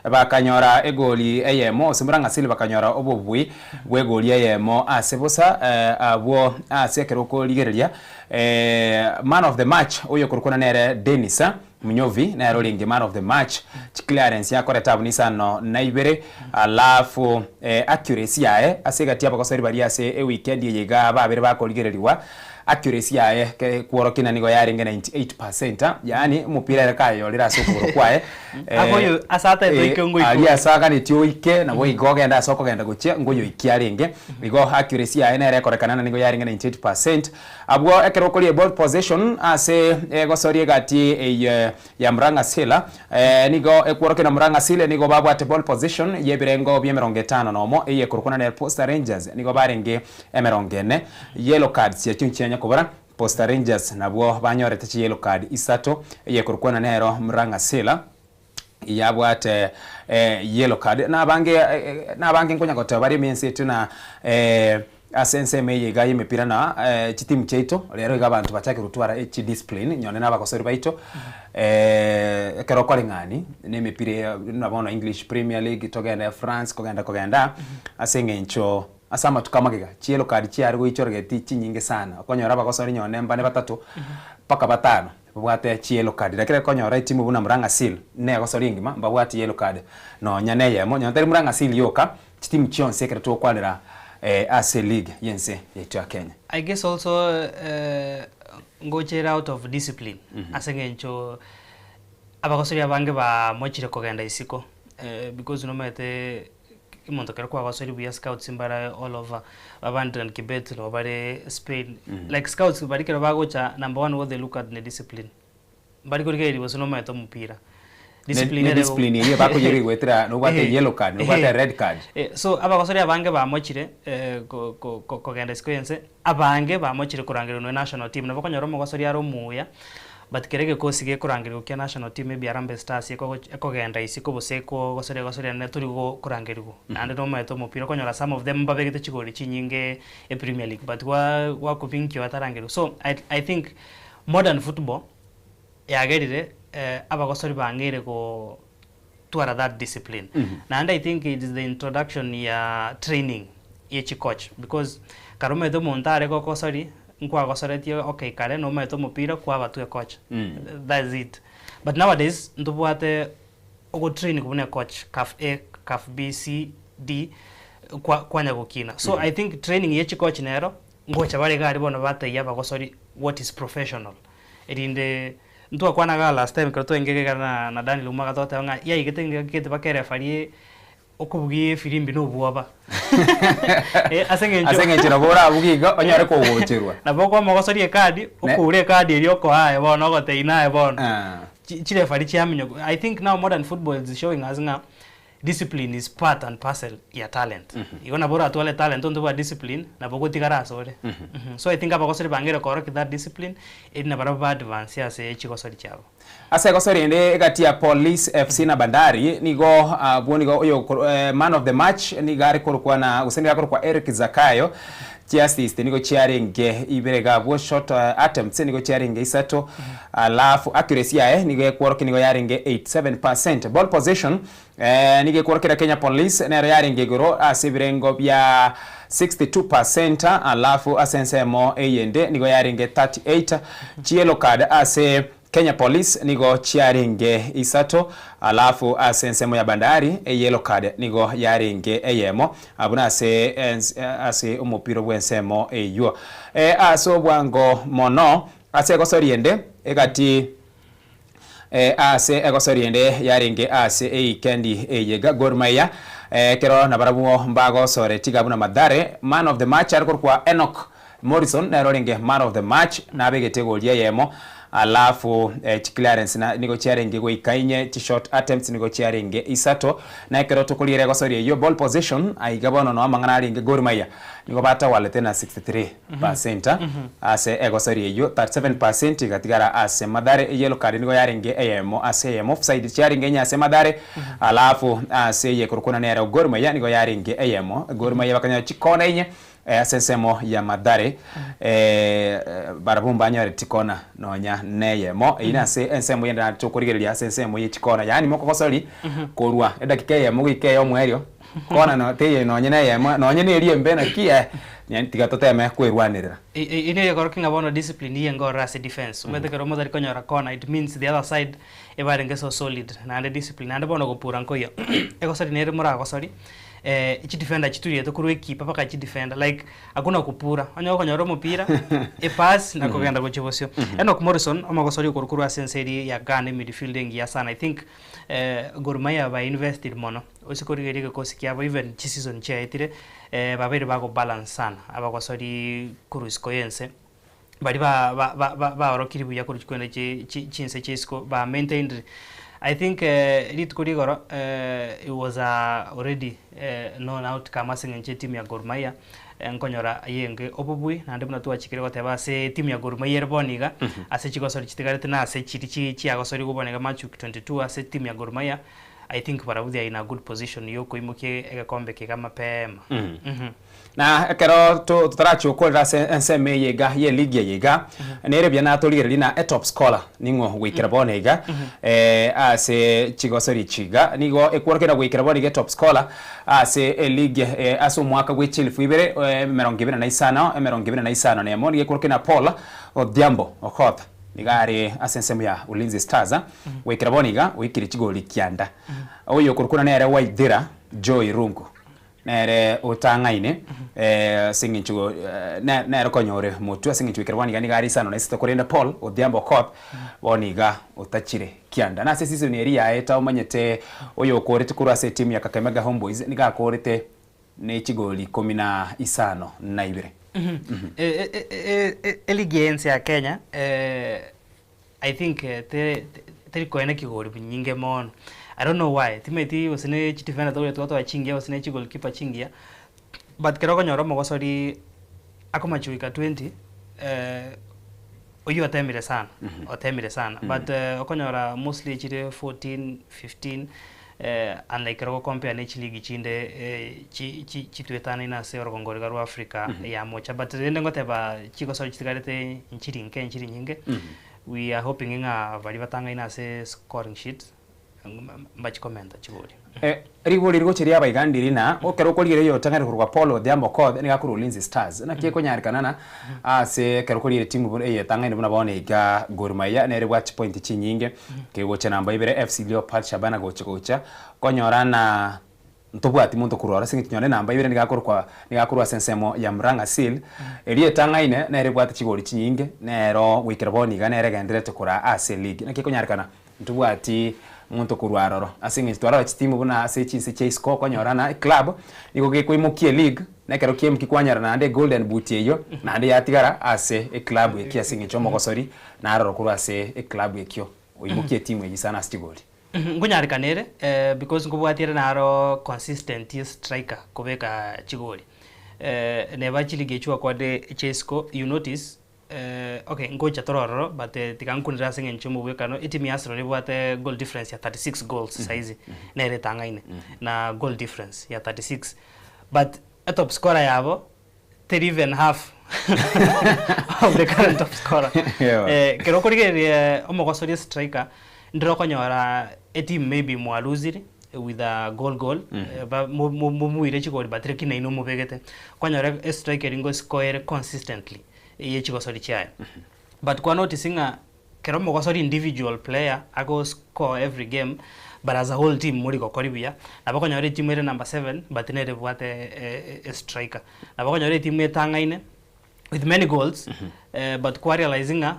bakanyora egoli eyemo, gose Murang'asile bakanyora obobui bw'egoli eyemo ase bosa, abwo ase ekero okorigereria man of the match oyokorokwa nere Dennis Munyovi nere orenge man of the match, chiclearance yakorete abwo nisano na ibere, alafu accuracy yaye ase egati y'abagosori baria ase ewikendi eye iga babere bakorigereriwa, accuracy yaye kworokia ng'a nigo yarenge 98%, yaani omopira ere kayorire ase okogoro kwaye Akoyo ase ataete oike ngoika aria oike. ase aganetie oike nabo igo ogende ase okogenda gochia ngoyoikia arenge, igo accuracy yaye nere ekorekana ng'a nigo yarenge 98%. Abwo ekero okoria ball possession ase egosoria egati eye ya Murang'a Seal, nigo ekworokia na Murang'a Seal nigo babwate ball possession y'ebirengo bi'emerongo etano nomo, eye ekorokwa na Posta Rangers nigo barenge emerongo ene. Yellow cards echio nchianya kobora. Posta Rangers nabwo banyorete chiyellow card isato, eyekorokwana nero Murang'a Seal yabwate yellow card. Nabange nabange nkonya goteba bare emense etwe na ase ensemo eye iga y'emepira na chitimu chiaito, rero iga abanto bachakire gotwara chidiscipline nyone na abagosori baito ekero okoreng'ani na emepira eye buna bono English Premier League togende France kogenda kogenda ase eng'encho ase amatuko amagega chiyellow card chiare goichorogeti chinyinge sana okonyora abagosori nyone mbane batato mpaka batano babwate chiyellow card lakini okonyora etimu buna Murang'a Seal negosori engima mbabwati yellow card nonya na eyemo nonya tari Murang'a Seal yoka Chitimu chionsi ekero togokwanera ase league y'ense yaito ya Kenya. I guess also ngocha ere out of discipline ase eng'encho abagosori abange bamochire kogenda isiko because nomanyete omonto ekero kwagosori buya scouts mbare all over ba Adrian Kibet nabo bare Spain like scouts baria ekero bagocha number one what they look at ne discipline. Mbari korigereria gose nomanyete omopira. Ne ne discipline eyio bakoyerwa goetera nobwate yellow card, nobwate red card. So abagosori abange bamochire ko ko kogenda isiko y'ense, abange bamochire korangerigwa nonya national team. Nabo okonyora omogosori are omuya, but kera egekosi gekorangerigwa kia national team maybe Harambee Stars ekogenda isiko gose ekogosoria gosoria naende tori korangerigwa. Naende nomanyete omopira okonyora some of them mbabegete chigori chinyinge e Premier League but gwa gwakubinkio atarangerigwa. So I I think Modern football yagerire abagosori bang'eire gotwara that discipline. Naende I think it is the introduction ya training ye chicoach because kare omanyete omonto are gokosori nkwagosoretie okay kare nomanyete omopira kwabatwa ecoach that's it. But nowadays ntobwate ogotrain buna ecoach caf A, caf B, C, D kwa kwanya gokina. So I think training ye chicoach nero Ngocha bare iga aria bono batebia abagosori what is professional erinde ntwakwanaga iga last time ekero twaengete iga na na Daniel omwaka togoteba ng'a yaigete ng'a gete mpaka erefari okobugia efirimbi na obwoba eh ase eng'encho Ase eng'encho nabo orabugie iga onyore kogocherwa. Nabo okoa omogosori ekadi, okure ekadi eria okoa aye bono ogotebia naye bono chi chirefari chiaminyoka. I think now modern football is showing us ng'a Discipline is part and parcel ya talent. Igo nabo oratware talent onto bwa discipline nabo ogotigara ase ore. So I think abagosori bang'eire koorokia that discipline eri nabarabwo ba advance ase chigosori chiabo. Ase egosori ende egati ya Police FC na Bandari nigo abwo nigo oyo man of the match nigo are korokwa na gose nigo akorokwa Eric Zakayo Chiassist nigo chiarenge ibere iga abwo, shot attempts nigo chiarenge isato, alafu accuracy yaye nigo ekworokia nigo yarenge 87%. Ball possession nigo ekworokia Kenya Police nero yarenge igoro ase ebirengo bia 62%, alafu ase ensemo eyende nigo yarenge 38. Chiyellow card ase Kenya Police nigo chiarenge isato, alafu ase ensemo ya Bandari eyellow card nigo yarenge eyemo, buna ase ase omopira bw'ensemo eywo. Ase obwango mono ase egosori ende egati ase egosori ende yarenge ase eikendi eye iga Gor Mahia ekero nabarabwo mbagosore tiga buna Mathare man of the match are korokwa Enock Morrison nere orenge man of the match nabegete egori eyemo alafu chiclearance nigo chiarenge goika inye, chishot attempts nigo chiarenge isato na ekero tokoriera egosori eyio ball possession aiga bono noo amang'ana arenge Gor Mahia nigo batawalete na 63% ase egosori eyio 37% igatigara ase Mathare eyellow card nigo yarenge eyemo ase eyemo offside chiarenge inye ase Mathare alafu ase eyekorokwana nere Gor Mahia nigo yarenge eyemo Gor Mahia bakanyora chikona inye Ase ensemo ya Mathare, barabwo mbanyore chikona nonya neyemo. Eyio nase ensemo yende naende tokorigereria ase ensemo ye chikona, yaani mokogosori korwa edakika eyemo goika eye omoerio, kona no teiyo nonye neyemo, nonye na eria embe naki eh, tiga toteme kwerwanerera. Eyio nigo ekorokia ng'a bono discipline nigo enga ororo ase defence. Omanyete ekero motari konyora corner it means the other side ebarenge so solid naende discipline naende bono gopura nkoiyo. Egosori nere moragosori. Chidefender chituriete korwa ekeeper mpaka chidefender like hakuna kupura onye gokonyora omopira epass na kogenda gochia bosio. Enock Morrison omogosori okorwa korwa ase ense eria ya Ghana emidfield engiya sana I think Gor Mahia ba invested mono ase korigereria egekosi kiabo even chiseason chiaetire babeire bago balance sana abagosori korwa isiko ya ense baria ba ba ba ba baorokirie buya korwa chikwenda chi chi chinse chia isiko ba maintained I think rituko ria igoro it was a already known outcome ase eng'encho etimu ya Gor Mahia. Nkonyora ayenge obobui, naende buna twachikire goteba ase etimu ya Gor Mahia ere bono iga, ase chigosori chitigarete na ase chiri chi chiagosorigwe bono iga match week 22 ase etimu ya Gor Mahia, I think barabwo they are in a good position yokoimokia egekombe eke iga mapema. Na ekero to totarachia gokorera ase ensemo eye iga ye ligi eye iga, nere buya natorigereria na etop scorer ning'o goikera bono iga ase chigosori echi iga, nigo ekworokia goikera bono iga etop scorer Ase eligi ase omwaka bwe chilifu ibere emerongo ebere na isano, emerongo ebere na isano na emo, nigo ekorokire na Paul Odhiambo Okoth, nigo are ase ensemo ya Ulinzi Stars, goikera bono iga oikire chigoli kianda. Oyo okorokwa nere Waithira Joy Rungu, nere otang'aine ase eng'encho nere okonyore motwe ase eng'encho goikera bono iga nigo are isano na isato, korende Paul Odhiambo Okoth bono iga otachire. Kianda. Na ase esisoni eria yaeta omanyete oyokoorete korwa ase etimu ya Kakamega Homeboyz nigo akoorete ne chigoli ikomi na isano na ibere. Eligi ya ense ya Kenya I think teri koena kigori nyinge mono. I don't know why, timanyeti gose ne chidefender togocha twatwara chingiya gose ne chigoalkeeper chingiya, but ekero okonyora omogosori akomachi goika 20. Oyio otemire sana, otemire sana but okonyora mostly chire 14, 15 unlike ekero ogocompare ne chiligi chinde chi chi chitwetanaine ase orogongo iga rwa Africa ya mocha but rende ngoteba chigosori chitigarete nchiri nke nchiri nyinge, we are hoping ng'a baria batang'aine ase scoring sheet mbachi komenta chigori. Rigori rigochia riaba iga ndiri na ekero okorigereria oyotang'ani korwa Paul Odhiambo Okoth nigo akorwa Ulinzi Stars. Naki ekonyarekana na ase ekero okorigereria timu buna eye etang'aine buna bono iga Gor Mahia nere ebwate chipointi chinyinge kegocha namba ibere FC Leopards Shabana gocha gocha konyora na ntobwati monto korwa oro ase eng'encho nyore namba ibere nigo akorokwa nigo akorwa ase ensemo ya Murang'a Seal eria etang'aine nere ebwate chigori chinyinge nero goikera bono iga nere egendererete koraa ase eligi. Naki ekonyarekana Ntobwati monto korwa aroro. Ase eng'encho twarora chitimu buna ase chinse chia isiko okonyora na eclub nigo gekoimokia eleague na ekero kiaimokia kwanyora naende egolden boot eyio naende yatigara ase eclub ekio ase eng'encho omogosori naroro korwa ase eclub ekio oimokia etimu eyio sana ase chigori. Nkonyarekana ere because nkobwati ere naro consistent striker kobeka chigori. Neba chiligi echio gwakwade chia isiko you notice Okay, ngocha tore ororo but tiga nkunere ase eng'encho y'omogwekano, etimu ya Arsenal ebwate goal difference ya 36 goals saizi, nere etang'aine na goal difference ya 36 but etop scorer yabo teri even half of the current top scorer. Ekero okorigereria omogosoria striker, ndire okonyora etimu maybe mwalusire with a goal goal, ba mo- mo- mobuire chigoli but lakini nainwe mobegete, okonyora estriker eria ngoscore ere consistently. ye chigosori chiaye. But kwa notice ng'a kero omogosori individual player ago score every game but as a whole team mori gokori buya, nabo okonyora etimu ere number seven but nere ebwate e striker. Nabo okonyora etimu etang'aine with many goals but kwa realize ng'a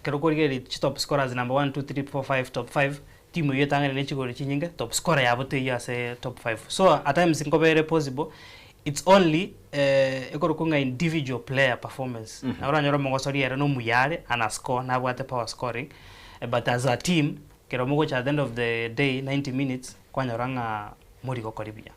kero okorigereria chi top scorers number one, two, three, four, five, top five, timu eywo etang'aine ne chigori chinyinge top scorer yabo teiyo ase top five. So at times nkobere possible It's only ekorokwa ng'a individual player performance. Nabo oranyore omogosori ere nomuya are, ana score, nabwate power scoring, but as a team, ekero mogocha at the end of the day 90 minutes, kwanyora ng'a mori gokori buya.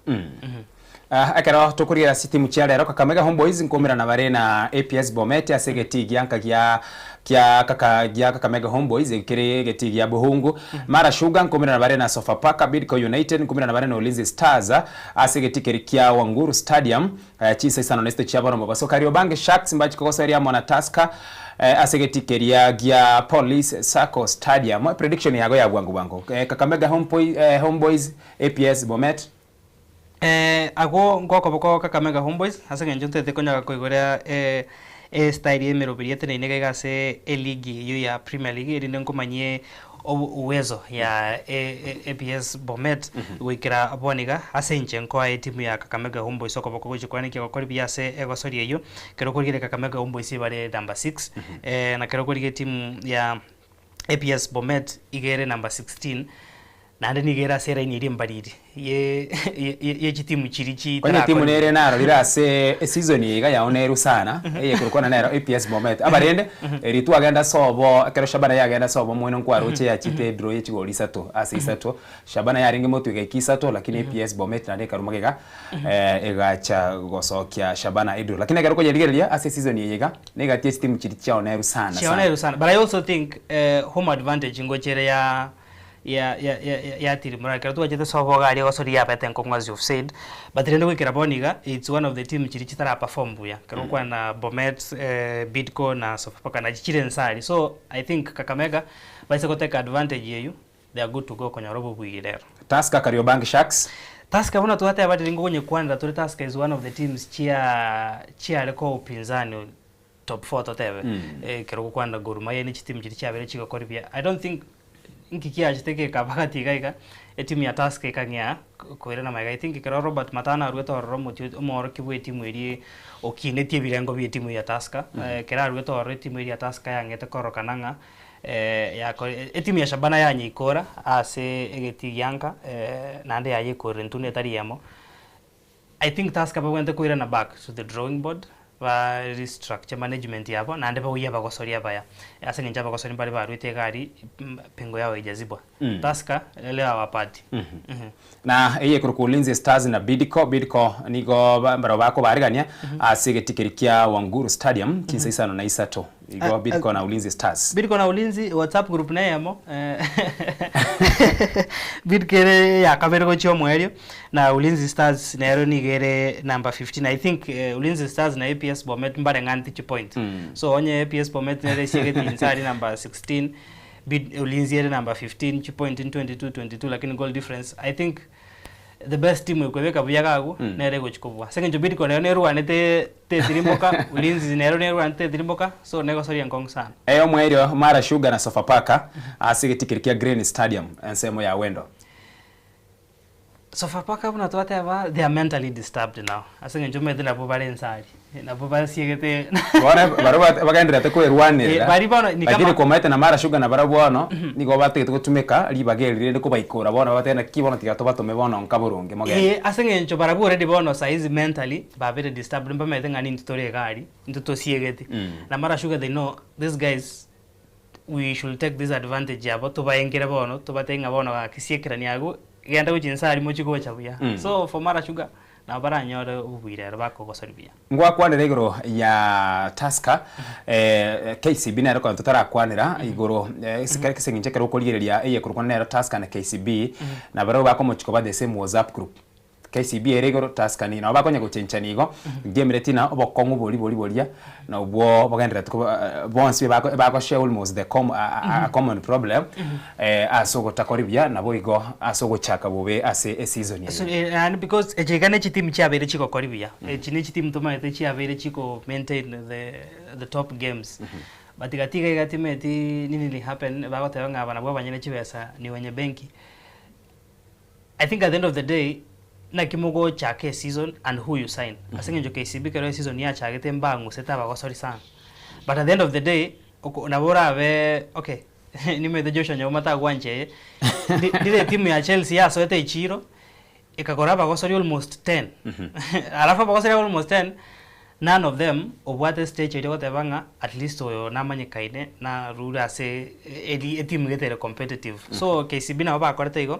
Ekero tokorigereria ase chitimu chia rero, Kakamega Homeboyz nkoumerana bare na APS Bomet ase egetii gia nka gia kia kaka gia Kakamega Homeboyz ekere egetii gia Buhungu. Mara Sugar nkoumerana bare na Sofapaka, Bidco United nkoumerana bare na Ulinzi Stars Ase egetii keria kia Wanguru Stadium, chinsa isano na isito chia bono mobaso, Kariobangi Sharks mbache kogosoeria amo na Tusker ase egetii keria gia Police Sacco Stadium. Prediction yago ya bwango bwango, Kakamega Homeboyz, APS Bomet? Agwo ngokoboko Kakamega Homeboyz ase eng'encho ntete konyara koigora estyle y'emeroberi eteneine iga iga ase eligi eyio ya Premier League erinde nkomanyie Uwezo ya APS Bomet goikera bono iga ase inche nkoa etimu ya Kakamega Homeboyz okoboko gochia koenekia gokora buya ase egosori eyio. Ekero okorigereria Kakamega Homeboyz ebare number 6 na ekero okorigia etimu ya APS Bomet iga ere number 16. Naende nigo ere ase eraini eria embariri ye ye chitimu chiria Onye etimu chitarakore. nere narorire ase eseason eye iga yaonerwe sana, eye ekorokwana nero APS Bomet. Abarende, eri twagenda ase obo, ekero Shabana yagenda ase obo moino nkwaroche yachete edraw ye chigori isato ase isato. Shabana yarenge motwe egaika isato lakini APS Bomet naende ekarwa magega egacha gosokia Shabana edraw. Lakini ekero okoyerigereria ase eseason eye iga, negati ye chitimu chiria chiaonerwe sana sana. Chiaonerwe sana but I also think home advantage ngocha ere ya ya ya ya ya tirimora ekero twachete sobo iga aria gosori yabete enkong'u as you've said but rende goikera bono iga it's one of the team chiria chitara perform buya ekero okwana Bomet, Bidco na Sofapaka nachi chire nse aria so I think Kakamega baise gotake advantage eywo they are good to go konyora obobuya rero. Tusker Kariobangi Sharks. Tusker buna twateba riria ngokonyekwanera tore Tusker is one of the teams chia chiare koa upinzani top four totebe ekero ogokwanera Gor Mahia ne chitimu chiria chiabeire chigokora buya I don't think nki kiachete gekaba gati iga iga etimu ya Tusker ekang'ea koirana magega I think ekero Robert Matano aruete ororo omotwe omoorokia bwa etimu eria okinetie ebirengo bia etimu ya Tusker ekero aruete ororo etimu eria ya Tusker yang'ete korokana ng'a yakore etimu ya Shabana yanyeikora ase egetii gia nka naende yayekorire intwe netari eyemo. I think Tusker babwenerete koirana back to the drawing board ba restructure management yabo naende baoyie abagosori abaya ase eng'encho abagosori mbare baruete egari pingo yao haijazibwa. Tusker leo hawapati. Na eye ekorokwa Ulinzi Stars na Bidco, Bidco nigo barabwo bakobaarigania ase egetikeri kia Wanguru Stadium chinsa isano na isato. Igo Bidco na Ulinzi Stars. Bidco na Ulinzi WhatsApp group neyemo Bidco ere eya kabere gochia omoerio na Ulinzi Stars nero nigo ere number 15 I think Ulinzi Stars na APS Bomet mbareng'aneti chipoint so onye APS Bomet nere esiegeti inse aria number 16 Bid Ulinzi ere number 15 chipoint 22 22 lakini goal difference I think the best team ekwebeka buya iga agwo nere egochi kobua ase eng'encho Bidco nero nerwanete tetirimboka Ulinzi nero nerwanete tetirimboka so negosoria enkong'u sana. Eyo omoerio Mara Sugar na Sofapaka ase egetikeri kia Green Stadium ensemo ya Wendo. Sofapaka buna twateba they are mentally disturbed now ase eng'encho omanyete nabwo bare inse aria nabwo basiegete Bono baria bagendererete kwerwanerera Eh, baria bono ni lakini kama komaete na Mara Sugar nabarabwo bono nigo batagete gotumeka ribaga eri rende kobaikora bono babatebie naki bono tiga tobatome bono nka boronge mogende. Eh, ase eng'encho barabwo already bono saizi mentally babere disturbed mbamaete ng'a nintwe tore iga aria intwe tosiegete na Mara Sugar they know these guys we should take this advantage yabo tobaengere bono tobatebie ng'a bono gaki siekerania agwo genda gochia inse aria mochie gocha buya. So for Mara Sugar nabo baranyore obobuya rero bakogosoria buya. Ngwakwanera igoro ya Tusker, KCB nero ekero totarakwanera igoro ase eng'encho ekero okorigereria eyekorokwa nero Tusker na KCB nabarabwo bakomochia koba the same WhatsApp group. KCB ere igoro, Tusker nigo. Nabo bakonya gochenchania igo, ndiamereti ng'a obokong'u boria boria boria nobwo bogendererete koba bonsi bako bagoshare almost the com a common problem ase ogotakori buya nabo igo ase ogochaka bobe ase eseason eye. So naende because echi iga ne chitimu chiabeire chigokori buya, echi ne chitimu tomaete chiabeire chiko maintain the the top games. But gati iga iga timeti nini li happen bagoteba ng'a aba nabwo abanyene chibesa ni wenye benki. I think at the end of the day naki mogochaka eseason and who you sign. Ase eng'encho KCB ekero eseason yachagete mbang'usete abagosori sana. But at the end of the day oko nabo orabe okay nimanyete Joshua Nyauma tagwancha eye, ndi ndire etimu ya Chelsea yasoete echiro ekagora abagosori almost ten alafu abagosori aba almost ten none of them obwate stage eria ogoteba ng'a at least oyo namanyekaine narure ase eri etimu gete ere competitive. So KCB nabo bakorete igo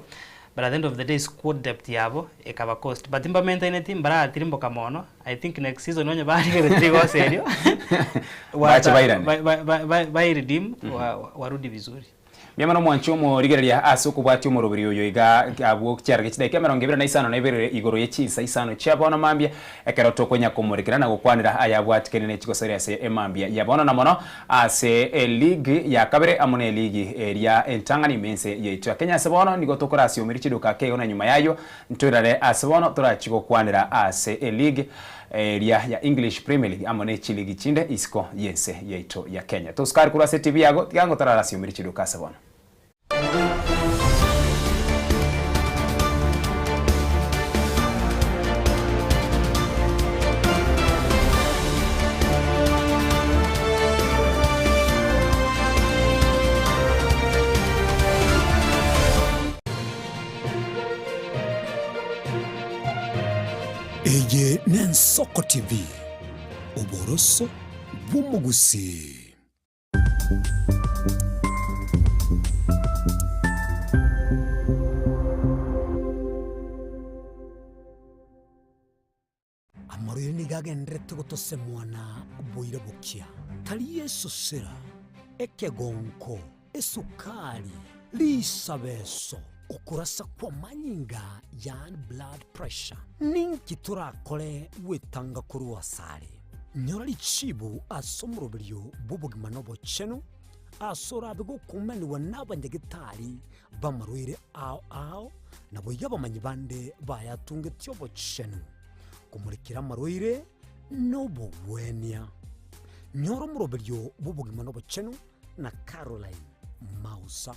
but at the end of the day squad depth yabo ekaba cost but mbamaintaineti mbaratirimboka mono I think next season onye barigeretie rigoso erio Bache bairane. bairedeem warudi vizuri. Mbuya mono mwanche omorigereria ase okobwatia omoroberi oyo iga abwo chiarenge chidaika emerongo ebere na isano na ibere igoro ye chinsa isano chia bono mambia, ekero tokonya komorekera na gokwanera ayabwatikene ne chigosori ase emambia ya bono na mono ase eligi ya kabere amo ne eligi eria entang'ani ime ense yaito ya Kenya. Ase bono nigo tokorasiomeria chiduka ake igo na nyuma yayio ntoirare ase bono torachi gokwanera ase eligi eria ya English Premier League amo ne chiligi chinde isiko y'ense yaito ya Kenya. Tosukari korwa ase TV yago, tiga ngotararasiomeri chiduka ase bono. Eye n'Ensoko TV, oboroso bw'omogusii. Amarwaire nigo agendererete gotosemwa na boira bokia, tari esosera, ekegonko, esukari, risabeso, okorasa kw'amanyinga yaani blood pressure. Ninki torakore gwetanga korwa asare? Nyora richibu ase omoroberio bw'obogima na obochenu, ase orabe gokumanigwa n'abanyagetari b'amarwaire ao ao, naboigo abamanyi bande bayatungetie obochenu, komorekera amarwaire na obogwenia. Nyora omoroberio bw'obogima na obochenu na Caroline Mausa,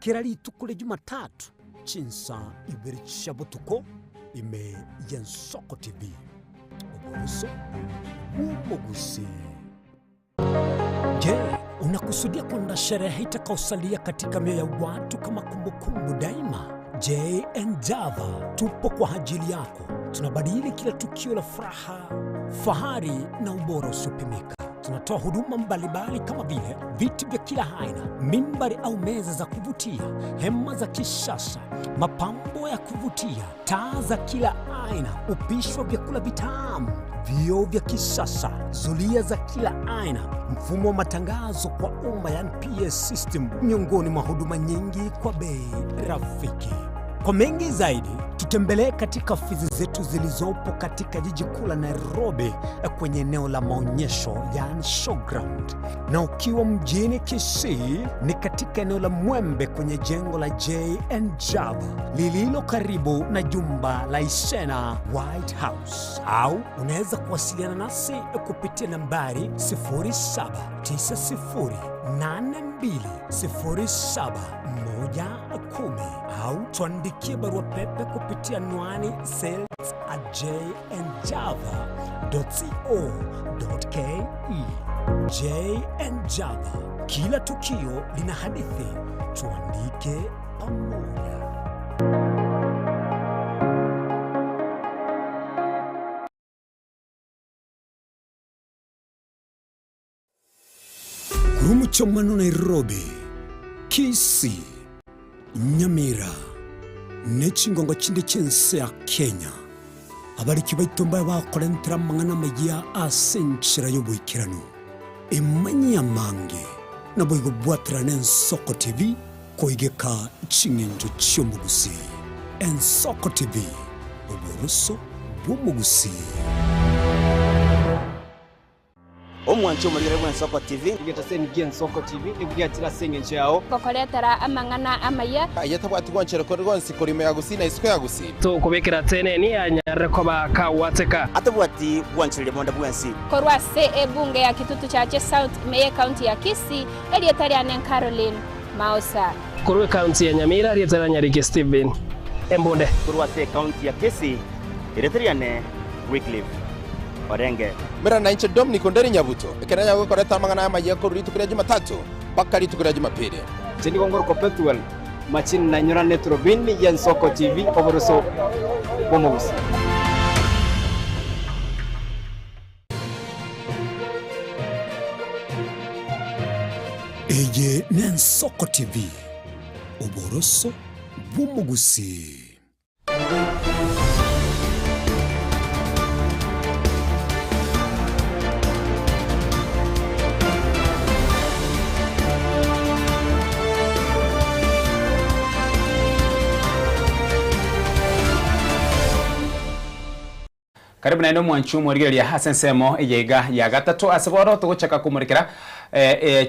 kera rituko ria Jumatatu chinsa ibere chia botuko ime y'Ensoko TV. Oboroso bw'omogusii. Je, unakusudia kwenda sherehe itakaosalia katika mioyo ya watu kama kumbukumbu daima? JN Java tupo kwa ajili yako. Tunabadili kila tukio la furaha, fahari na ubora usiopimika. Tunatoa huduma mbalimbali kama vile viti vya kila aina, mimbari au meza za kuvutia, hema za kisasa, mapambo ya kuvutia, taa za kila aina, upishi wa vyakula vitamu, vioo vya kisasa, zulia za kila aina, mfumo wa matangazo kwa umma yani PA system, miongoni mwa huduma nyingi kwa bei rafiki. Kwa mengi zaidi, tutembelee katika ofisi zetu zilizopo katika jiji kuu la Nairobi kwenye eneo la maonyesho yani showground, na ukiwa mjini Kisii ni katika eneo la Mwembe kwenye jengo la JN Java lililo karibu na jumba la Isena White House, au unaweza kuwasiliana nasi kupitia nambari 0790820710 au tuandikie barua pepe kupitia anwani sales at jnjava.co.ke. JN Java, kila tukio lina hadithi, tuandike pamoja. Korwa omochie Nairobi, Kisii, Nyamira, ne chingongo chinde chi'ense ya Kenya, abariki baito mbabe bakorentera amang'ana amayia ase enchera y'oboikeranu. Emanyie amange, naboigo bwaterane Ensoko TV koigeka ching'encho chi'omogusii. Ensoko TV, oboroso bw'omogusii. Omwanchi omorigere bw'Ensoko TV. Egetaseni gi'Ensoko TV nigo giachire ase engencho yao. Gokoretera amang'ana amaya. Aye tabwati gwanchera kore gonsi korwa ime ya Gusii na isiko ya Gusii. Tokobekera teneni anyare koba kagwateka. Atabwati gwanchereria bonde bwensi. Korwa ase ebunge ya Kitutu Chache South ime y'ecounty ya Kisii, erieta riane Caroline Maosa. Korwa ecounty ya Nyamira, erieta ria Nyariki Stephen Embunde. Korwa ase ecounty ya Kisii, erieta riane Wycliffe Orenge. Mera nainche Dominic Onderi Nyabuto, ekero nyago gokoreta amang'ana aya amayia korwa rituko ria Jumatatu mpaka rituko ria Jumapili. Inche nigo ngorokwa Pethuel Machini na nyorane eturubini y'Ensoko TV oboroso bw'omogusii. Eye n'Ensoko TV, oboroso bw'omogusii. Karibu naende omwanchi omorigereria ase ensemo eye iga ya gatato ase bono togochaka komorekera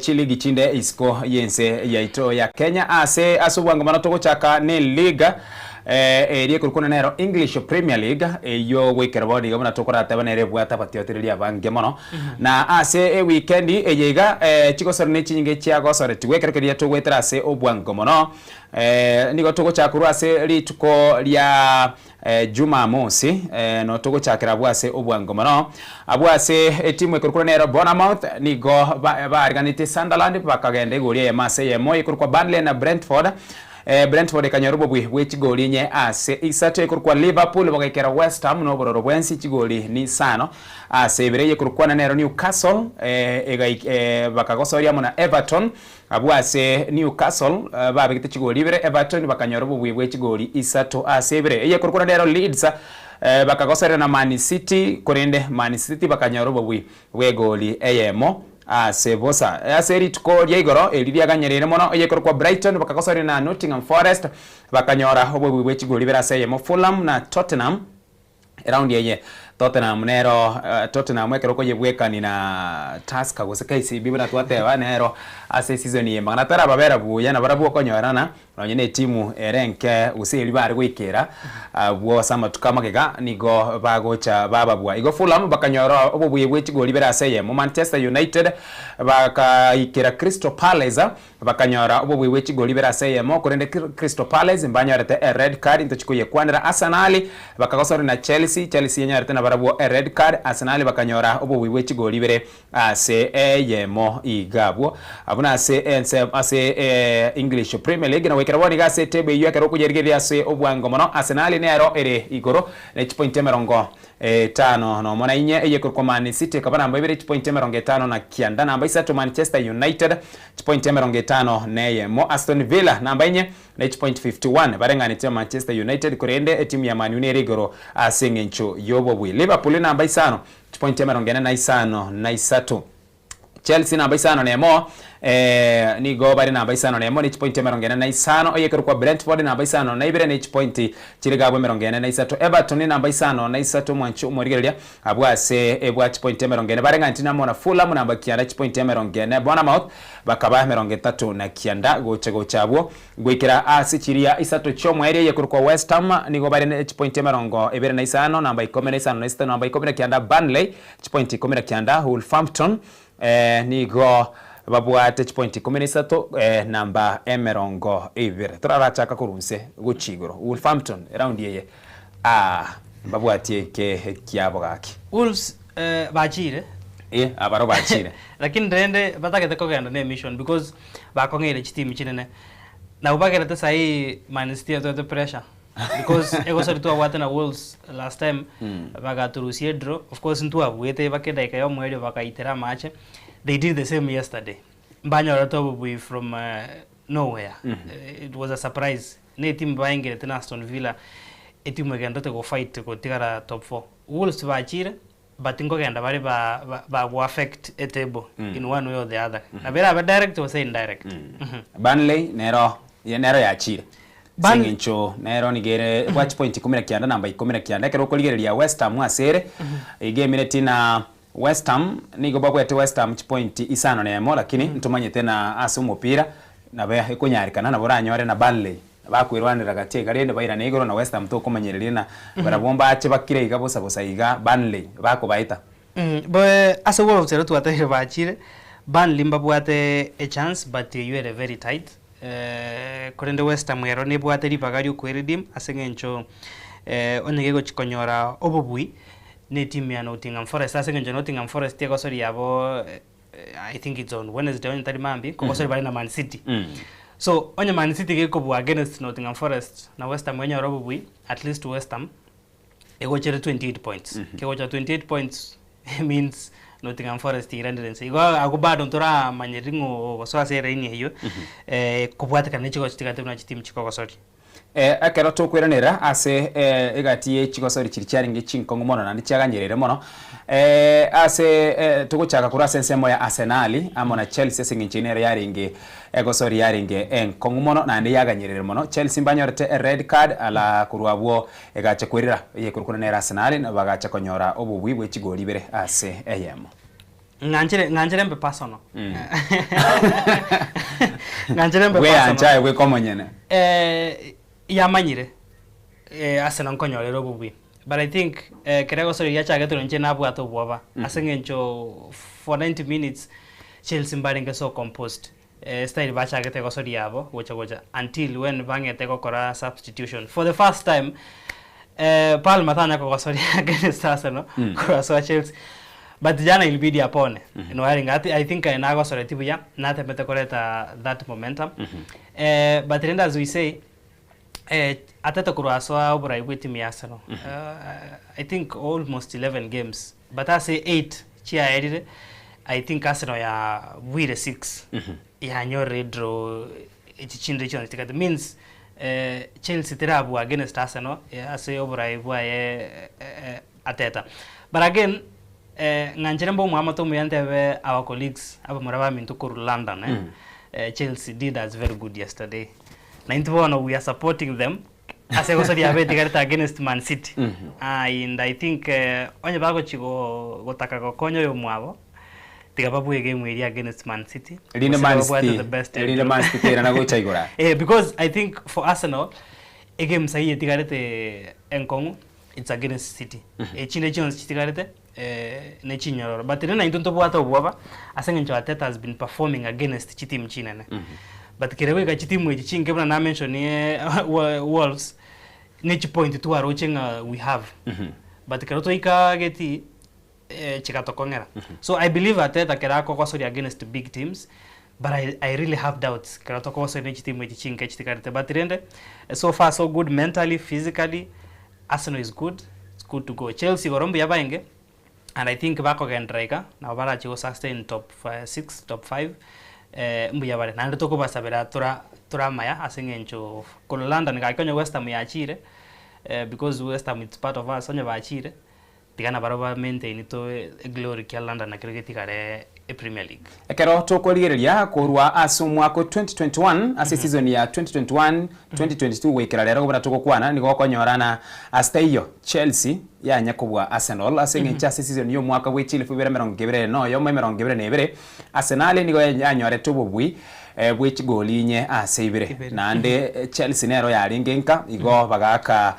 chiligi chinde isiko y'ense yaito ya Kenya ase ase obwango mono togochaka ne liga eria ekorokwa nero English Premier League eyio goikera bono iga buna tokorateba nere ebwate abatiotereri abange mono na ase ewikendi eye iga chigosori ne chinyinge chiagosoretigwe ekero keria togoetera ase obwango mono nigo togochaka korwa ase rituko ria Jumamosi, no togochakera abwo ase obwango mono. Abwo ase etimu ekorokwa nero Bournemouth nigo baariganetie Sunderland bakagenda igoro eyemo ase eyemo ekorokwa Burnley na Brentford. Brentford ekanyora obobui bwe chigoli inye ase isato ekorokwa Liverpool bagaikera West Ham nobororo bwensi chigoli nisano ase ibere eyekorokwana nero Newcastle bakagosoria amo na Everton abwo ase Newcastle babegete chigoli ibere Everton bakanyora obobui bwe chigoli isato ase ibere eyekorokwana nero Leeds bakagosorera na Man City korende Man City bakanyora obobui bw'egoli eyemo ase bosa. Ase rituko ria igoro eri riaganyereire mono, eyekorokwa Brighton bakagosoria na Nottingham Forest bakanyora obobui bwe chigoli ibere ase eyemo. Fulham na Tottenham eraundi eye Tottenham nero Tottenham ekero okoyebwekani na Tusker gose KCB buna twateba nero ase eseason eye mang'ana atarababera buya nabarabwo okonyorana Nonye netimu ere enke gose eria bare goikera abwo ase amatuko amagega nigo bagocha bababua. Igo Fulham bakanyora obobuya bwe chigori ibere ase eyemo. Manchester United bakaikera Crystal Palace bakanyora obobuya bwe chigori ibere ase eyemo korende Crystal Palace mbanyorete e red card ntochi koyekwanera. Arsenal bakagosorwa na Chelsea, Chelsea yanyorete nabarabwo e red card, Arsenal bakanyora obobuya bwe chigori ibere Ase eyemo iga abwo buna ase ense ase English Premier League na goikera bono iga ase etable eyio ekero okoyerigereria ase obwango mono Arsenal nero ere igoro ne chipointi emerongo etano nomo na inye eyekorokwa Man City ekaba namba ibere chipointi emerongo etano na kianda namba isato Manchester United chipointi emerongo etano na eyemo Aston Villa namba inye ne chipointi 51 bareng'anetie na Manchester United korende etimu ya Man U nere igoro ase eng'encho yobobui Liverpool namba isano Chipointi emerongo ene na isano na isato. Chelsea namba isano na emo nigo bare namba isano na emo ne chipointi emerongo ene na isano. Oyekerokwa Brentford namba isano na ibere ne chipointi chire gabwo emerongo ene na isato. Everton namba isano na isato omwanchi omorigereria abwo ase ebwa chipointi emerongo ene. Bareng'aneti namo na Fulham namba kianda chipointi emerongo ene. Bournemouth bakaba emerongo etato na kianda gocha gocha abwo. Goikera ase chiria isato chi'omoerio eyekorokwa West Ham nigo bare ne chipointi emerongo ebere na isano, namba ikomi na isano na isato, namba ikomi na kianda Burnley, chipointi ikomi na kianda Wolverhampton nigo babwate chipointi ikomi na isato, namba emerongo ebere. Torarachaka korwa inse gochia igoro. Wolverhampton eraundi eye aah mbabwatie eke kiabo gaki. Wolves bachire. Eh, abaro bachire. Lakini rende batagete kogenda ne mission because bakong'eire chitimu chinene. Nabo bagerete sahi Man City etoete pressure because egosori twabwate na Wolves last time bagatorusia edraw of course ntwabuete baka edaika ya omoerio bakaitera amache they did the same yesterday mbanyorete obobui from nowhere it was a surprise ne etimu baengerete na Aston Villa etimu egenderete go fight gotigara top four Wolves bachire But nkogenda bare ba ba bago affect e table in one way or the other. Nabo erabe direct gose indirect. Burnley nero ye nero yachire ase Burnley- eng'encho nero nigo ere ebwate chipointi ikomi na kianda namba ikomi na kianda ekero okorigereria West Ham ase ere iga emineti na West Ham nigo babwate West Ham chipointi isano na emo lakini ntomanyete na ase omopira nabo ekonyarekana nabo oranyore na Burnley Bakwerwanera gati iga rende bairane igoro na West Ham tokomanyereria na barabwo mbache bakire iga bosa bosa iga Burnley bakobaeta. Boe ase Wolves ero twateire bachire, Burnley mbabwate e chance but eyio ere very tight korende West Ham ero nebwate ribaga riokoeredeem ase eng'encho onye gegochi konyora obobui ne etimu ya Nottingham Forest ase eng'encho Nottingham Forest egosoria yabo I think it's on Wednesday onye tari mambia kogosori bare na Man City. So onye Man City gekobua against Nottingham Forest na West Ham enyore obobui at least West Ham egochere 28 points. Kegocha 28 points means Nottingham Forest iranire inse. Igo agwo bado ntoramanyereri ng'o ogosoa ase eraini eyio kobwatekana ne chigochi chigate buna chitimu chikogosoria. Ekero tokweranera ase egati ye chigosori chiria chiarenge chinkong'u mono naende chiaganyerire mono, ase togochaka korwa ase ensemo ya Arsenali amo na Chelsea ase eng'encho eyio nero yarenge egosori yarenge enkong'u mono naende yaganyerire mono. Chelsea mbanyorete ered card ala korwa abwo egacha kwerera eyekorokwa nere Arsenali na bagacha konyora obobui bwe chigori ibere ase eyemo. Ng'anchire ng'anchire mbe personal. Ng'anchire mbe Bweancha personal. aye bweka omonyene. Eh, yamanyire eh, Arsenal nkonyorera obobui but I think eh, kere gosori giachagete inche nabwate obwoba ase eng'encho for 90 minutes Chelsea mbarenge so composed eh, style bachagete gosori yabo gocha gocha until when bang'ete gokora substitution for the first time eh, Palmer tanya kogosoria against Arsenal korwa soa Chelsea. But jana ilibidi apone. Noaringa ati I think aye nagosoreti buya natemete koreta that momentum. Eh, but rende as we say eh, atete korwa asoa oborai bwa etimu ya Arsenal. I think almost 11 games but ase 8 chiaerire I think Arsenal ya bwire 6 yanyorire edraw echi chinde chionsi chigati means eh, Chelsea terabua against Arsenal eh, ase oborai bwaye eh, Arteta. But again eh, ng'anchere mbe omwamate omuya ntebe our colleagues abamura baminto korwa London eh, eh, Chelsea did us very good yesterday. Na intwe bono we are supporting them ase egosoria yabo etigarete against Man City. And I think eh, onye bagochi go gotaka gokonya oyomwabo tiga babue egame eria against Man City. Erinde Gose Man babwate City, the best erinde Man City terana gocha igoro. Eh, because I think for Arsenal egame sahi etigarete enkong'u it's against City. Echinde chionsi chitigarete eh, ne chinyororo. But rende naintwe ntobwate obwoba ase eng'encho Arteta has been performing against chitimu chinene. But kere goika chitimu echi chinke buna na mentionie Wolves, ne chipoint twaroche ng'a we have. But kero twaika geti eh, chigatokong'era. So I believe Arteta kero akogosoria against big teams, but I, I really have doubts kero tokogosoria ne chitimu echi chinke chitigarete. But rende so far so good mentally, physically, Arsenal is good, it's good to go. Chelsea igoro mbuya baenge and I think bakogenderera iga nabo barache go sustain top 6, top 5 eh, mbuya bare. Naende tokobasabera tora tore amaya ase eng'encho korwa London gaki onye West Ham yachire eh, because West Ham it's part of us onye bachire tiga nabarabwo ba maintain to eglory kia London nakero getigare epremier league. Ekero tokorigereria korwa ase omwaka o 2021 ase season ya 2021 2022 goikera rero buna togokwana nigo okonyora na ase taiyo Chelsea yanya kobua Arsenal ase eng'encho ase season ya omwaka bwe chilifu ibere emerongo ebere na oyomo emerongo ebere na ebere Arsenal nigo yanyorete obobui bwe chigoli inye ase ibere naende Chelsea nero yarenge nka igo bagaaka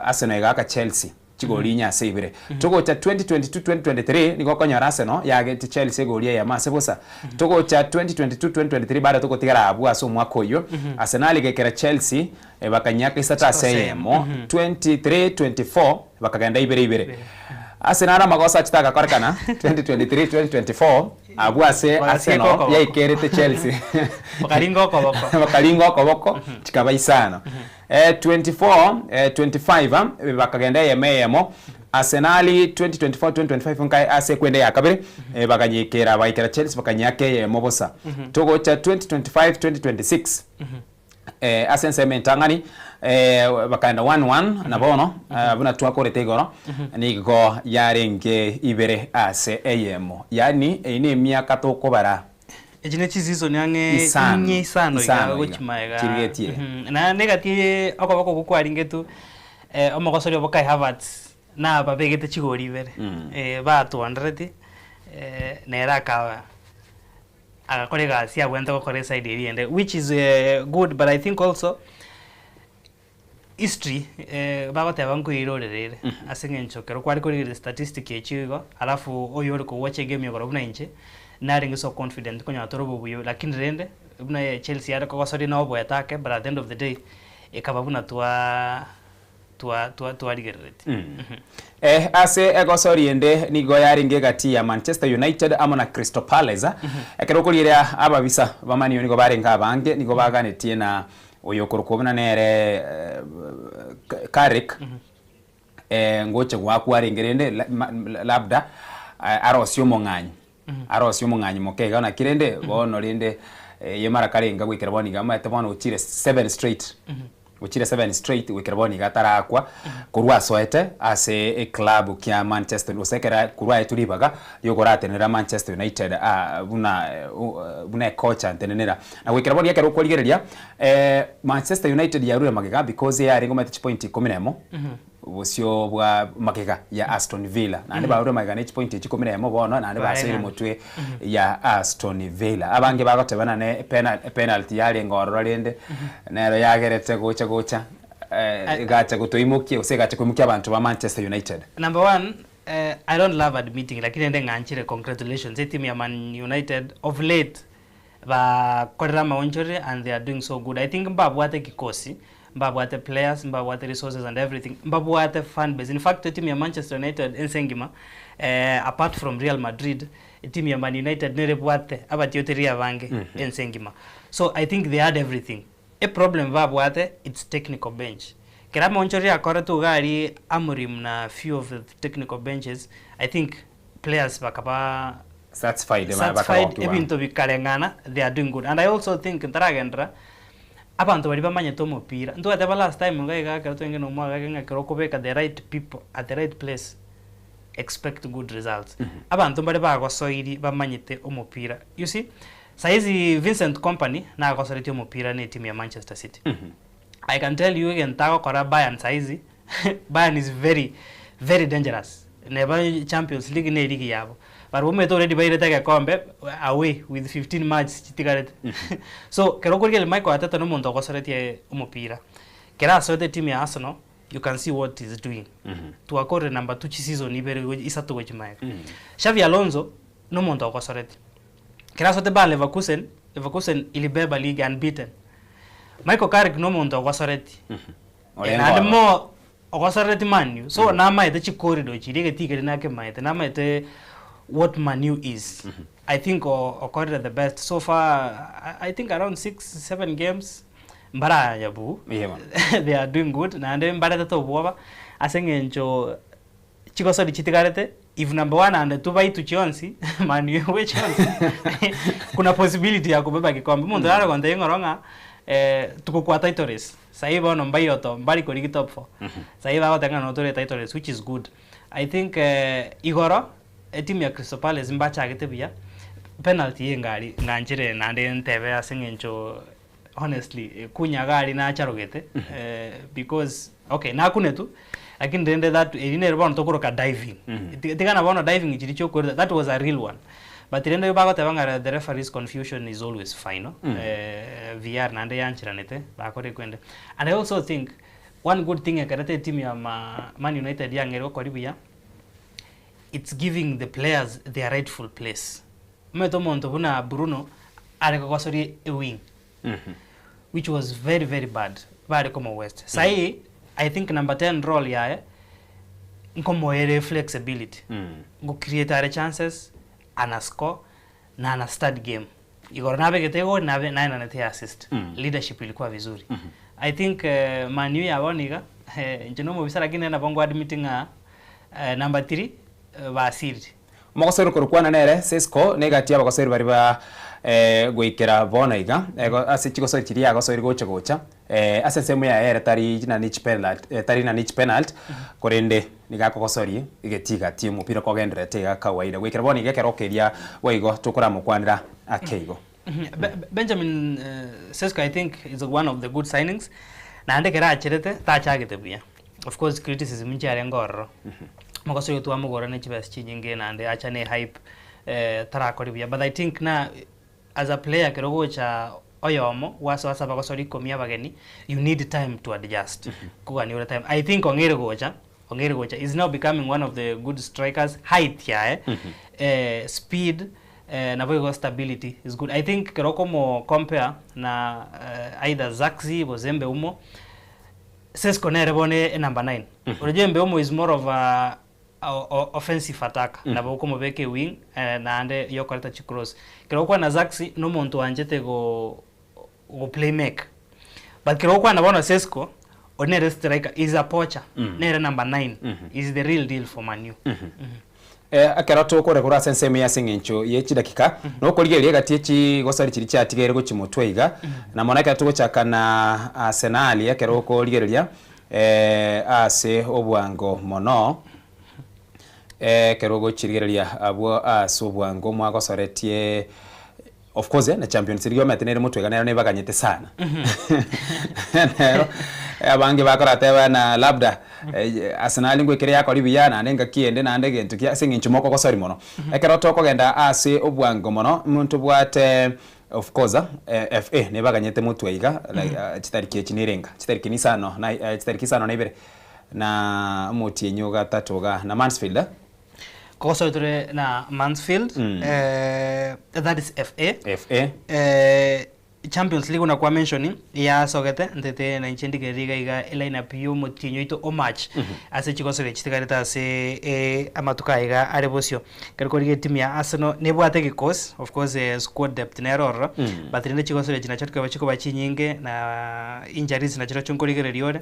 Arsenal egaaka Chelsea chigoli inye ase ibere. Togocha 2022-2023 nigo okonyora Arsenal yagetie Chelsea egoli eyemo ase bosa. Togocha 2022-2023 bado togotigara abwo ase omwaka oyio, Arsenal egekera Chelsea bakanyiaka isato ase eyemo, 23-24 bakagenda ibere ibere. Arsenal amagoso achete agakorekana 2023-2024 abwo ase Bagasieka Arsenal okoboko. yaikerete Chelsea. Bakaringa okoboko. Bakaringa okoboko chikaba isano. 24 25 bakagenda eyemo eyemo Arsenali 2024 2025 nkae ase ekwenda ya kabere bakanyekera bagaikera Chelsea bakanyeaka eyemo bosa togocha 2025 2026 ase ensemo entang'ani bakaenda 1-1 na bono buna twakorete igoro nigo yarenge ibere ase eyemo yaani eye ne emiaka tokobara Echi ne chiseason ang'e Isano. inye isano iga Isano iga. gochia magega. Chirigetie. Mhm. Naende egati eye okoboko okwo kwaringetwe eh, omogosori obo Kai Havertz nababegete chigori ibere eh, batwandereti eh, nere akaba agakora egasi abwenerete gokora eside eria ende which is good but I think also History bagoteba nkoirorera ere ase eng'encho ekero kware korigereria statistic echio igo alafu oyo ore kowatcha egame igoro buna inche narenge so confident konyora tore obobuya lakini rende buna Chelsea yare kogosoria na oboete ake but at the end of the day ekaba buna twa twa twa twarigereretie. Eh, ase egosori ende nigo yarenge egati ya Manchester United amo na Crystal Palace. Ekero okorigereria ababisa ba Man U nigo barenge abange, nigo baganetie na Oyo okorokwa buna nere Carrick ngocha goakwa arenge rende labda arosie omong'anyi, arosie omong'anyi moke iga naki rende bono rende eye mara karenge goikera bono iga omanyete bono ochire seven straight, ochire seven straight goikera bono iga atarakwa korwa asoete ase eclub kia Manchester gose ekero korwa aetwe ribaga riokoratenenera Manchester United buna buna ekocha ntenenera. Na goikera bono ekero okorigereria Manchester United yarure magega because yarenge omanyete chipointi ikomi na emo bosio bwa magega ya Aston Villa naende barure magega ne chipointi echi ikomi na emo bono naende basoire motwe ya Aston Villa. Abange bagoteba ng'a ne penalty yarenge ororo rende nero yagerete gocha gocha egacha gotoimokia gose egacha koimokia abanto ba Manchester United. Number one, I don't love admitting lakini rende ng'anchire congratulations etimu ya Man United of late Bakorire amaonchorere and they are doing so good. I think mbabwate ekikosi Mbabwate players, mbabwate resources and everything, mbabwate fan base. In fact, etimu ya Manchester United ense engima eh, apart from Real Madrid, etimu ya Man United nere ebwate abatiotereri abange ense engima. So I think they had everything. Eproblem babwate it's technical bench. Kera amonchoreri akoretwe iga aria Amorim na few of the technical benches, I think players bakaba Satisfied, satisfied bakagokiwa. ebinto bikareng'ana they are doing good. And I also think ntaragenderera, abanto baria bamanyete omopira, ntwateba last time iga iga ekero twarenge na omwaka iga ng'a ekero okobeka the right people at the right place, expect good results. Abanto mbare bagosoiri bamanyete omopira. You see, saizi Vincent Kompany nagosoretie omopira na etimu ya Manchester City. I can tell you egento agokora Bayern saizi, Bayern is very very dangerous. Neba Champions League ne eligi yabo. Barabwo omanyete already bairete egekombe away with 15 matches chitigarete. So kero okorigereria Mikel Arteta na omonto ogosoretie omopira. Kero asoete etimu ya Arsenal, you can see what he's doing. Twakorire number two chiseason ibere isato gochia magega. Xavi Alonso na omonto ogosoretie. Kero asoete Bayer Leverkusen, Leverkusen ilibeba league unbeaten. Michael Carrick na omonto ogosoretie. Orenge Naende ororo. mo ogosorereti Man U. So namaete chicorridor chiria egetii keria nakemaete, namaete what Man U is. I think okorire the best so far I think around 6 7 games mbaraya bu. Eeh bono. They are doing good naende mbaretete obwoba ase eng'encho chigosori chitigarete if number one and two baitwe chionsi Man U egwe chionsi kuna possibility ya kubeba kikombe. Omonto nare gontebia ng'oro ng'a tuko kwa title race sahi bono mbaiyoto mbari korigi top four sahi bagoteba ng'a notore title race which is good. I think igoro etimu ya Crystal Palace mbachagete buya penalty ye engari ng'anchire naende ntebe ase eng'encho honestly kunya iga aria nacharogete because okay nakunetwe lakini rende that eri nere bono tokoroka diving tigana bono diving chiria chiokoreta that was a real one but rende bagoteba ng'a the referees confusion is always final VR naende yancheranete bakore kwende and I also think one good thing ekerete etimu ya ma Man United yang'eire gokori buya it's giving the players their rightful place. Omanyete omonto buna Bruno are kogosoria ewing which was very very bad bare komo waste. Sahi I think number 10 role yaye nkomoere flexibility ngo create are chances ana score na ana start game. Igoro nabegete egoli nabe naenanete assist. Leadership ilikuwa vizuri. I think Man U ya bono iga inche nomobisa lakini nabo ngo admit ng'a number 3 basirire. Omogosori okorokwana nere Sesco negati y'abagosori baria ba goikera bono iga ase chigosori chiria agosoire gocha gocha ase ensemo yaye ere tari na nichi penalty tari na nichi penalty korende nigo akogosoria egetii gati omopira kogendererete iga kawaida goikera bono iga ekero keria boigo tokoramokwanera ake igo. Benjamin Sesko I think is one of the good signings naende ekero acherete tachagete buya of course criticism nchiarenge ororo Mogoso oyo twamogora ne chibesa chinyinge naende acha ne hype tarakori buya but I think na as a player ekero ogocha oyomo gwasoa ase abagosori ikomi abageni you need time to adjust kogania ore time I think ong'eire gocha ong'eire gocha is now becoming one of the good strikers height yaye speed naboigo stability is good I think ekero okomo compare na either Zaxi gose Mbeumo Sesko nere bono e number 9. Unajua Mbeumo is more of a offensive attacker. Nabo okomobeka e wing naende yokoreta chi cross. Kero okwana Zaxi no omonto oanchete go go play make. But kero okwana bono Sesko oria nere striker is a poacher. Nere number 9. Is the real deal for Man U. Ekero tokore korwa ase ensemo eye ase engencho ye chidakika, nokorigereria egati ye chigosori chiria chiatigaire gochia motwe iga, na mono ekero togochaka na Arsenali ekero okorigereria ase obwango mono, ekero ogochirigereria abwo ase obwango mwagosoretie Of course na Champions League omanyete nere motwe iga nero nebaganyete sana. Nero abange bakorateba na labda Arsenal ngoikere yakori buya naende engaki ende naende egento kia ase eng'encho mokogosori mono. Ekero tokogenda ase obwango mono ntobwate of course FA nebaganyete motwe iga like chitariki echi nerenga chitariki isano na chitariki isano na ibere na omotienyi o gatato iga na Mansfield. Kogosoria tore na Mansfield, that is FA. FA. Champions League buna kwa mention yasogete ntete na inche ndigereri iga iga elineup ya omotienyi oito o March ase chigosori chitigarete ase eh, amatuko aya iga are bosio. Ekero korigia etimu ya Arsenal nebwate egekosi of course eh, squad depth nere ororo but rende chigosori echi nachio chikoba chikoba chinyinge na injuries nachirochio nkorigereria ore.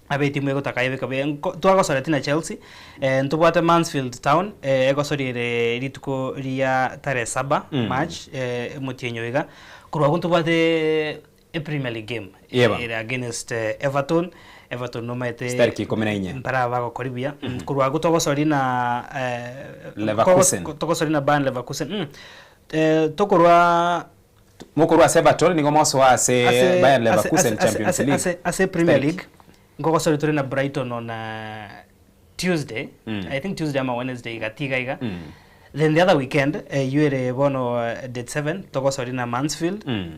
Abe etimu egotaka ebeka buya. Nko twagosoretie na Chelsea, eh, ntobwate Mansfield Town eh, egosoria ere rituko ria tarehe saba Mm. March eh, omotienyi oyo iga. Korwa abwo ntobwate e Premier League game Yeba. ere against eh, Everton, Everton nomaete Chitariki ikomi na inye. mpara bagokori buya. Korwa abwo togosoria na eh, Leverkusen. togosoria na Bayern Leverkusen. Mm. Eh, tokorwa Mokorwa ase Everton nigo mosoa ase Ase Bayer ase Leverkusen ase Champions ase League. ase ase Premier Chitariki. League nkogosori tore na Brighton on uh, Tuesday Mm. I think Tuesday ama Wednesday gati iga iga Mm. then the other weekend eh, eywo bono eh, date 7 togosori na Mansfield Mm.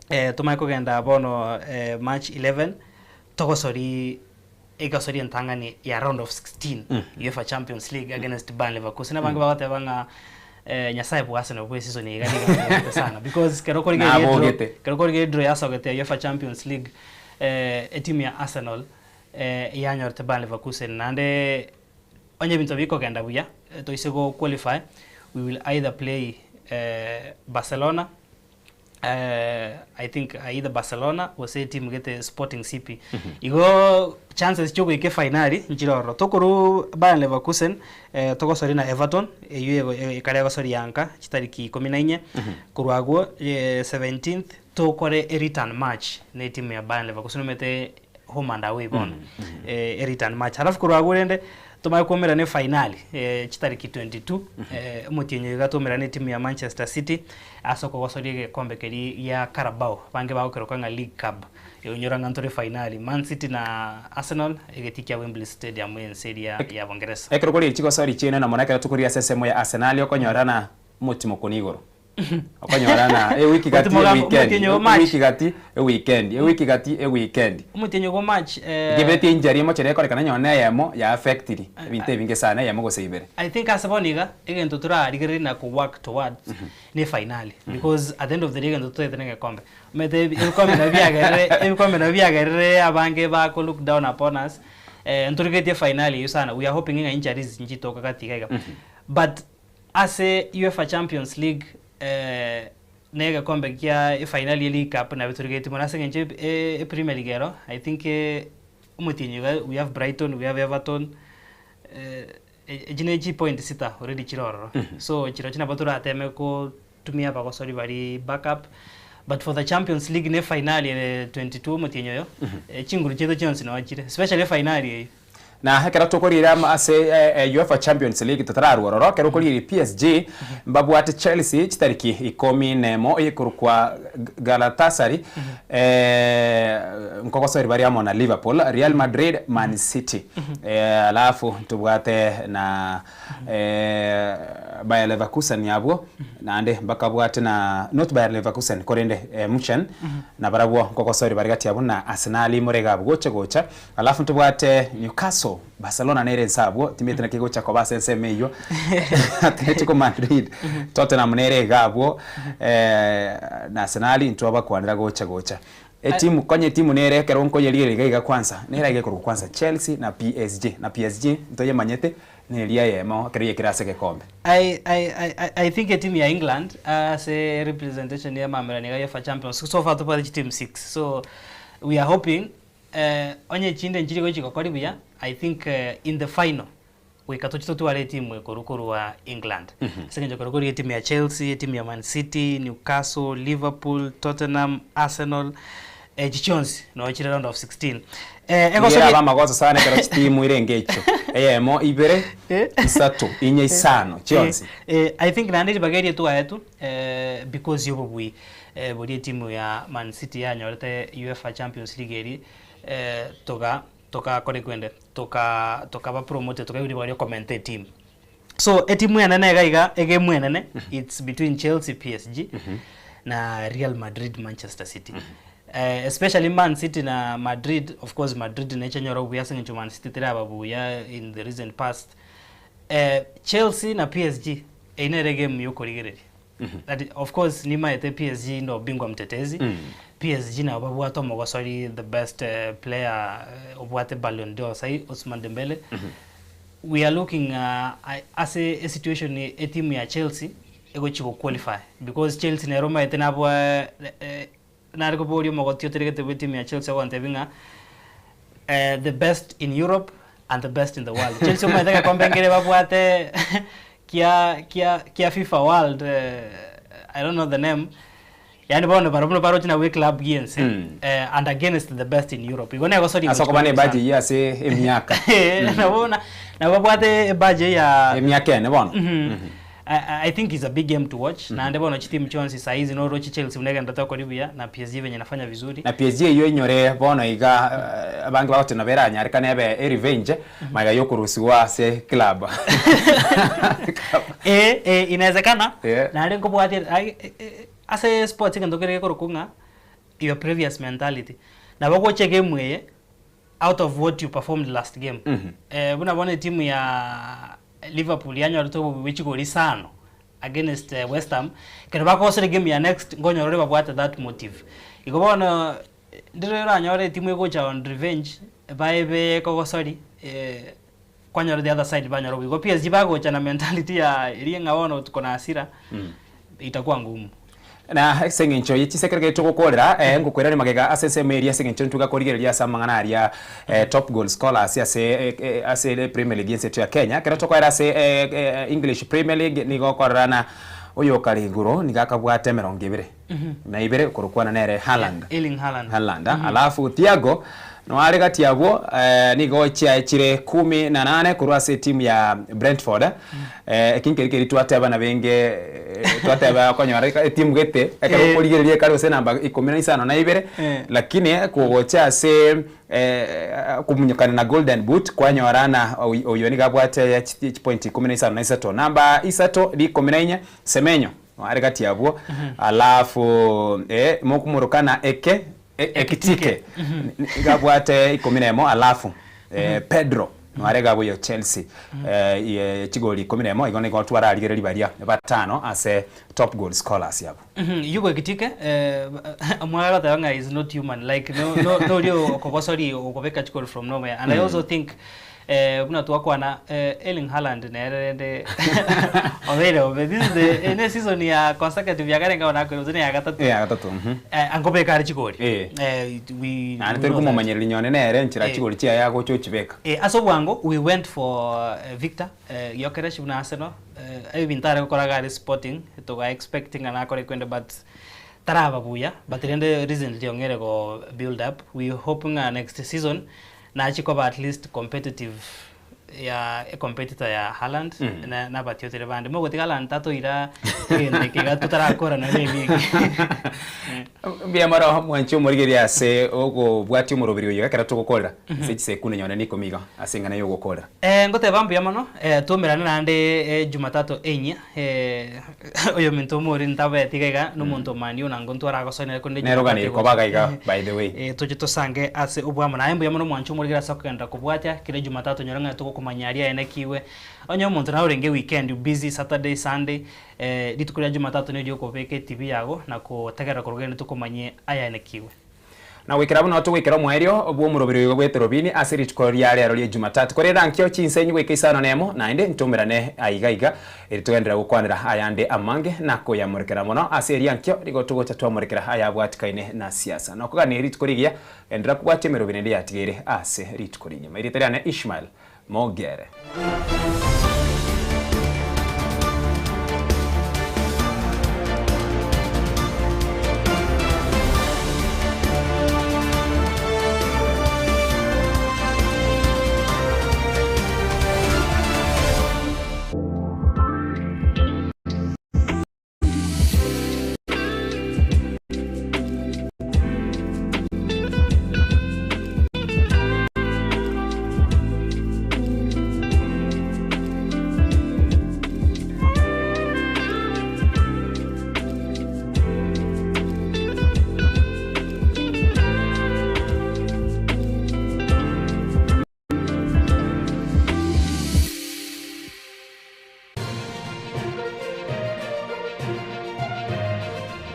eh, tomanye kogenda bono eh, March 11 togosori egosori entang'ani ya round of 16 Mm. UEFA Champions League against Bayer Leverkusen abange bagoteba ng'a eh, Nyasaye bwa Arsenal bwe season iga nigo abogete sana because kero korigereria draw Nabogete. kero korigereria draw yasogete ya UEFA Champions League eh, etimu ya Arsenal eh, yanyorete Bayer Leverkusen naende onye ebinto bikogenda buya eh, toise go qualify we will either play eh, Barcelona eh, I think either Barcelona gose etimu gete Sporting CP igo chances chiogoika efinali nchire ororo tokorwa Bayer Leverkusen eh, togosori na Everton eywo ego- e- ekare egosori yanka chitariki ikomi na inye korwa agwo eh, 17th tokore e return match na etimu ya Bayer Leverkusen omanyete home and away bono eh, e return match alafu korwa agwo rende tomanye koumerana efinali eh, chitariki 22 eh, omotienyi oyo iga toumerane etimu ya Manchester City ase okogosoria egekombe keria gia Carabao abange bagokeroka ng'a League Cup onyora ng'a ntore finali Man City na Arsenal egetii kia Wembley Stadium ense eria ya Bongeresa. Ekero korigia chigosori chiaino na mono ekero tokoria ase ensemo ya Arsenal okonyorana omotimo ni igoro. Okonyorana ewiki gati Motimo ga- eweekend, omotienyi o March. ewiki gati eweekend, ewiki gati eweekend. Omotienyi bwa March eh, Ekebeti injury emochera ekorekana nonye na eyemo ya affectiri ebinto ebinge sana eyemo gose ibere. I think ase bono iga egento torarigererie na ko work towards ne finali because at the end of the day egento totaete na egekombe. Omanyete ebi- ebikombe nabio biagerire ebikombe nabio biagerire abange bako look down upon us eh, ntorigetie finali eywo sana we are hoping ng'a injuries nchitoka gati iga iga but ase UEFA Champions League eh, na egekombe kia efinali ya League Cup nabio torigetie mono ase eng'encho e- e Premier League ero I think eh, omotienyi iga we have Brighton, we have Everton eh, echi ne chipoint sita already chire ororo so chirochio nabo torateme kotumia abagosori baria backup but for the Champions League ne finali ere 22 omotienyi oyo eh, chinguru chiaito chionsi noo chire especially efinali eywo. Na ekero tokorire amo ase UEFA Champions League totararwa ororo, ekero okorire PSG mbabwate Chelsea chitariki ikomi nemo eyekorokwa Galatasaray nkogosoria bare amo na Liverpool, Real Madrid, Man City alafu ntobwate na Bayer Leverkusen abwo naende mbakabwate na not Bayer Leverkusen korende Munchen nabarabwo nkogosoria bare gati abwo na Arsenal more iga abwo gocha gocha. Alafu ntobwate Newcastle, Barcelona nere inse abwo, timanyeti naki egocha koba ase ensemo eyio. Atletico Madrid, Tottenham nere iga abwo, na Arsenal intwabakwanera gocha gocha. Etimu konya etimu nere ekero nkoyerigereria iga iga kwanza, nere iga ekorokwa kwanza Chelsea na PSG, na PSG ntoyemanyete neria eyemo ekero yaikire ase egekombe. I, I, I, I- I think etimu ya England ase representation ya mamerani iga UEFA Champions so far tobwate chitimu 6 so we are hoping eh, onye chinde nchiri gochi gokori buya I think eh, in the final goika tochi totware etimu ekoru korwa England ase eng'encho ekero korigia etimu ya Chelsea, etimu ya Man City, Newcastle, Liverpool, Tottenham, Arsenal echi chionsi noo chire round of 16 eh, Nigo egosori erabe amagoso sana ekero chitimu irenge echio, eyemo, ibere, isato, inye, isano, chionsi. Eh, I think naende ribaga eria twaetwe eh, because ya obobui eh, boria etimu ya Man City yanyorete UEFA Champions League eria eh, toga togakora ekwende toka tokaba promoted tokaigwa ribaga ria okomenta etimu so etimu enene iga iga egemu enene it's between Chelsea PSG na Real Madrid Manchester City eh, especially Man City na Madrid of course Madrid nechenyora obuya ase eng'encho Man City teraba buya in the recent past eh, Chelsea na PSG eyio nere egemu ya okorigereria. That of course nimaete PSG ndo bingwa mtetezi. PSG nabo babwate omogosori the best player obwate Ballon d'Or sai Ousmane Dembele. We are looking ase esituation etimu ya Chelsea egochi go qualify because Chelsea nero omanyete nabwa nare koboria omogoti oteregete bwa etimu ya Chelsea ogontebia ng'a the best in Europe and the best in the world. Chelsea omanyete egekombe nkere babwate kia kia kia FIFA world I don't know the name yaani bono barobwo buna baroche nabwo eclub giense and against the best in Europe. Igo negosoria Ase gochia okoba na kobisa. ebudget eyio ase emiaka. Nabo na nabo babwate ebudget ya Emiaka ene bono. I think it's a big game to watch naende bono chitimu chionsi saizi noroche Chelsea buna egenderete gokora buya na PSG venye inafanya vizuri. Na PSG eyio enyore bono iga abange bagoteba nabo eranyarekane ebe erevenge magega ya okorusigwa ase club. Eh eh inawezekana Eh. naende nkobwatia ai ase sports egento kere gekorokwa ng'a your previous mentality nabo ogocha egame eye out of what you performed last game. Buna bono etimu ya Liverpool yanyorete obobe bwe chigori isano against West Ham, ekero bagosera egame ya next nkonyora ore babwate that motive. Igo bono ndire oranyore etimu egocha on revenge baebe kogosori kwanyora the other side banyora obobe. Igo PSG bagocha na mentality ya eria ng'a bono tuko na hasira itakuwa ngumu. Na ase engencho ye chisekere keria togokorera, eh, ngokoirania magega ase ensemo eria ase engencho intwe gakorigereria ase amang'ana aria eh, top goal scorers ase eh, eh, ase ere Premier League y'ense yaito ya Kenya. Ekero tokoera ase eh, eh, English Premier League nigo okororana oyokare igoro nigo akabwate emerongo ebere na ibere okorokwana nere Haaland. Erling Haaland. Haaland. Alafu Thiago noare gati abwo eh, nigo chiaye chire kumi na nane korwa ase etimu ya Brentford. Eki nkeri keri twateba nabenge eh, twateba okonyora eka etimu gete ekero Eh. okorigereria ekare gose namba ikomi na isano na ibere Eh. lakini kogocha ase eh, komunyokana na golden boot kwanyora na oy- oyo niga abwate ya chi- chipoint ikomi na isano na isato namba isato rikomi na inye Semenyo are gati abwo alafu eh, mokumurukana eke e- ekitike niga abwate ikomi na emo alafu eh, Pedro Noare iga boiyo Chelsea ye chigoli ikomi na emo, igo nigo twararigereria baria batano ase top goal scorers abwo. Hugo Ekitike omwana agoteba ng'a is not human like no no noria okogosoria okobeka chigoli from nowhere and I also think buna twakwana Erling Haaland nere rende obeire obe this is the ene season ya consecutive ya kare nkaona nakoira gose ne ya gatato. Ya gatato. Ankobeka are chigoli. Eh. We Naende we tori know that. komomanyereria nyone nere enchera Eh. chigori chiaye agocha ochibeka. Eh, ase obwango we went for Victor Gyokeresh buna Arsenal ebinto are gokora iga are Sporting toga expect ng'a nakore kwende but taraba buya but rende recently ong'ere go build up we hope ng'a next season nachi koba at least competitive ya ecompetitor ya Haaland na nabatiotire bande mogotiga Haaland tatoira egento eke iga totarakora nonya ne eleague. Mbuya mono mwanche omorigereria ase okobwatia omoroberi oyo ekero togokorera ase chisekunde nyone na ikomi iga ase eng'ana ya ogokorera. Eh, ngoteba mbuya mono, eh, twaumerane naende eh, Jumatatu enyia, eh, oyominto omoriri ntabeti iga iga, nomonto omani one ango ntware agosoi nere korende Nere Jumatatu oganeire egocha. koba iga iga by the way. Eh, toche tosange ase oboamo. Naye mbuya mono mwanche omorigere ase okogenda kobwatia kera Jumatatu onyore ng'a togokomanya aria aye naki iwe. Onye omonto naye orenge weekend busy Saturday, Sunday, eh, rituko ria Jumatatu nirio okobeka etibi yago na kotegerera korwa gende tokomanyie aya naki iwe. Na goikera buna togoikera omoerio bw'omoroberi oyo bw'eterobini ase rituko ria rero ria Jumatatu. Korende ankio chinsenyi goika isano nemo, naende ntomerane aiga iga, erio togenderere gokwanera ayande amange na koyamorekera mono ase erio ankio nigo togocha twamorekera ayabwatikaine na siasa. Nokogania rituko rigiya, genderera kobwatia emeroberi ende yatigaire ase rituko rigima. Erieta riane Ishmael Mogere.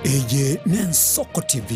Eye n'Ensoko TV.